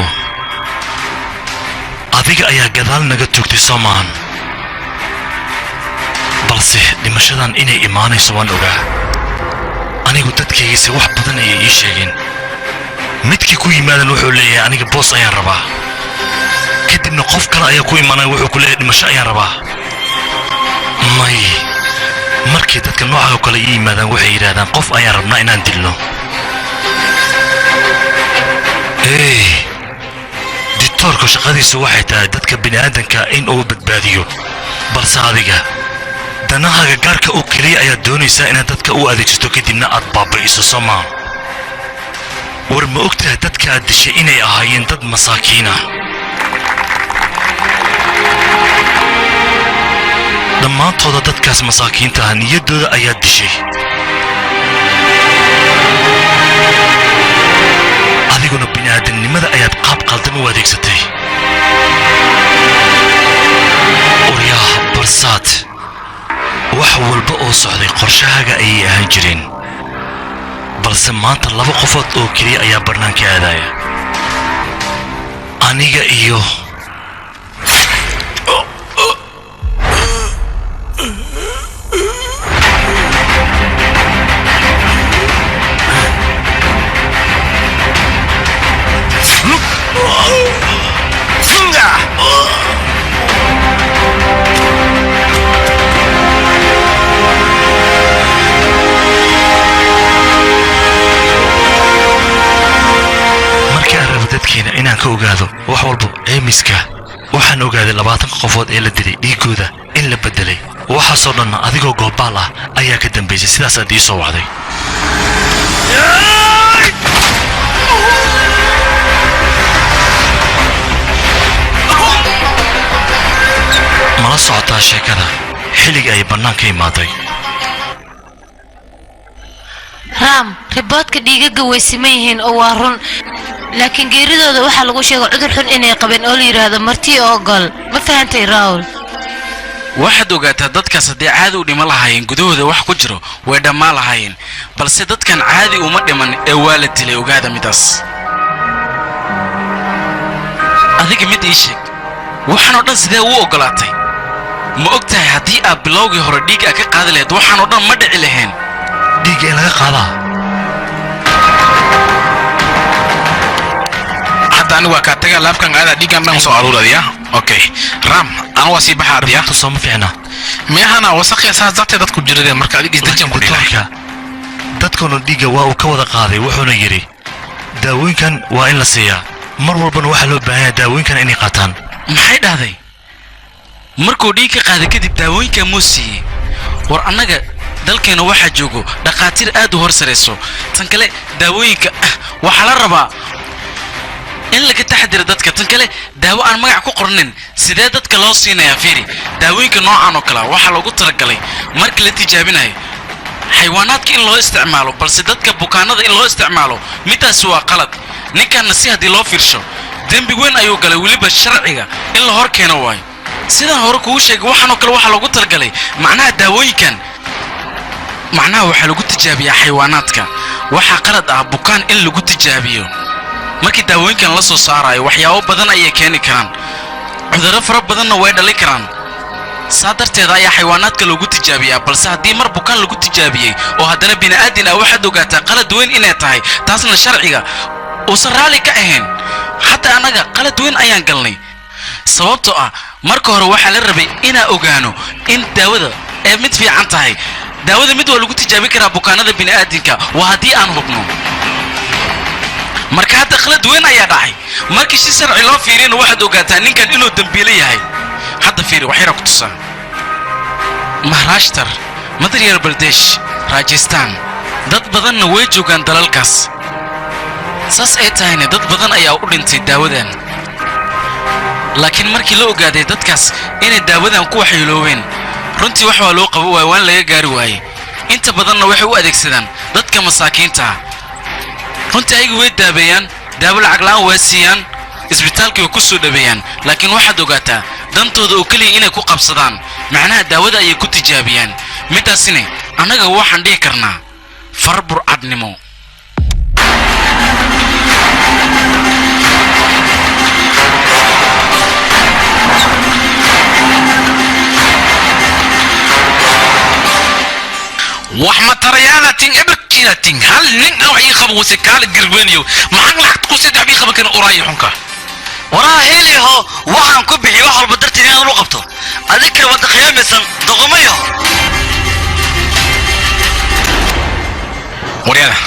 adiga ayaa gadaal naga toogtay, soo maahan? Balse dhimashadan inay imaanayso waan ogaa anigu. Dadkaygiise wax badan ayay ii sheegeen. Midkii ku yimaadan wuxuu leeyahay aniga boos ayaan rabaa. Kadibna qof kale ayaa ku imaanaya, wuxuu ku leeyahay dhimasho ayaan rabaa. May, markii dadka nooca oo kale ii yimaadaan waxay yidhaahdaan qof ayaan rabnaa inaan dilno. Ey, ditoorku shaqadiisu waxay tahay dadka bini'aadanka in uu badbaadiyo, balse adiga danahaaga gaarka oo keliya ayaad doonaysaa inaad dadka u adeegsato, kadibna aad baaba'iso, soo maa? War ma og tahay dadka aad dishay inay ahaayeen dad masaakiina? Dhammaantooda dadkaas masaakiinta ah niyaddooda ayaad dishay. Adiguna bini'aadamnimada ayaad qaab qaldan u adeegsatay. Uryaah Barsaad, wax walba oo socday qorshahaaga ayay ahaan jireen, balse maanta laba qofood oo keliya ayaa bannaanka aadaya, aniga iyo Markii aan rabo dadkeena inaan ka ogaado wax walba ceymiska, waxaan ogaaday 20-ka qofood ee la dilay dhiiggooda in la beddelay. Waxaasoo dhanna adigoo goobaal ah ayaa ka dambaysay. Sidaasaad ii soo wacday. Mala socotaa sheekada xilliga ay bannaanka imaaday? Raam, riboodka dhiigaga way siman yihiin oo waa run, laakiin geeridooda waxaa lagu sheegay cudur xun inay qabeen oo la yidhaahdo marti ogol. Ma fahantay, Rawl? Waxaad ogaataa dadkaas haddii caadi u dhiman lahaayeen, gudahooda wax ku jiro way dhammaan lahaayeen, balse dadkan caadi uma dhiman ee waa la dilay. Ogaada midaas. Adiga mid ii sheeg, waxaan oo dhan sidee u oggolaatay? Ma og tahay haddii aad bilowgii hore dhiig aa ka qaadi lahayd, waxaan oo dhan ma dhici lahayn? Dhiigga in laga qaadaa? Hadda anigu waa kaa tagaa, laabkan aadaa, dhiiggan dhan soo aruuradiya. Okay Ram, anu waa sii baxaa adiya. Sooma fiicna. Meehana wasaqya saas darteed dadku jiradeen marka adiga isdajaan ku Doctorka dadkuna dhiigga waa uu ka wada qaaday, wuxuuna yidhi daawooyinkan waa in la siiyaa mar walbana waxaa loo baahan yahay daawooyinkan inay qaataan. Maxay dhahday markuu dhiig ka qaaday kadib daawooyinka muu siiyey? War annaga dalkeena waxaa joogo dhakhaatiir aad u hor sarayso. Tan kale daawooyinka waxaa la rabaa in laga taxadiro dadka. Tan kale daawo aan magac ku qornin sidee dadka loo siinayaa? Fiiri, daawooyinka noocan oo kale ah waxaa loogu talagalay marka la tijaabinayo xayawaanaadka in loo isticmaalo, balse dadka bukaanada in loo isticmaalo midaasi waa qalad. Ninkanna si haddii loo fiirsho dembi weyn ayuu galay, weliba sharciga in la hor keeno waayo. Sidaan hore kugu sheegay, waxaan oo kale waxaa loogu talagalay macnaha daawooyinkan macnaha waxaa lagu tijaabiyaa xayawaanaadka. Waxaa qalad ah bukaan in lagu tijaabiyo. Markii daawooyinkan la soo saarayo waxyaabo badan ayay keeni karaan, cudurro fara badanna way dhalin karaan. Saa darteeda ayaa xayawaanaadka loogu tijaabiyaa. Balse haddii mar bukaan lagu tijaabiyey oo haddana bini'aadin ah, waxaad ogaataa qalad weyn inay tahay, taasna sharciga uusan raalli ka ahayn. Xataa annaga qalad weyn ayaan galnay, sababtoo ah marka hore waxaa la rabay inaa ogaano in daawada ee mid fiican tahay. Daawada mid waa lagu tijaabin karaa bukaanada bini'aadinka waa haddii aan hubno. Marka hadda qalad weyn ayaa dhacay. Markii si sharci loo fiiriyana waxaad ogaataa ninkan inuu dembiile yahay. Hadda fiiri, wax yaraa ku tusaa. Maharashtar, Madhya Pradesh, Rajasthan, dad badanna way joogaan dalalkaas. Saas ay tahayna dad badan ayaa u dhintay daawadan. Laakiin markii la ogaaday dadkaas inay daawadan ku waxyeeloobeen, runtii wax waa loo qabo waay, waan laga gaari waayey. Inta badanna waxay u adeegsadaan dadka masaakiinta ah. Runtii ayagu way daabeeyaan, daawo lacag la'aan waa siiyaan, isbitaalkii way ku soo dhaweeyaan, laakiin waxaad ogaataa dantooda oo keliya inay ku qabsadaan, macnaha daawada ayay ku tijaabiyaan. Midaasina annaga waxaan dhihi karnaa far burcadnimo. Wax matarayaala ting eberkiina ting hal nin aan wax ii qaban wase kaala garweynayo maxaan lacagta ku saddex bii qaban karin uraayo xunka. Waraa heliho, waxaan ku bixiy wax walba darteed inaadan u qabto, adinkana waad khiyaamaysan doqomayaho. Waryada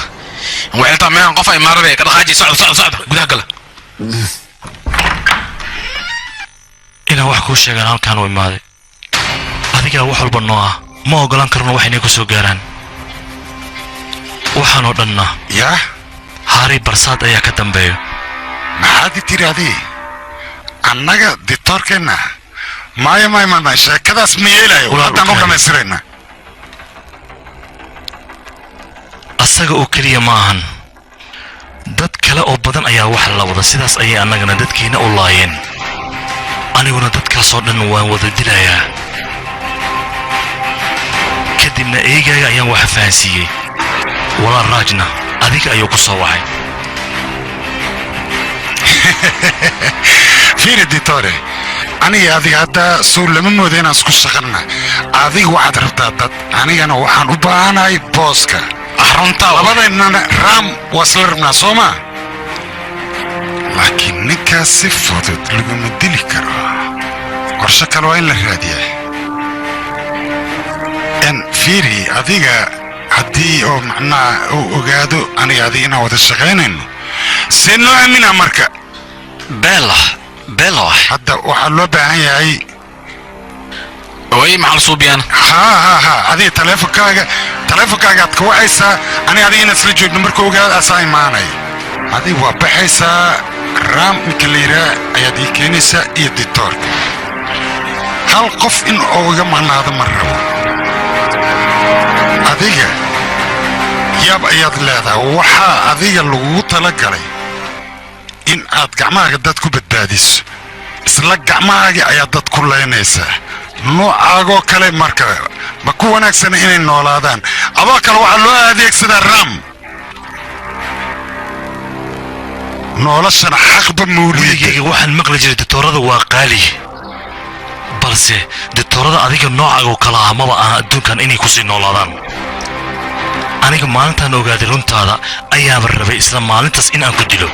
waxay taa meehan qof ay maarabay ka dhaqaaji. Socda socda socda, gudaha gala. Inaan wax kuu sheegaan halkaan u imaaday, adigaa wax walba noo ah, ma ogolaan karno wax inay ku soo gaaraan. Waxaanoo dhanna yaa Haari Barsaad ayaa ka dambeeyo. Maxaad i tiri annaga ditoorkeenna? Maya maya maya maya, sheekadaas ma yeelayo. Walaal, haddaan u u dhammaystirayna. Asaga oo keliya ma ahan, dad kale oo badan ayaa wax la wada. Sidaas ayay annagana dadkiina u laayeen, aniguna dadkaasoo dhan waan wada dilayaa. Kadibna eegaaga ayaan waxa fahansiiyey. Walaal Raajna adiga ayuu ku soo wacay. Fiiri ditore, aniga adiga hadda sow lama mooda inaan isku shaqanna. Adiga waxaad rabtaa dad, anigana waxaan u baahanahay booska. Runta labadaynana raam waa isla rabnaa, soo maa? Laakiin ninkaas si fudud laguma dili karo, qorshe kale waa in la raadiyaa. En fiiri, adiga haddii oo macnaha uu ogaado aniga adiga inaan wada shaqaynayno, see noo aaminaa marka? Bella bella, hadda waxaa loo baahan yahay way maxal suubiyaan. Ha ha ha, adiga taleefonkaagaad ka wacaysaa. Aniga adiga inaan isla joogno marka ogaado asaa imaanaya. Adiga waa baxaysaa, Raam ninka la yidhaah ayaad ii keenaysaa iyo ditoorka. Hal qof in uu iga maqnaado ma rabo. Adiga yaab ayaad leedahay, waxaa adiga lagugu talagalay in aad gacmahaaga dad ku badbaadiso, isla gacmahaagii ayaad dad ku leynaysaa. Noocaagoo kale marka ma ku wanaagsana inay noolaadaan. Adoo kale waxaa loo adeegsadaa Raam, noloshana xaqba Weligayga waxaan maqli jiray ditoorada waa qaali, balse ditoorada adiga noocaaga oo kala ah maba aha adduunkan inay kusii noolaadaan. Aniga maalintaan ogaaday runtaada ayaaba rabay isla maalintaas in aan ku dilo,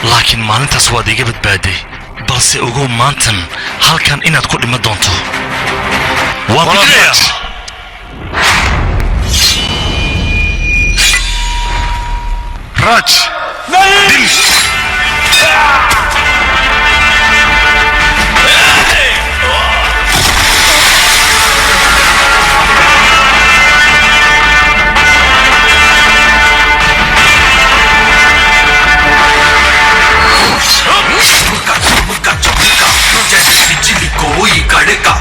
laakiin maalintaas waad iga badbaaday. Balse ogow, maantan halkan inaad ku dhiman doonto. Waan ku dilayaa. Raj, dil. चमका चमका चमका जैसे बिजली कोई कड़का,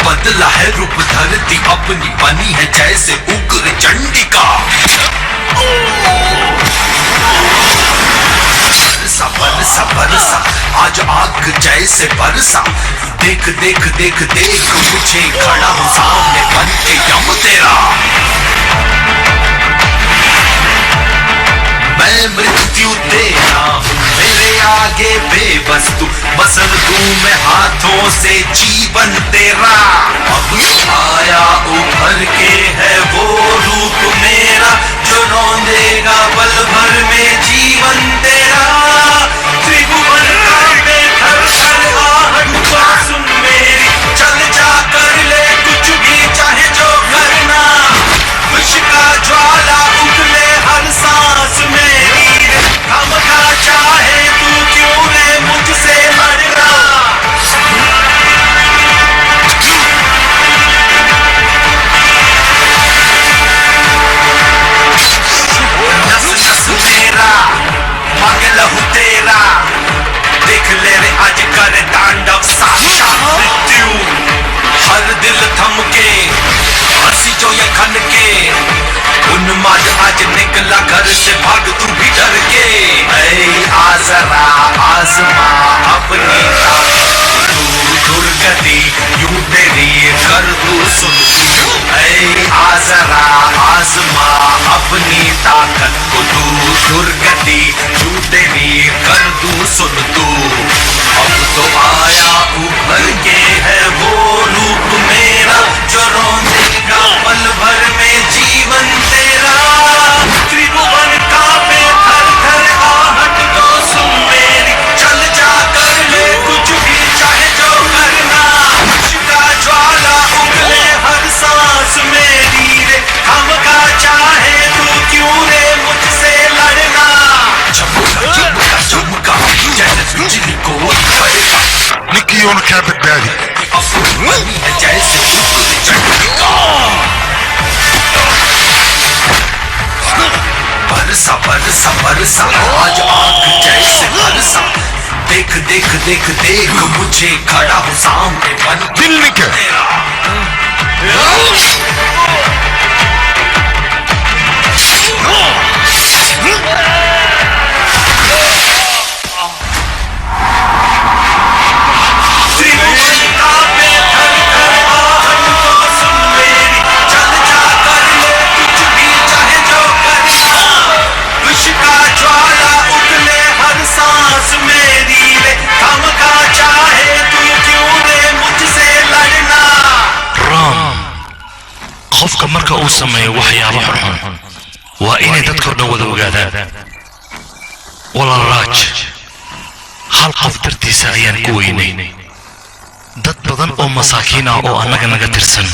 बदला है रूप धरती अपनी, बनी है जैसे उग्र चंडिका। बरसा बरसा बरसा आज आग जैसे बरसा, देख देख देख देख मुझे खड़ा हूं सामने बन के यम तेरा। मैं मृत्यु तेरा हूँ, मेरे आगे बेबस तू, बसर दूं मैं हाथों से जीवन तेरा। अब आया उभर के है वो रूप मेरा, जो रौंदेगा पल भर में जीवन तेरा। त्रिभुवन कांपे थर थर आहट को सुन मेरी, चल जा कर ले कुछ भी चाहे जो करना। विष का ज्वाला उगले हर सांस मेरी, हम का चाहे तू क्यों रे मुझसे लड़ना। नस नस मेरा मांगे लहू तेरा, देख ले रे आज कर तांडव साक्षात मृत्यु। हर दिल थम के हंसी जो ये खन के, उन्माद आज निकला घर से भाग तू भी डर के। ऐ आ जरा आजमा अपनी ताकत, तू दुर्गति यूं तेरी कर दूं सुन। ऐ आ जरा आजमा अपनी ताकत को, तू दुर्गति यूं तेरी कर दूं सुन तू। अब तो आया उभर के है वो रूप मेरा, जो रौंदेगा पल भर में जीवन तेरा। त्रिभुवन कांपे थर थर आहट को सुन मेरी, चल जा कर ले कुछ भी चाहे जो करना। का ज्वाला उगले हर सांस मेरी रे, हम का चाहे तू क्यों रे मुझसे लड़ना। चमका चमका चमका जैसे बिजली को कड़का, Ninkii uuna kaa badbaadi. बनी है जैसे उग्र चंडिका। बरसा बरसा बरसा आज आग जैसे बरसा, देख देख देख देख मुझे खड़ा हूँ सामने बन Dil ninka. तेरा। त्रिभुवन कांपे थर थर आहट को सुन मेरी, चल जा कर ले कुछ भी चाहे जो करना। विष का ज्वाला उगले हर सांस मेरी रे, थम का चाहे तू क्यों रे मुझसे लड़ना। Ram, qofka marka uu sameeyo waxyaabo xunxun waa inay dadka oo dhan wada ogaadaan. Walaal Raaj, hal qof dartiisa ayaan ku weynay dad badan oo masaakiin ah oo annaga naga tirsan.